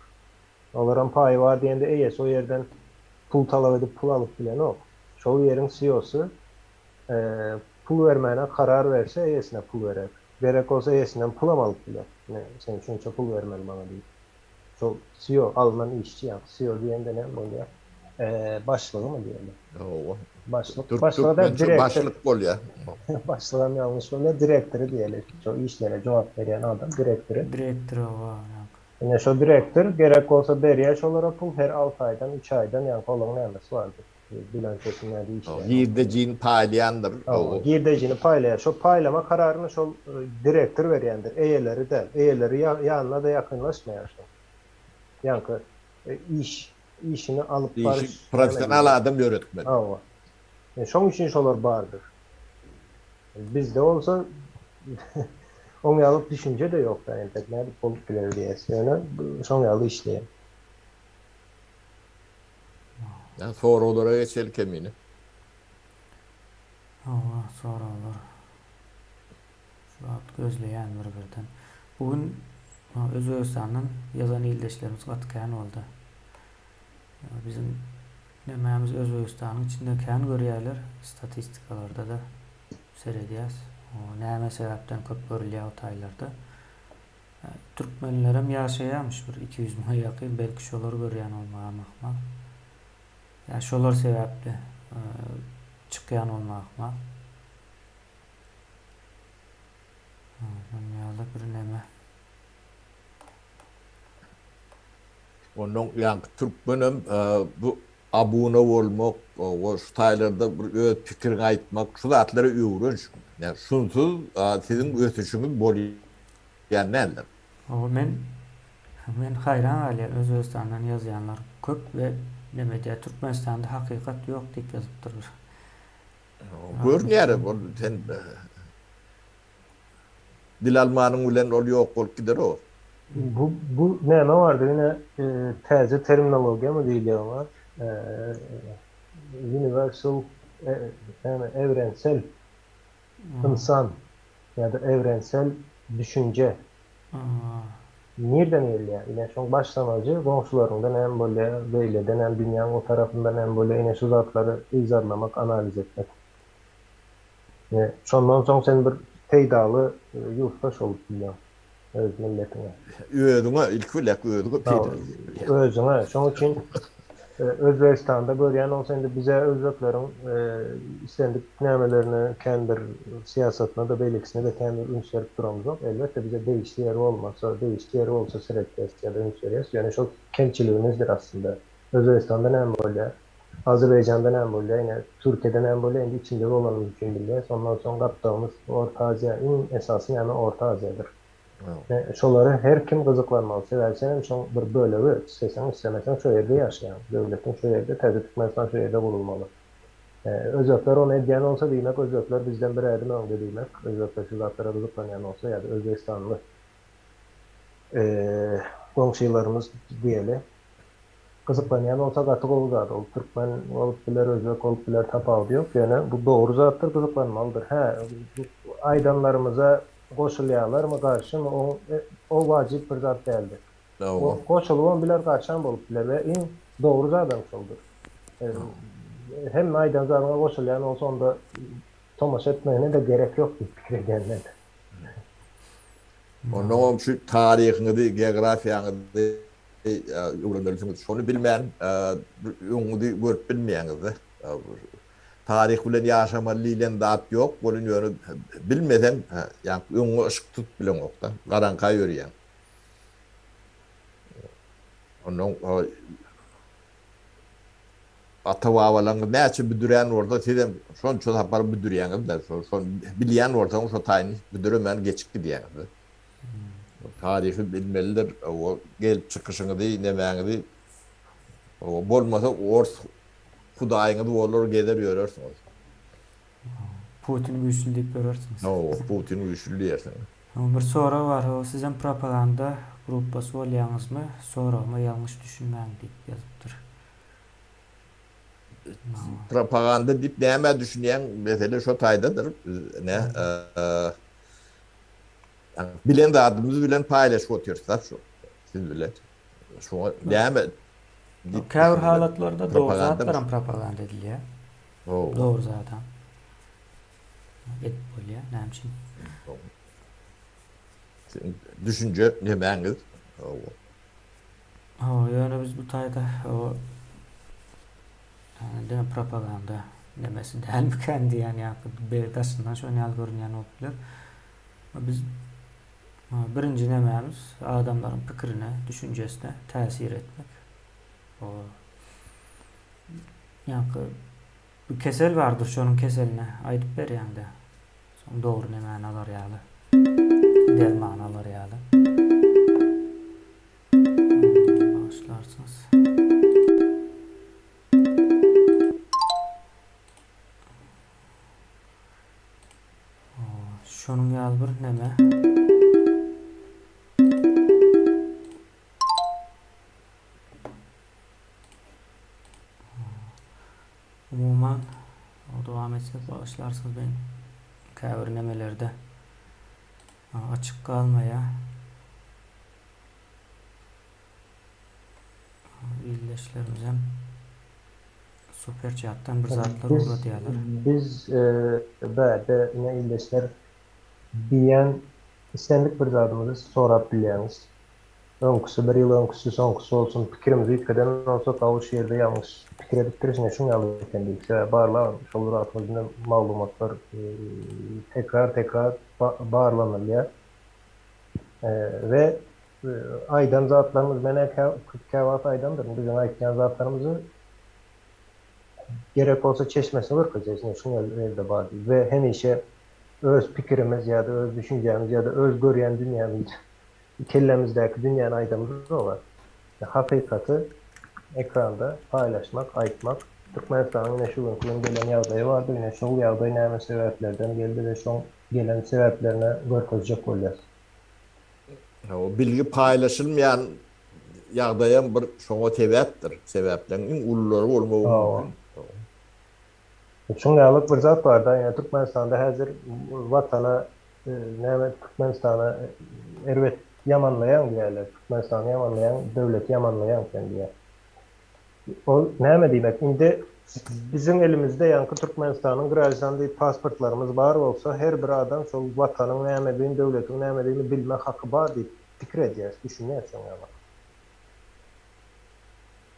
Olaram paýy bar diýende eýesi o ýerden pul talap edip pul alyp bilenok. Şol ýeriň CEO-sy pul bermäne karar berse eýesine pul berer. Gerek bolsa eýesinden pulam alyp biler. Ine sen şunça pul bermeli maňa diýip. Şol CEO alnan işçi ýa CEO diýende näme bolýar? Başlygymy diýeli. Hawa. Başlyk, başlygy däl direktor. Başlyk bolýar. Başlygam ýalňyş bolýar, direktory diýeli. Şol işlere jogap berýän adam direktory. Direktory hawa. Ine şo direktor gerek bolsa berýä şolara pul her alty aýdan üç aýdan ýaňky olaň nämesi bardyr bilançosy näde işleýän Girdejini paýlaýandyr. Hawa girdejini paýlaýar şo paýlama kararyny şol direktor berýändir eýeleri däl eýeleri ýanyna-da ýakynlaşmaýar şoň ýaňky iş işini alyp baryş Işi professional adam ýöretmeli. Hawa şoň üçin şolar bardyr. Bizde bolsa oň ýaly düşünje-de ýok-da entek nädip bolup biler diýýäs. Ýöne şoň ýaly işleýär. Ýa soraglara geçeli Kemine. Hawa, soraglar. Şu wagt gözleýän bir birden. Bu gün Özbegistandan ýazan ildeşlerimiz gaty kän boldy. Biziň Nemämiz Özbegistanyň içinde kän görýärler, statistikalarda-da seredýäs. Näme sebäpden köp görülýär o taýlarda. Türkmenlerem ýaşaýarmyş bir 200 müňe ýakyn, belki şolar görýän bolmagam ahmal. Ýa şolar sebäpli çykýan bolmagy ahmal. Şonuň ýaly bir neme. Onnoň ýaňky türkmenem bu abuna bolmak we şu taýlarda bir öz pikiriňi aýtmak şu zatlary öwrenşiň. Ýa şunsuz siziň ösüşiňiz bolýan däldir. Hawa men men haýran galýan Özbegistandan ýazýanlar köp we neme diýýär Türkmenistanda hakykat ýok diýip ýazypdyr bir. Görünýär ol sen Dil almanyň bilen ol ýok bolup gider o. Bu bu näme bardy ine täze terminologiýamy diýilýär oňa universal näme evrensel ynsan ýa-da evrensel düşünje nirden gelýär ine şoň başlangyjy goňşularyňda näme bolýar beýlede näme dünýäň o tarapynda näme bolýar ine şu zatlary yzarlamak analiz etmek. Ine, şondan soň sen bir peýdaly ýurtdaş bolup bilýäň. Öz milletiňe. Özüňe, ilki bilen özüňe peýdaly diýip bilýän. Özüňe. Şonuň üçin Özbegistanda görýän bolsa indi bize özbekleriň islendik nämelerine kän bir syýasatyna-da beýlekisine-de kän bir üns berip duramyzok. Elbetde bize degişli ýeri bolmasa, degişli ýeri bolsa seretýäs ýa-da üns berýäs. Ýöne şol kemçiligimizdir aslynda. Özbegistanda näme bolýar? Azerbaýjanda näme bolýar, ine, Türkiýede näme bolýar, indi içinde bolanymyz üçin bilýäs. Ondan soň gapdalymyz Orta Aziýa, iň esasy näme Orta Aziýadyr. Şolara her kim gyzyklanmaly. Sebäbi sen hem şoň bir bölegi, isleseň, islemeseň şo ýerde ýaşaýaň. Döwletiň şo ýerde, täze Türkmenistan şo ýerde gurulmaly. Özbekler ony edýän bolsa, diýmek, özbekler bizden bir ädim öňde diýmek. Özbekler şu zatlara gyzyklanýan bolsa ýa-da özbegistanly goňşylarymyz diýeli. Gyzyklanýan bolsa gaty gowy zat ol türkmen bolup biler özbek bolup biler tapawudy ýok ýöne bu dogry zatdyr gyzyklanmalydyr hä aýdanlarymyza goşulýalarmy garşymy oň o wajyp bir zat däldir o goşulybam biler garşam bolup biler we iň dogry zadam şoldur hemme aýdan zadyňa goşulýan bolsa onda tomaşa etmegine-de gerek ýok diýip pikir edýän men. Onnoňam şu taryhyňyzy geografiýaňyzy öwrenmelisiňiz. Şony bilmän öňüňizi görüp bilmeýäňiz-de. Taryh bilen ýaşamaly diýlen zat ýok, welin ýöne bilmeseň, ýaňky öňüňe yşyk tutup bileňok-da, garaňka ýörýäň. Onnoň ata-babalaryňyz näçe büdürän bolsa, sizem şonça sapar büdürýäňiz-de. Şony bilýän bolsaňyz, şo taýyny büdüremän geçip gidýäňiz-de. Taryhy bilmelidir, o gelip çykyşyňyzy, nemäňizi, o bolmasa ors hudaýyňyz bolar gezer ýörersiňiz. Putin güýçli diýip ýörersiňiz. Hawa, Putin güýçli diýersiňiz. Bir sorag bar, o sizem propaganda gruppasy bolýaňyzmy? Soragyma ýalňyş düşünmäň diýip ýazypdyr. Propaganda diýip nämä düşünýäň, mesele şo taýdadyr. Ne, Bilen zadymyz bilen paýlaşyp otyrys-da şu siz bilen. Şoňa näme diýip Käbir halatlarda dogry zatlaram propaganda edilýär. Dogry zadam edip bolýar. Näme üçin? Siziň düşünje nemäňiz? Hawa, ýöne biz bu taýda o diňe propaganda nemesi dälmikän diýýän ýa-da daşyndan şon ýaly görünýän bolup biler. Biz birinji nemämiz adamlaryň pikirine, düşünjesine täsir etmek. O ýaňky bir kesel bardyr, şonuň keseline aýdyp berýäňde. Soň dogry nemäni alar ýaly, dermany alar ýaly. Bagyşlarsyňyz. Şonuň ýaly bir neme. Umuman, dowam etsek bagyşlarsyňyz men käbir nemelerde açyk galmaýar. Ildeşlerimizem super chatdan bir zatlar Biz ugradýarlar. biz bärde ine ildeşler diýýän islendik bir zadymyzy sorap bilýäňiz. Öňküsi bir ýyl öňküsi soňkusy bolsun pikirimizi üýtgeden bolsak aw şu ýerde ýalňyş pikir edipdiris ine şuň ýaly eken diýip sebäbi barlag şol bir wagtyň özünde maglumatlar tekrar tekrar barlanylýar we Aýdan zatlarymyz men-ä käwagt aýdandyryn, biziň aýtýan zatlarymyzy gerek bolsa çeşmesini görkezýäs, ine şuň ýaly ýerde bar diýip we hemişe öz pikirimiz ýa-da öz düşünjämiz ýa-da öz görýän dünýämiz, kellämizdäki dünýäni aýdamyzok-a. Hakykaty ekranda paýlaşmak, aýtmak. Türkmenistanyň ine şu günki gün gelen ýagdaýy bardy, ine şol ýagdaý näme sebäplerden geldi we şoň gelen sebäplerine görkezjek bolýas. O bilgi paýlaşylmaýan ýagdaýam bir şoňa sebäpdir. Sebäpleriň iň ululary bolmagy mümkin. Şuň ýaly bir zat barda, ýa Türkmenistanda häzir watana näme Türkmenistana erbet ýamanlaýaň diýýärler. Türkmenistany ýamanlaýaň, döwleti ýamanlaýaň sen diýýär. Ol näme diýmek? Indi. Biziň elimizde ýaňky Türkmenistanyň graždan diýip pasportlarymyz bar bolsa, her bir adam şol watanyň nämedigini, döwletiň nämedigini bilme haky bar diýip pikir edýäris, düşünýäris şoň ýaly.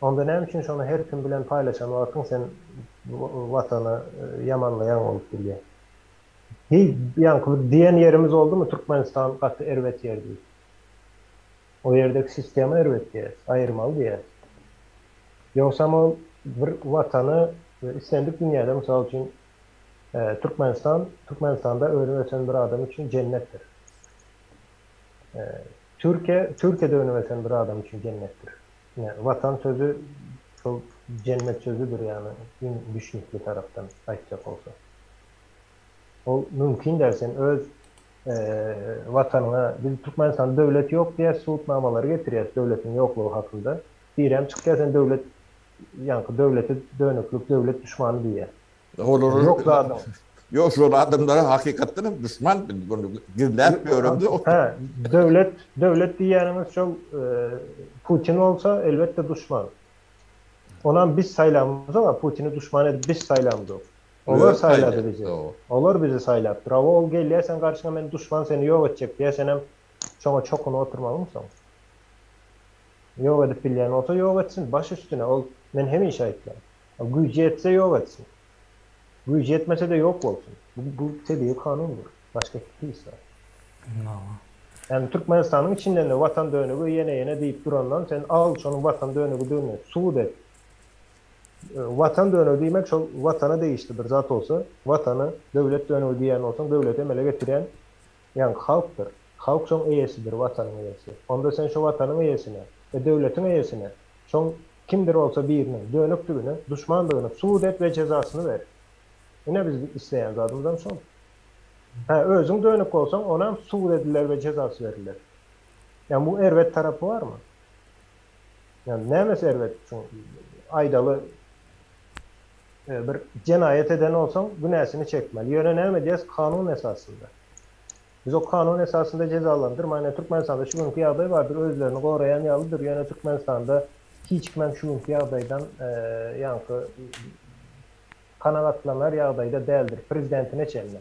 Onda näme üçin şony her kim bilen paýlaşan wagtyň sen watany ýamanlaýaň bolup bilýär. Heý, ýaňky bir diýen ýerimiz boldumy Türkmenistan gaty erbet ýer diýip. O ýerdeki sistema erbet diýýäs, aýyrmaly diýýäs. Ýogsam ol bir watany islendik dünýäde mysal üçin Türkmenistan, Türkmenistanda önüp ösen bir adam üçin jennetdir. Türkiýe, Türkiýede önüp ösen bir adam üçin jennetdir. Ine, watan sözi şol jennet sözüdir ýagny iň düşnükli tarapdan aýtjak bolsa. Ol mümkin däl sen öz watanyňa biz Türkmenistanda döwlet ýok diýýäs subutnamalary getirýäs döwletiň ýoklugy hakynda. Birem çykýar sen döwlet ýaňky döwlete dönüklik döwlet duşmany diýýär. Olar Ýok zadyň. Ýok şol adamlara hakykatdan hem duşman bunu gizläp ýöremzok. Hä döwlet döwlet diýýäniňiz şol Putin bolsa elbetde duşman. Onam biz saýlamyzok a Putini duşman edip biz saýlamzok. Olar saýlady bizi. Olar bizi saýlapdyr. Hawa ol gelýär seň garşyňa men duşman seni ýok etjek diýýär senem şoňa çokunyp oturmalyňsoň. Ýok edip bilýän bolsa ýok etsin baş üstüne ol men hemişe aýtýan. Ol güýji ýetse ýok etsin. Güýji ýetmese-de ýok bolsun. Bu bu tebigy kanundyr. Başga hiç zat. Ýagny Türkmenistanyň içinden-de watan dönügi ýene ýene diýip durandan sen al şonuň watan dönügidigini subut et. Watan dönügi diýmek şol watana degişli bir zat bolsa, watany döwlet dönügi diýýän bolsaň döwleti emele getirýän ýaňky halkdyr. Halk şoň eýesidir, watanyň eýesi. Onda sen şo watanyň eýesine we döwletiň eýesine şoň kimdir bolsa biriniň dönükdigini, duşmandygyny subut et we jezasyny ber. Ine biz isleýän zadymyzam şol. Hä, özüň dönük bolsaň, onam subut ediler we jezasy beriler. Ýa bu erbet tarapy barmy? Ýa nämesi erbet şuň? Aýdaly, bir jenaýat eden bolsaň, günäsini çekmeli. Ýöne näme edýäs? Kanun esasynda. Biz o kanun esasynda jezalandyrman, ýa Türkmenistanda şu günki ýagdaý bardyr, özlerini goraýan ýalydyr, ýöne Türkmenistanda hiç kimem şu günki ýagdaýdan ýaňky kanagatlanar ýagdaýda däldir, prezidentine çenli.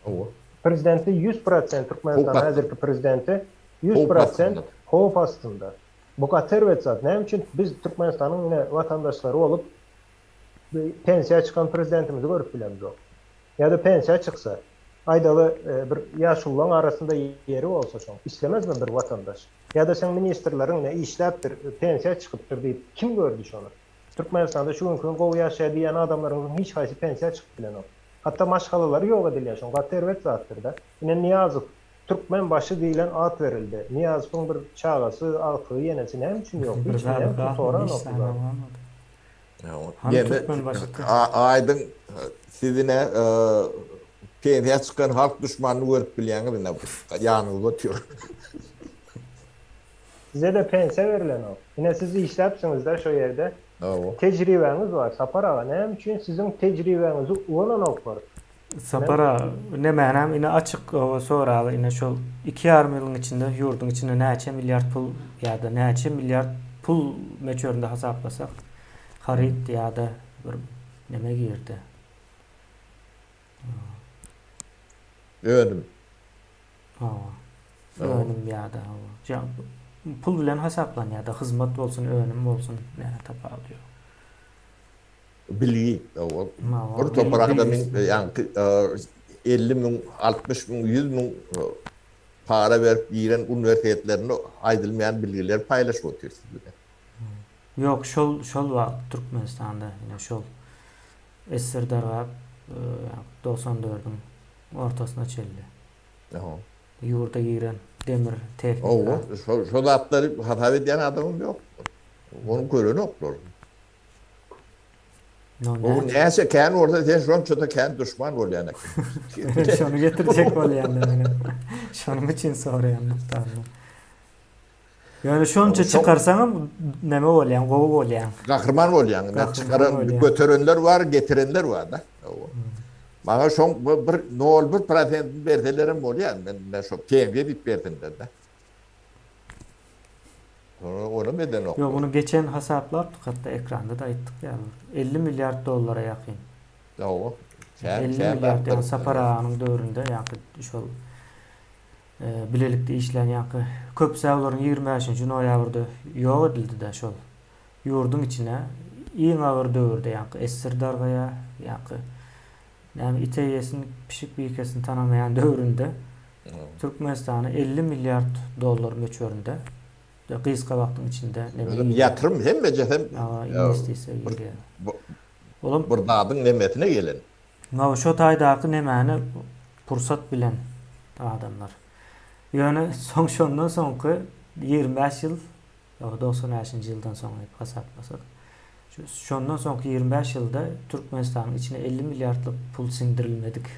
Hawa. Prezidenti 100% Türkmenistanyň häzirki prezidenti 100% howp astynda. Bu gaty erbet zat. Näme üçin biz Türkmenistanyň ine watandaşlary bolup pensiýa çykan prezidentimizi görüp bilemzok. Ýa-da pensiýa çyksa, aýdaly bir ýaşululaň arasynda ýeri bolsa şoň, islemezmi bir watandaş? Ýa-da seň ministrleriň ine işläpdir, pensiýa çykypdyr diýip kim gördi şony? Türkmenistanda şu günki gün gowy ýaşaýar diýýän adamlaryňyzyň hiç haýsy pensiýa çykyp bilenok. Hatda maşgalalary ýok edilýär şoň gaty erbet zatdyr-da. Ine Nyýazow Türkmen başy diýlen at berildi. Nyýazowyň bir çagasy, agtygy, ýenesi näme üçin ýok? Bir Hiç kim zady näme üçin galmady, hiç soranok bu zady zady. galmady. Hany türkmen başy? Aýdyň siz ine pensiýa çykan halk duşmanyny görüp bilýäňiz ine ýanyňyzda otyr. Size-de pensiýa berilenok. Ine siz işläpsiňiz-dä şo ýerde. Hawa. Tejribäňiz bar Sapar aga näme üçin siziň tejribäňizi ulananoklar? Sapar aga nemänem ine açyk soraly ine şol 2,5 ýylyň içinde ýurduň içinde näçe milliard pul ýa-da näçe milliard pul möçberinde hasaplasak haryt ýa-da bir neme girdi. Önüm. Hawa. Önüm ýa-da hawa. Pul bilen hasaplanýar-da, hyzmat bolsun, önüm bolsun, näme tapawudy ýok. Bilgi, hawa. Bir topar adamyň ýaňky 50 müň, 60 müň, 100 müň para berip giren uniwersitetlerinde aýdylmaýan bilgileri paýlaşyp otyr siz bilen. Ýok, şol şol wagt Türkmenistanda ine şol SSR dargap 94-iň ortasyna çenli. Ýurda giren demir tehnika. Hawa, şo şo zatlary hasap edýän adamam ýok. Ony görenoklar. Bu näçe kän bolsa sen şonça-da kän duşman bolýan eken. Şony getirjek bolýan men. Şonuň üçin soraýan mukdaryny. Ýöne şonça çykarsaňam neme bolýaň, gowy bolýaň. Gahryman bolýaň. Çykaran, göterenler bar, getirenler bar-da. Maňa şoň bir nol bir prosentini berselerem bolýar. Men şo pensiýa diýip bersinler-de. Onam edenoklar. Ýok, ony geçen hasaplapdyk hatda ekranda-da aýtdyk ýa bir 50 milliard dollara ýakyn. Hawa. Kän, 50 kän milliard zatlar. ýa Sapar aganyň döwründe ýa-da şol bilelikde işlän ýa-da köpüsi olaryň 25-nji noýabrda ýok edildi-de şol ýurduň içine iň agyr döwürde ýa-da SSR dargaýar, ýa-da näme it eýesini, pişik bikesini tanamaýan döwründe Türkmenistana 50 milliard dollar möçberinde gysga wagtyň içinde neme Özem ýatyrym hemmejesem investisiýa girýär. Olam bir zadyň nemesine gelen. Hawa şo taýdaky nemäni pursat bilen adamlar. Ýöne soň şondan soňky 25 ýyl, ýok 95-nji ýyldan soň diýip hasaplasak, şu şondan soňky 25 ýylda Türkmenistanyň içine 50 milliardlyk pul siňdirilmedik.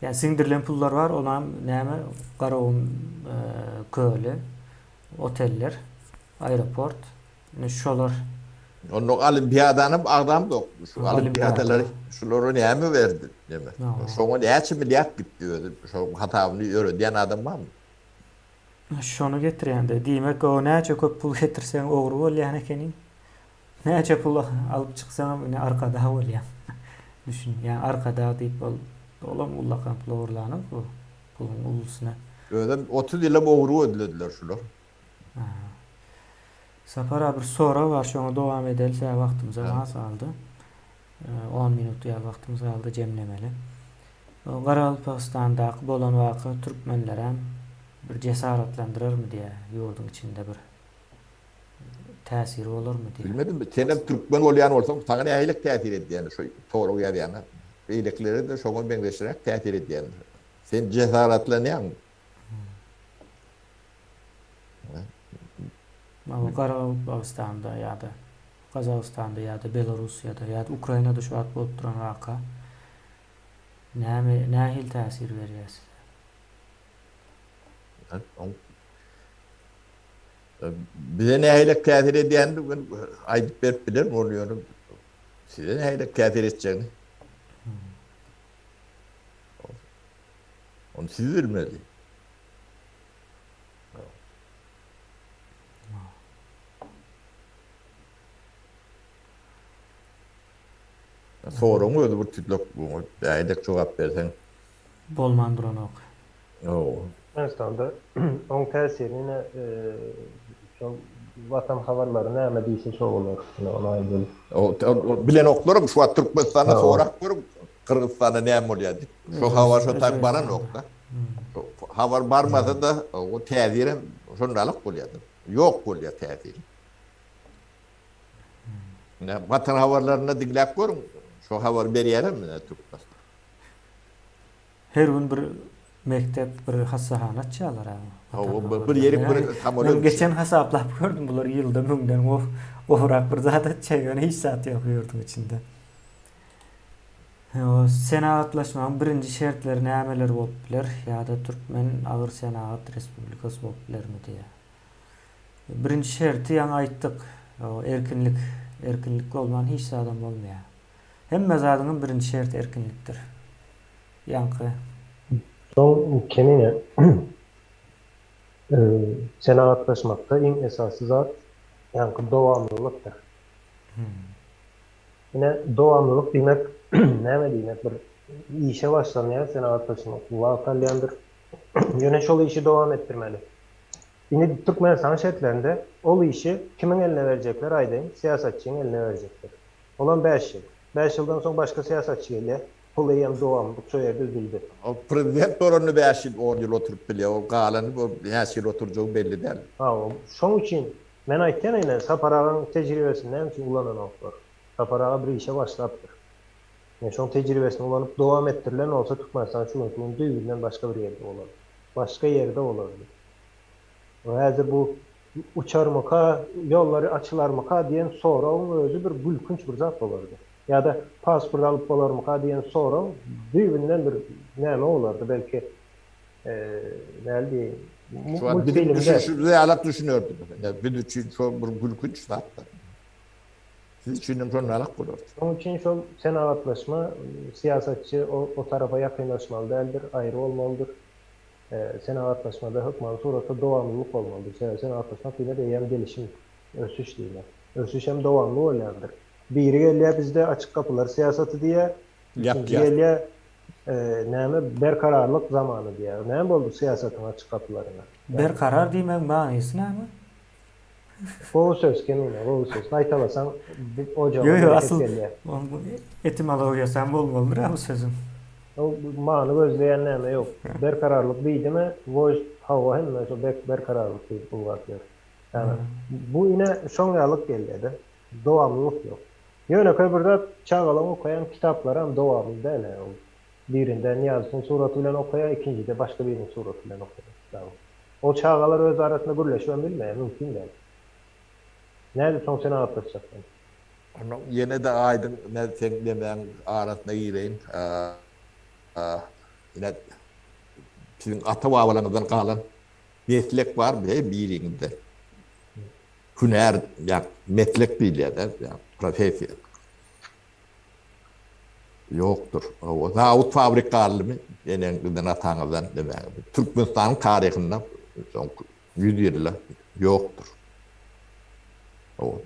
Ýa siňdirilen pullar bar, onam näme Garagum köli, oteller, aeroport, ine şolar. Onda olimpiadanam agzamzok. Şu olimpiadalary şulara näme berdi neme? Şoňa näçe milliard gitdi özi? Şoň hasabyny ýöredýän adam barmy? Şony getirýände, diýmek o näçe köp pul getirseň ogry bolýan ekeniň. Näçe pul alyp çyksaňam ine arkadag bolýaň. Düşün, ýa arkadag diýip ol olam ullakan pul ogurlanok bu puluň ulusyna. Özem 30 ýylam ogry gözlediler şular. Sapar abi bir sorag bar şoňa dowam edeli sebäbi wagtymyzam az galdy. On minut ýaly wagtymyz galdy jemlemeli. Garagalpagystandaky bolan waka türkmenlerem bir jesaratlandyrarmy diýä ýurduň içinde bir täsiri bolarmy diýä. Bilmedim senem türkmen bolýan bolsaň saňa nähili täsir edýäni şu sorag ýazýana beýlekilere-de şoňa meňzeşräk täsir edýändir. Sen jesaratlanýaňmy? Mawy Garagalpagystanda ýa-da Gazagystanda ýa-da Belarussiýada ýa-da Ukrainada şu wagt bolup duran waka näme nähili täsir berýär size? Bize nähili täsir edýänini men aýdyp berip bilerin ony ýöne size nähili täsir etjegini ony siz bilmeli. Soragyň özi bir tütlek buňa nähili jogap berseň. Bolman duranok. Hawa. Türkmenistanda oň täsirini ine şol Watan habarlary näme diýse şo bolar. Ine ony aýdaly. Bilenoklaram şu wagt Türkmenistanda sorap görüň Gyrgyzystanda näme bolýar diýip. Şo habar şo taý baranok-da. Habar barmasa-da o täsirem şondalyk bolýar-da. Ýok bolýar täsiri. Ine Watan habarlarynda diňläp görüň. Şo habary berýärem ine Türkmenistan. Her gün bir mekdep, bir hassahana açýarlar ha. Hawa, bir ýerik bir samolýot. Men geçen hasaplap gördüm, bular ýylda müňden gowrak bir zat açýar, ýöne hiç zat ýok ýurduň içinde. Senagatlaşmagyň birinji şertleri nämeler bolup biler ýa-da Türkmen agyr senagat respublikasy bolup bilermi diýýär. Birinji şerti ýaňy aýtdyk, erkinlik. Erkinlik bolman hiç zadam bolmaýar. Hemme zadyňam birinji şerti erkinlikdir. Ýaňky. Soň Kemine senagatlaşmakda iň esasy zat ýaňky dowamlylykdyr. Ine, dowamlylyk diýmek näme diýmek? Bir işe başlanýar, senagatlaşmak wagt alýandyr. Ýöne şol işi dowam etdirmeli. Indi Türkmenistanyň şertlerinde ol işi kimiň eline berjekler aýdaýyn, syýasatçyň eline berjekler. Olam bäş ýyl. Bäş ýyldan soň başga syýasatçy gelýär. Ol eýýäm dowamlylyk şo ýerde üzüldi. Ol prezident bolanda bäş ýyl, on ýyl oturyp bilýär. Ol galany bu näçe ýyl oturjagy belli däl. Hawa, şoň üçin men aýtýan ine, Sapar agaň tejribesini näme üçin ulananoklar? Sapar aga bir işe başlapdyr. Ine şoň tejribesini ulanyp dowam etdirilen bolsa Türkmenistan şu günki gün düýbünden başga bir ýerde bolardy. Başga ýerde bolardy. Häzir bu uçarmyka, ýollary açylarmyka diýen soragyň özi bir gülkünç bir zat bolardy. Ýa-da pasport alyp bolarmyka diýen sorag düýbünden bir näme bolardy, belki näl diýeýin, Şu wagt biziň düşünişimize ýalak düşünerdik. Biz üçin şol bir gülkünç zatdy. Siz üçin hem şol ýalak bolardy. Şonuň üçin şol senagatlaşma syýasatçy o tarapa ýakynlaşmaly däldir, aýry bolmalydyr. Senagatlaşmada hökmany suratda dowamlylyk bolmalydyr. Sebäbi senagatlaşmak diýmek eýýäm gelişim, ösüş diýmek. Ösüş hem dowamly bolýandyr. Biri gelýär bizde açyk gapylar syýasaty diýýär, ikinji gelýär näme berkararlyk zamany diýýär. Näme boldy syýasatyň açyk gapylaryna? Berkarar diýmegiň manysy näme? Gowy söz Kemine, gowy söz. Gaýtalasaň ojagyňa Ýo ýo bereket asyl gelýär. etimologiýasy hem bolmalydyr-a bu sözüň. O many gözleýän näme ýok. Berkararlyk diýdimi, wožd hawa hemme şo berkararlyk diýip ulgap ýör. Ýagny bu ine şoň ýalyk gelýär-de. Dowamlylyk ýok. Ýönekeý bir zat çagalaň okaýan kitaplaram dowamly däl-ä ol. Birinde Nyýazowyň suraty bilen okaýar, ikinjide başga biriniň suraty bilen okaýar kitaby. Ol çagalar öz arasynda gürleşibem bilmeýär, mümkin däl. Nädip soň senagatlaşjaksyň? Onnoň ýene-de aýdyň men seň nemäň arasyna gireýin. Ine siziň ata-babalaryňyzdan galan meslek bar her biriňizde. Hünär ýa meslek diýilýär-de, ýa professiýa. Ýokdur. Hawa, zawod fabrik galdymy eneňizden ataňyzdan demäňizde. Türkmenistanyň taryhynda soňky 100 ýylda ýokdur. Hawa.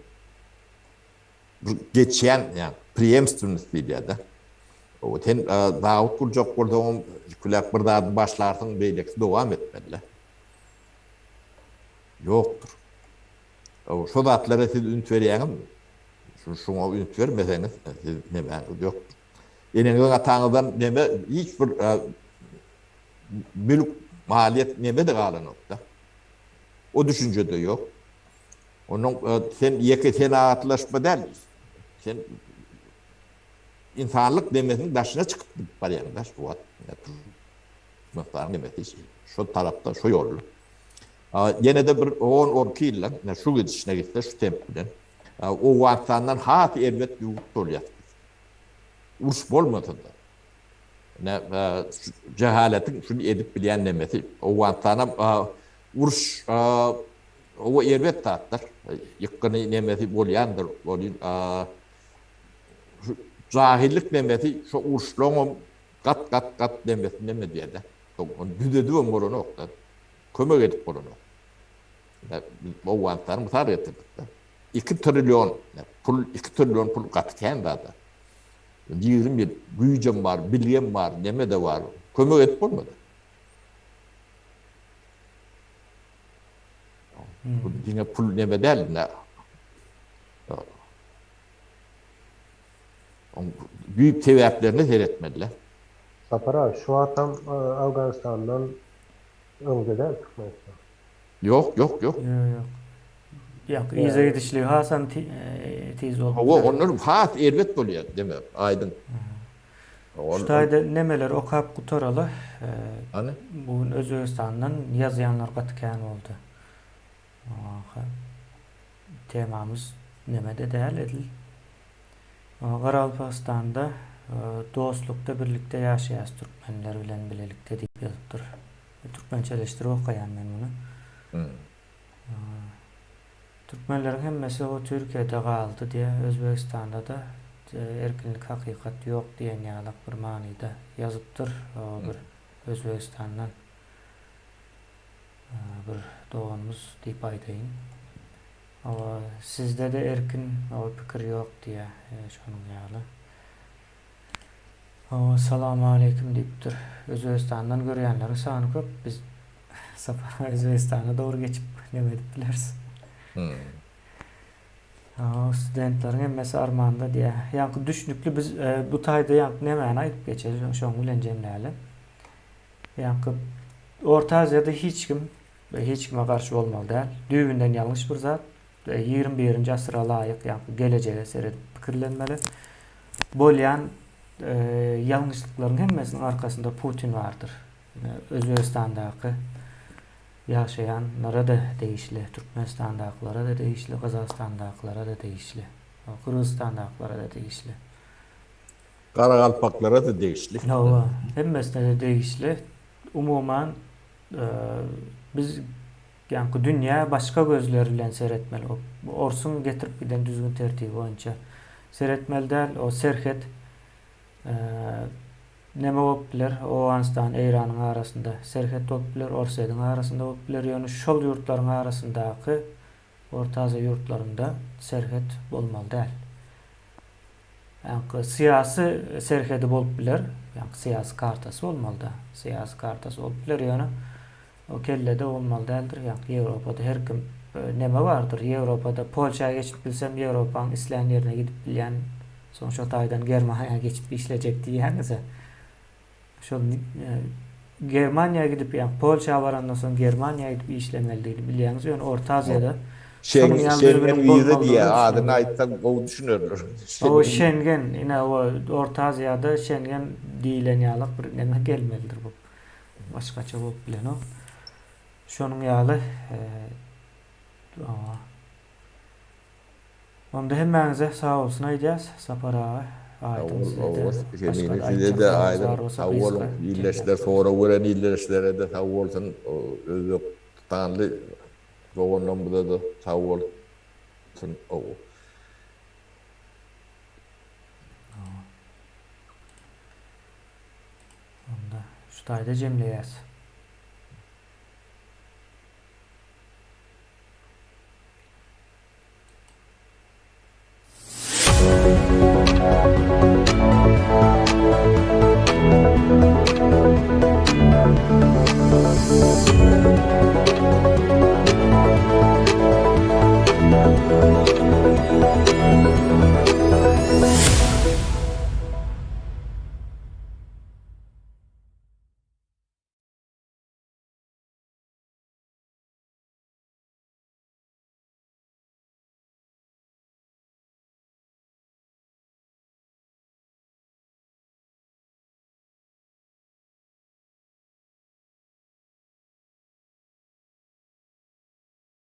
Bu geçýän, ýa preemstwennost diýilýär-de. Hawa, sen zawod gurjak bolsaňam, küläp bir zady başlarsyň, beýlekisi dowam etmeli-de. Ýokdur. Hawa, şo zatlara siz üns berýäňizmi? Şu şuňa üns bermeseňiz, siz nemäňiz ýokdur. Eneňiziň ataňyzdan neme hiç bir mülk, maliýet neme-de galanok-da. O düşünje-de ýok. Onnoň sen ýeke senagatlaşma däl, sen ynsanlyk nemesiniň daşyna çykyp gidip barýaň-da şu wagt. Türkmenistanyň nemesi şo tarapda, şo ýolda. Ýene-de bir on-on iki ýyldan, ine şu gidişine gitse, şu temp bilen, Owganystandan has erbet ýurt bolýas biz. Uruş bolmasa-da. Ine, şu jehaletiň şuny edip bilýän nemesi. Owganystanam uruş owa erbet zatdyr. Ýykgyny nemesi bolýandyr. Welin şu jahyllyk nemesi şo uruşlaryňam gat-gat-gat nemesini neme edýär-de. Ony düzedibem bolanok-da. Kömek edip bolanok. Biz Owganystany mysal getirdik-de. 2 trillion pul, 2 trillion pul gaty kän zat-a. 20 ýyl güýjem bar, bilgem bar, neme-de bar. Kömek edip bolmady. Bu diňe pul neme däl, ine. Oň düýp sebäplerine seretmeli-le. Sapar aga, şu wagtam Awganystandan öňde däl Türkmenistan. Ýok, ýok, ýok. Ýok, ýok. Ýok, yza gidişligi hasam tiz bolup Hawa, ondan has erbet bolýar, demek, aýdyň. Şu taýda nemeleri okap gutaraly. Hany? Bu gün Özbegistandan ýazýanlar gaty kän boldy. Aha. Temamyz nemede däl edil. Garagalpagystanda dostlukda birlikde ýaşaýas türkmenler bilen bilelikde diýip ýazypdyr. Türkmençeleşdirip okaýan men muny. Türkmenleriň hemmesi o Türkiýede galdy diýýär. Özbegistanda-da erkinlik hakykat ýok diýen ýalak bir manyda ýazypdyr bir Özbegistandan bir doganymyz diýip aýdaýyn. Hawa, sizde-de erkin oý-pikir ýok diýýär, şonuň ýaly. Hawa, salowmaleýkim diýipdir. Özbegistandan görýänleriň sany köp, biz Sapar Özbegistana dogry geçip neme edip bileris. Hawa, studentleriň hemmesi armanda diýýär. Ýaňky düşnükli biz bu taýda ýaňky nemäni aýdyp geçeli, şoň bilen jemläli. Ýaňky Orta Aziýada hiç kim we hiç kime garşy bolmaly däl. Düýbünden ýalňyş bir zat. Ýigrimi birinji asyra laýyk ýaňky gelejege seredip pikirlenmeli. Bolýan ýalňyşlyklaryň hemmesiniň arkasynda Putin bardyr. Özbegistandaky ýaşaýanlara-da degişli, Türkmenistandakylara-da degişli, Gazagystandakylara-da degişli, Gyrgyzystandakylara-da degişli. Garagalpaklara-da degişli. Hawa, hemmesine-de degişli. Umuman, biz ýaňky dünýä başga gözler bilen seretmeli. Orsuň getirip giden düzgün-tertibi boýunça seretmeli däl. O serhet. Neme bolup biler, Owganystan, Eýranyň arasynda serhet bolup biler, Orsýetiň arasynda bolup biler, ýöne şol ýurtlaryň arasyndaky Orta Aziýa ýurtlarynda serhet bolmaly däl. Ýaňky syýasy serhedi bolup biler, ýaňky syýasy kartasy bolmaly-da, syýasy kartasy bolup biler, ýöne o kellede bolmaly däldir, ýaňky Ýewropada her kim neme bardyr, Ýewropada Polşa geçip bilsem Ýewropaň islän ýerine gidip bilýän, soň şo taýdan Germaniýa geçip işlejek diýýäňiz-ä. Şol Germaniýa gidip, ýa Polşa barandan soň Germaniýa gidip işlemelidigini bilýäňiz, ýöne Orta Aziýada şonuň ýaly Şengen wiza diýýär, adyny aýtsaň gowy düşünerler. Hawa, Şengen, ine o Orta Aziýada Şengen diýlen ýalak bir neme gelmelidir bu. Başgaça bolup bilenok. Şonuň ýaly, hawa. Onda hemmäňize sag bolsun aýdýas Sapar aga Aýdyň sizede başgada aýtjak zadyňyz bar bolsa gysga Ildeşler sorag beren ildeşlerede sag bolsun Özbekistanly doganlarymyzada sag bolsun. Onda şu taýda jemleýäs.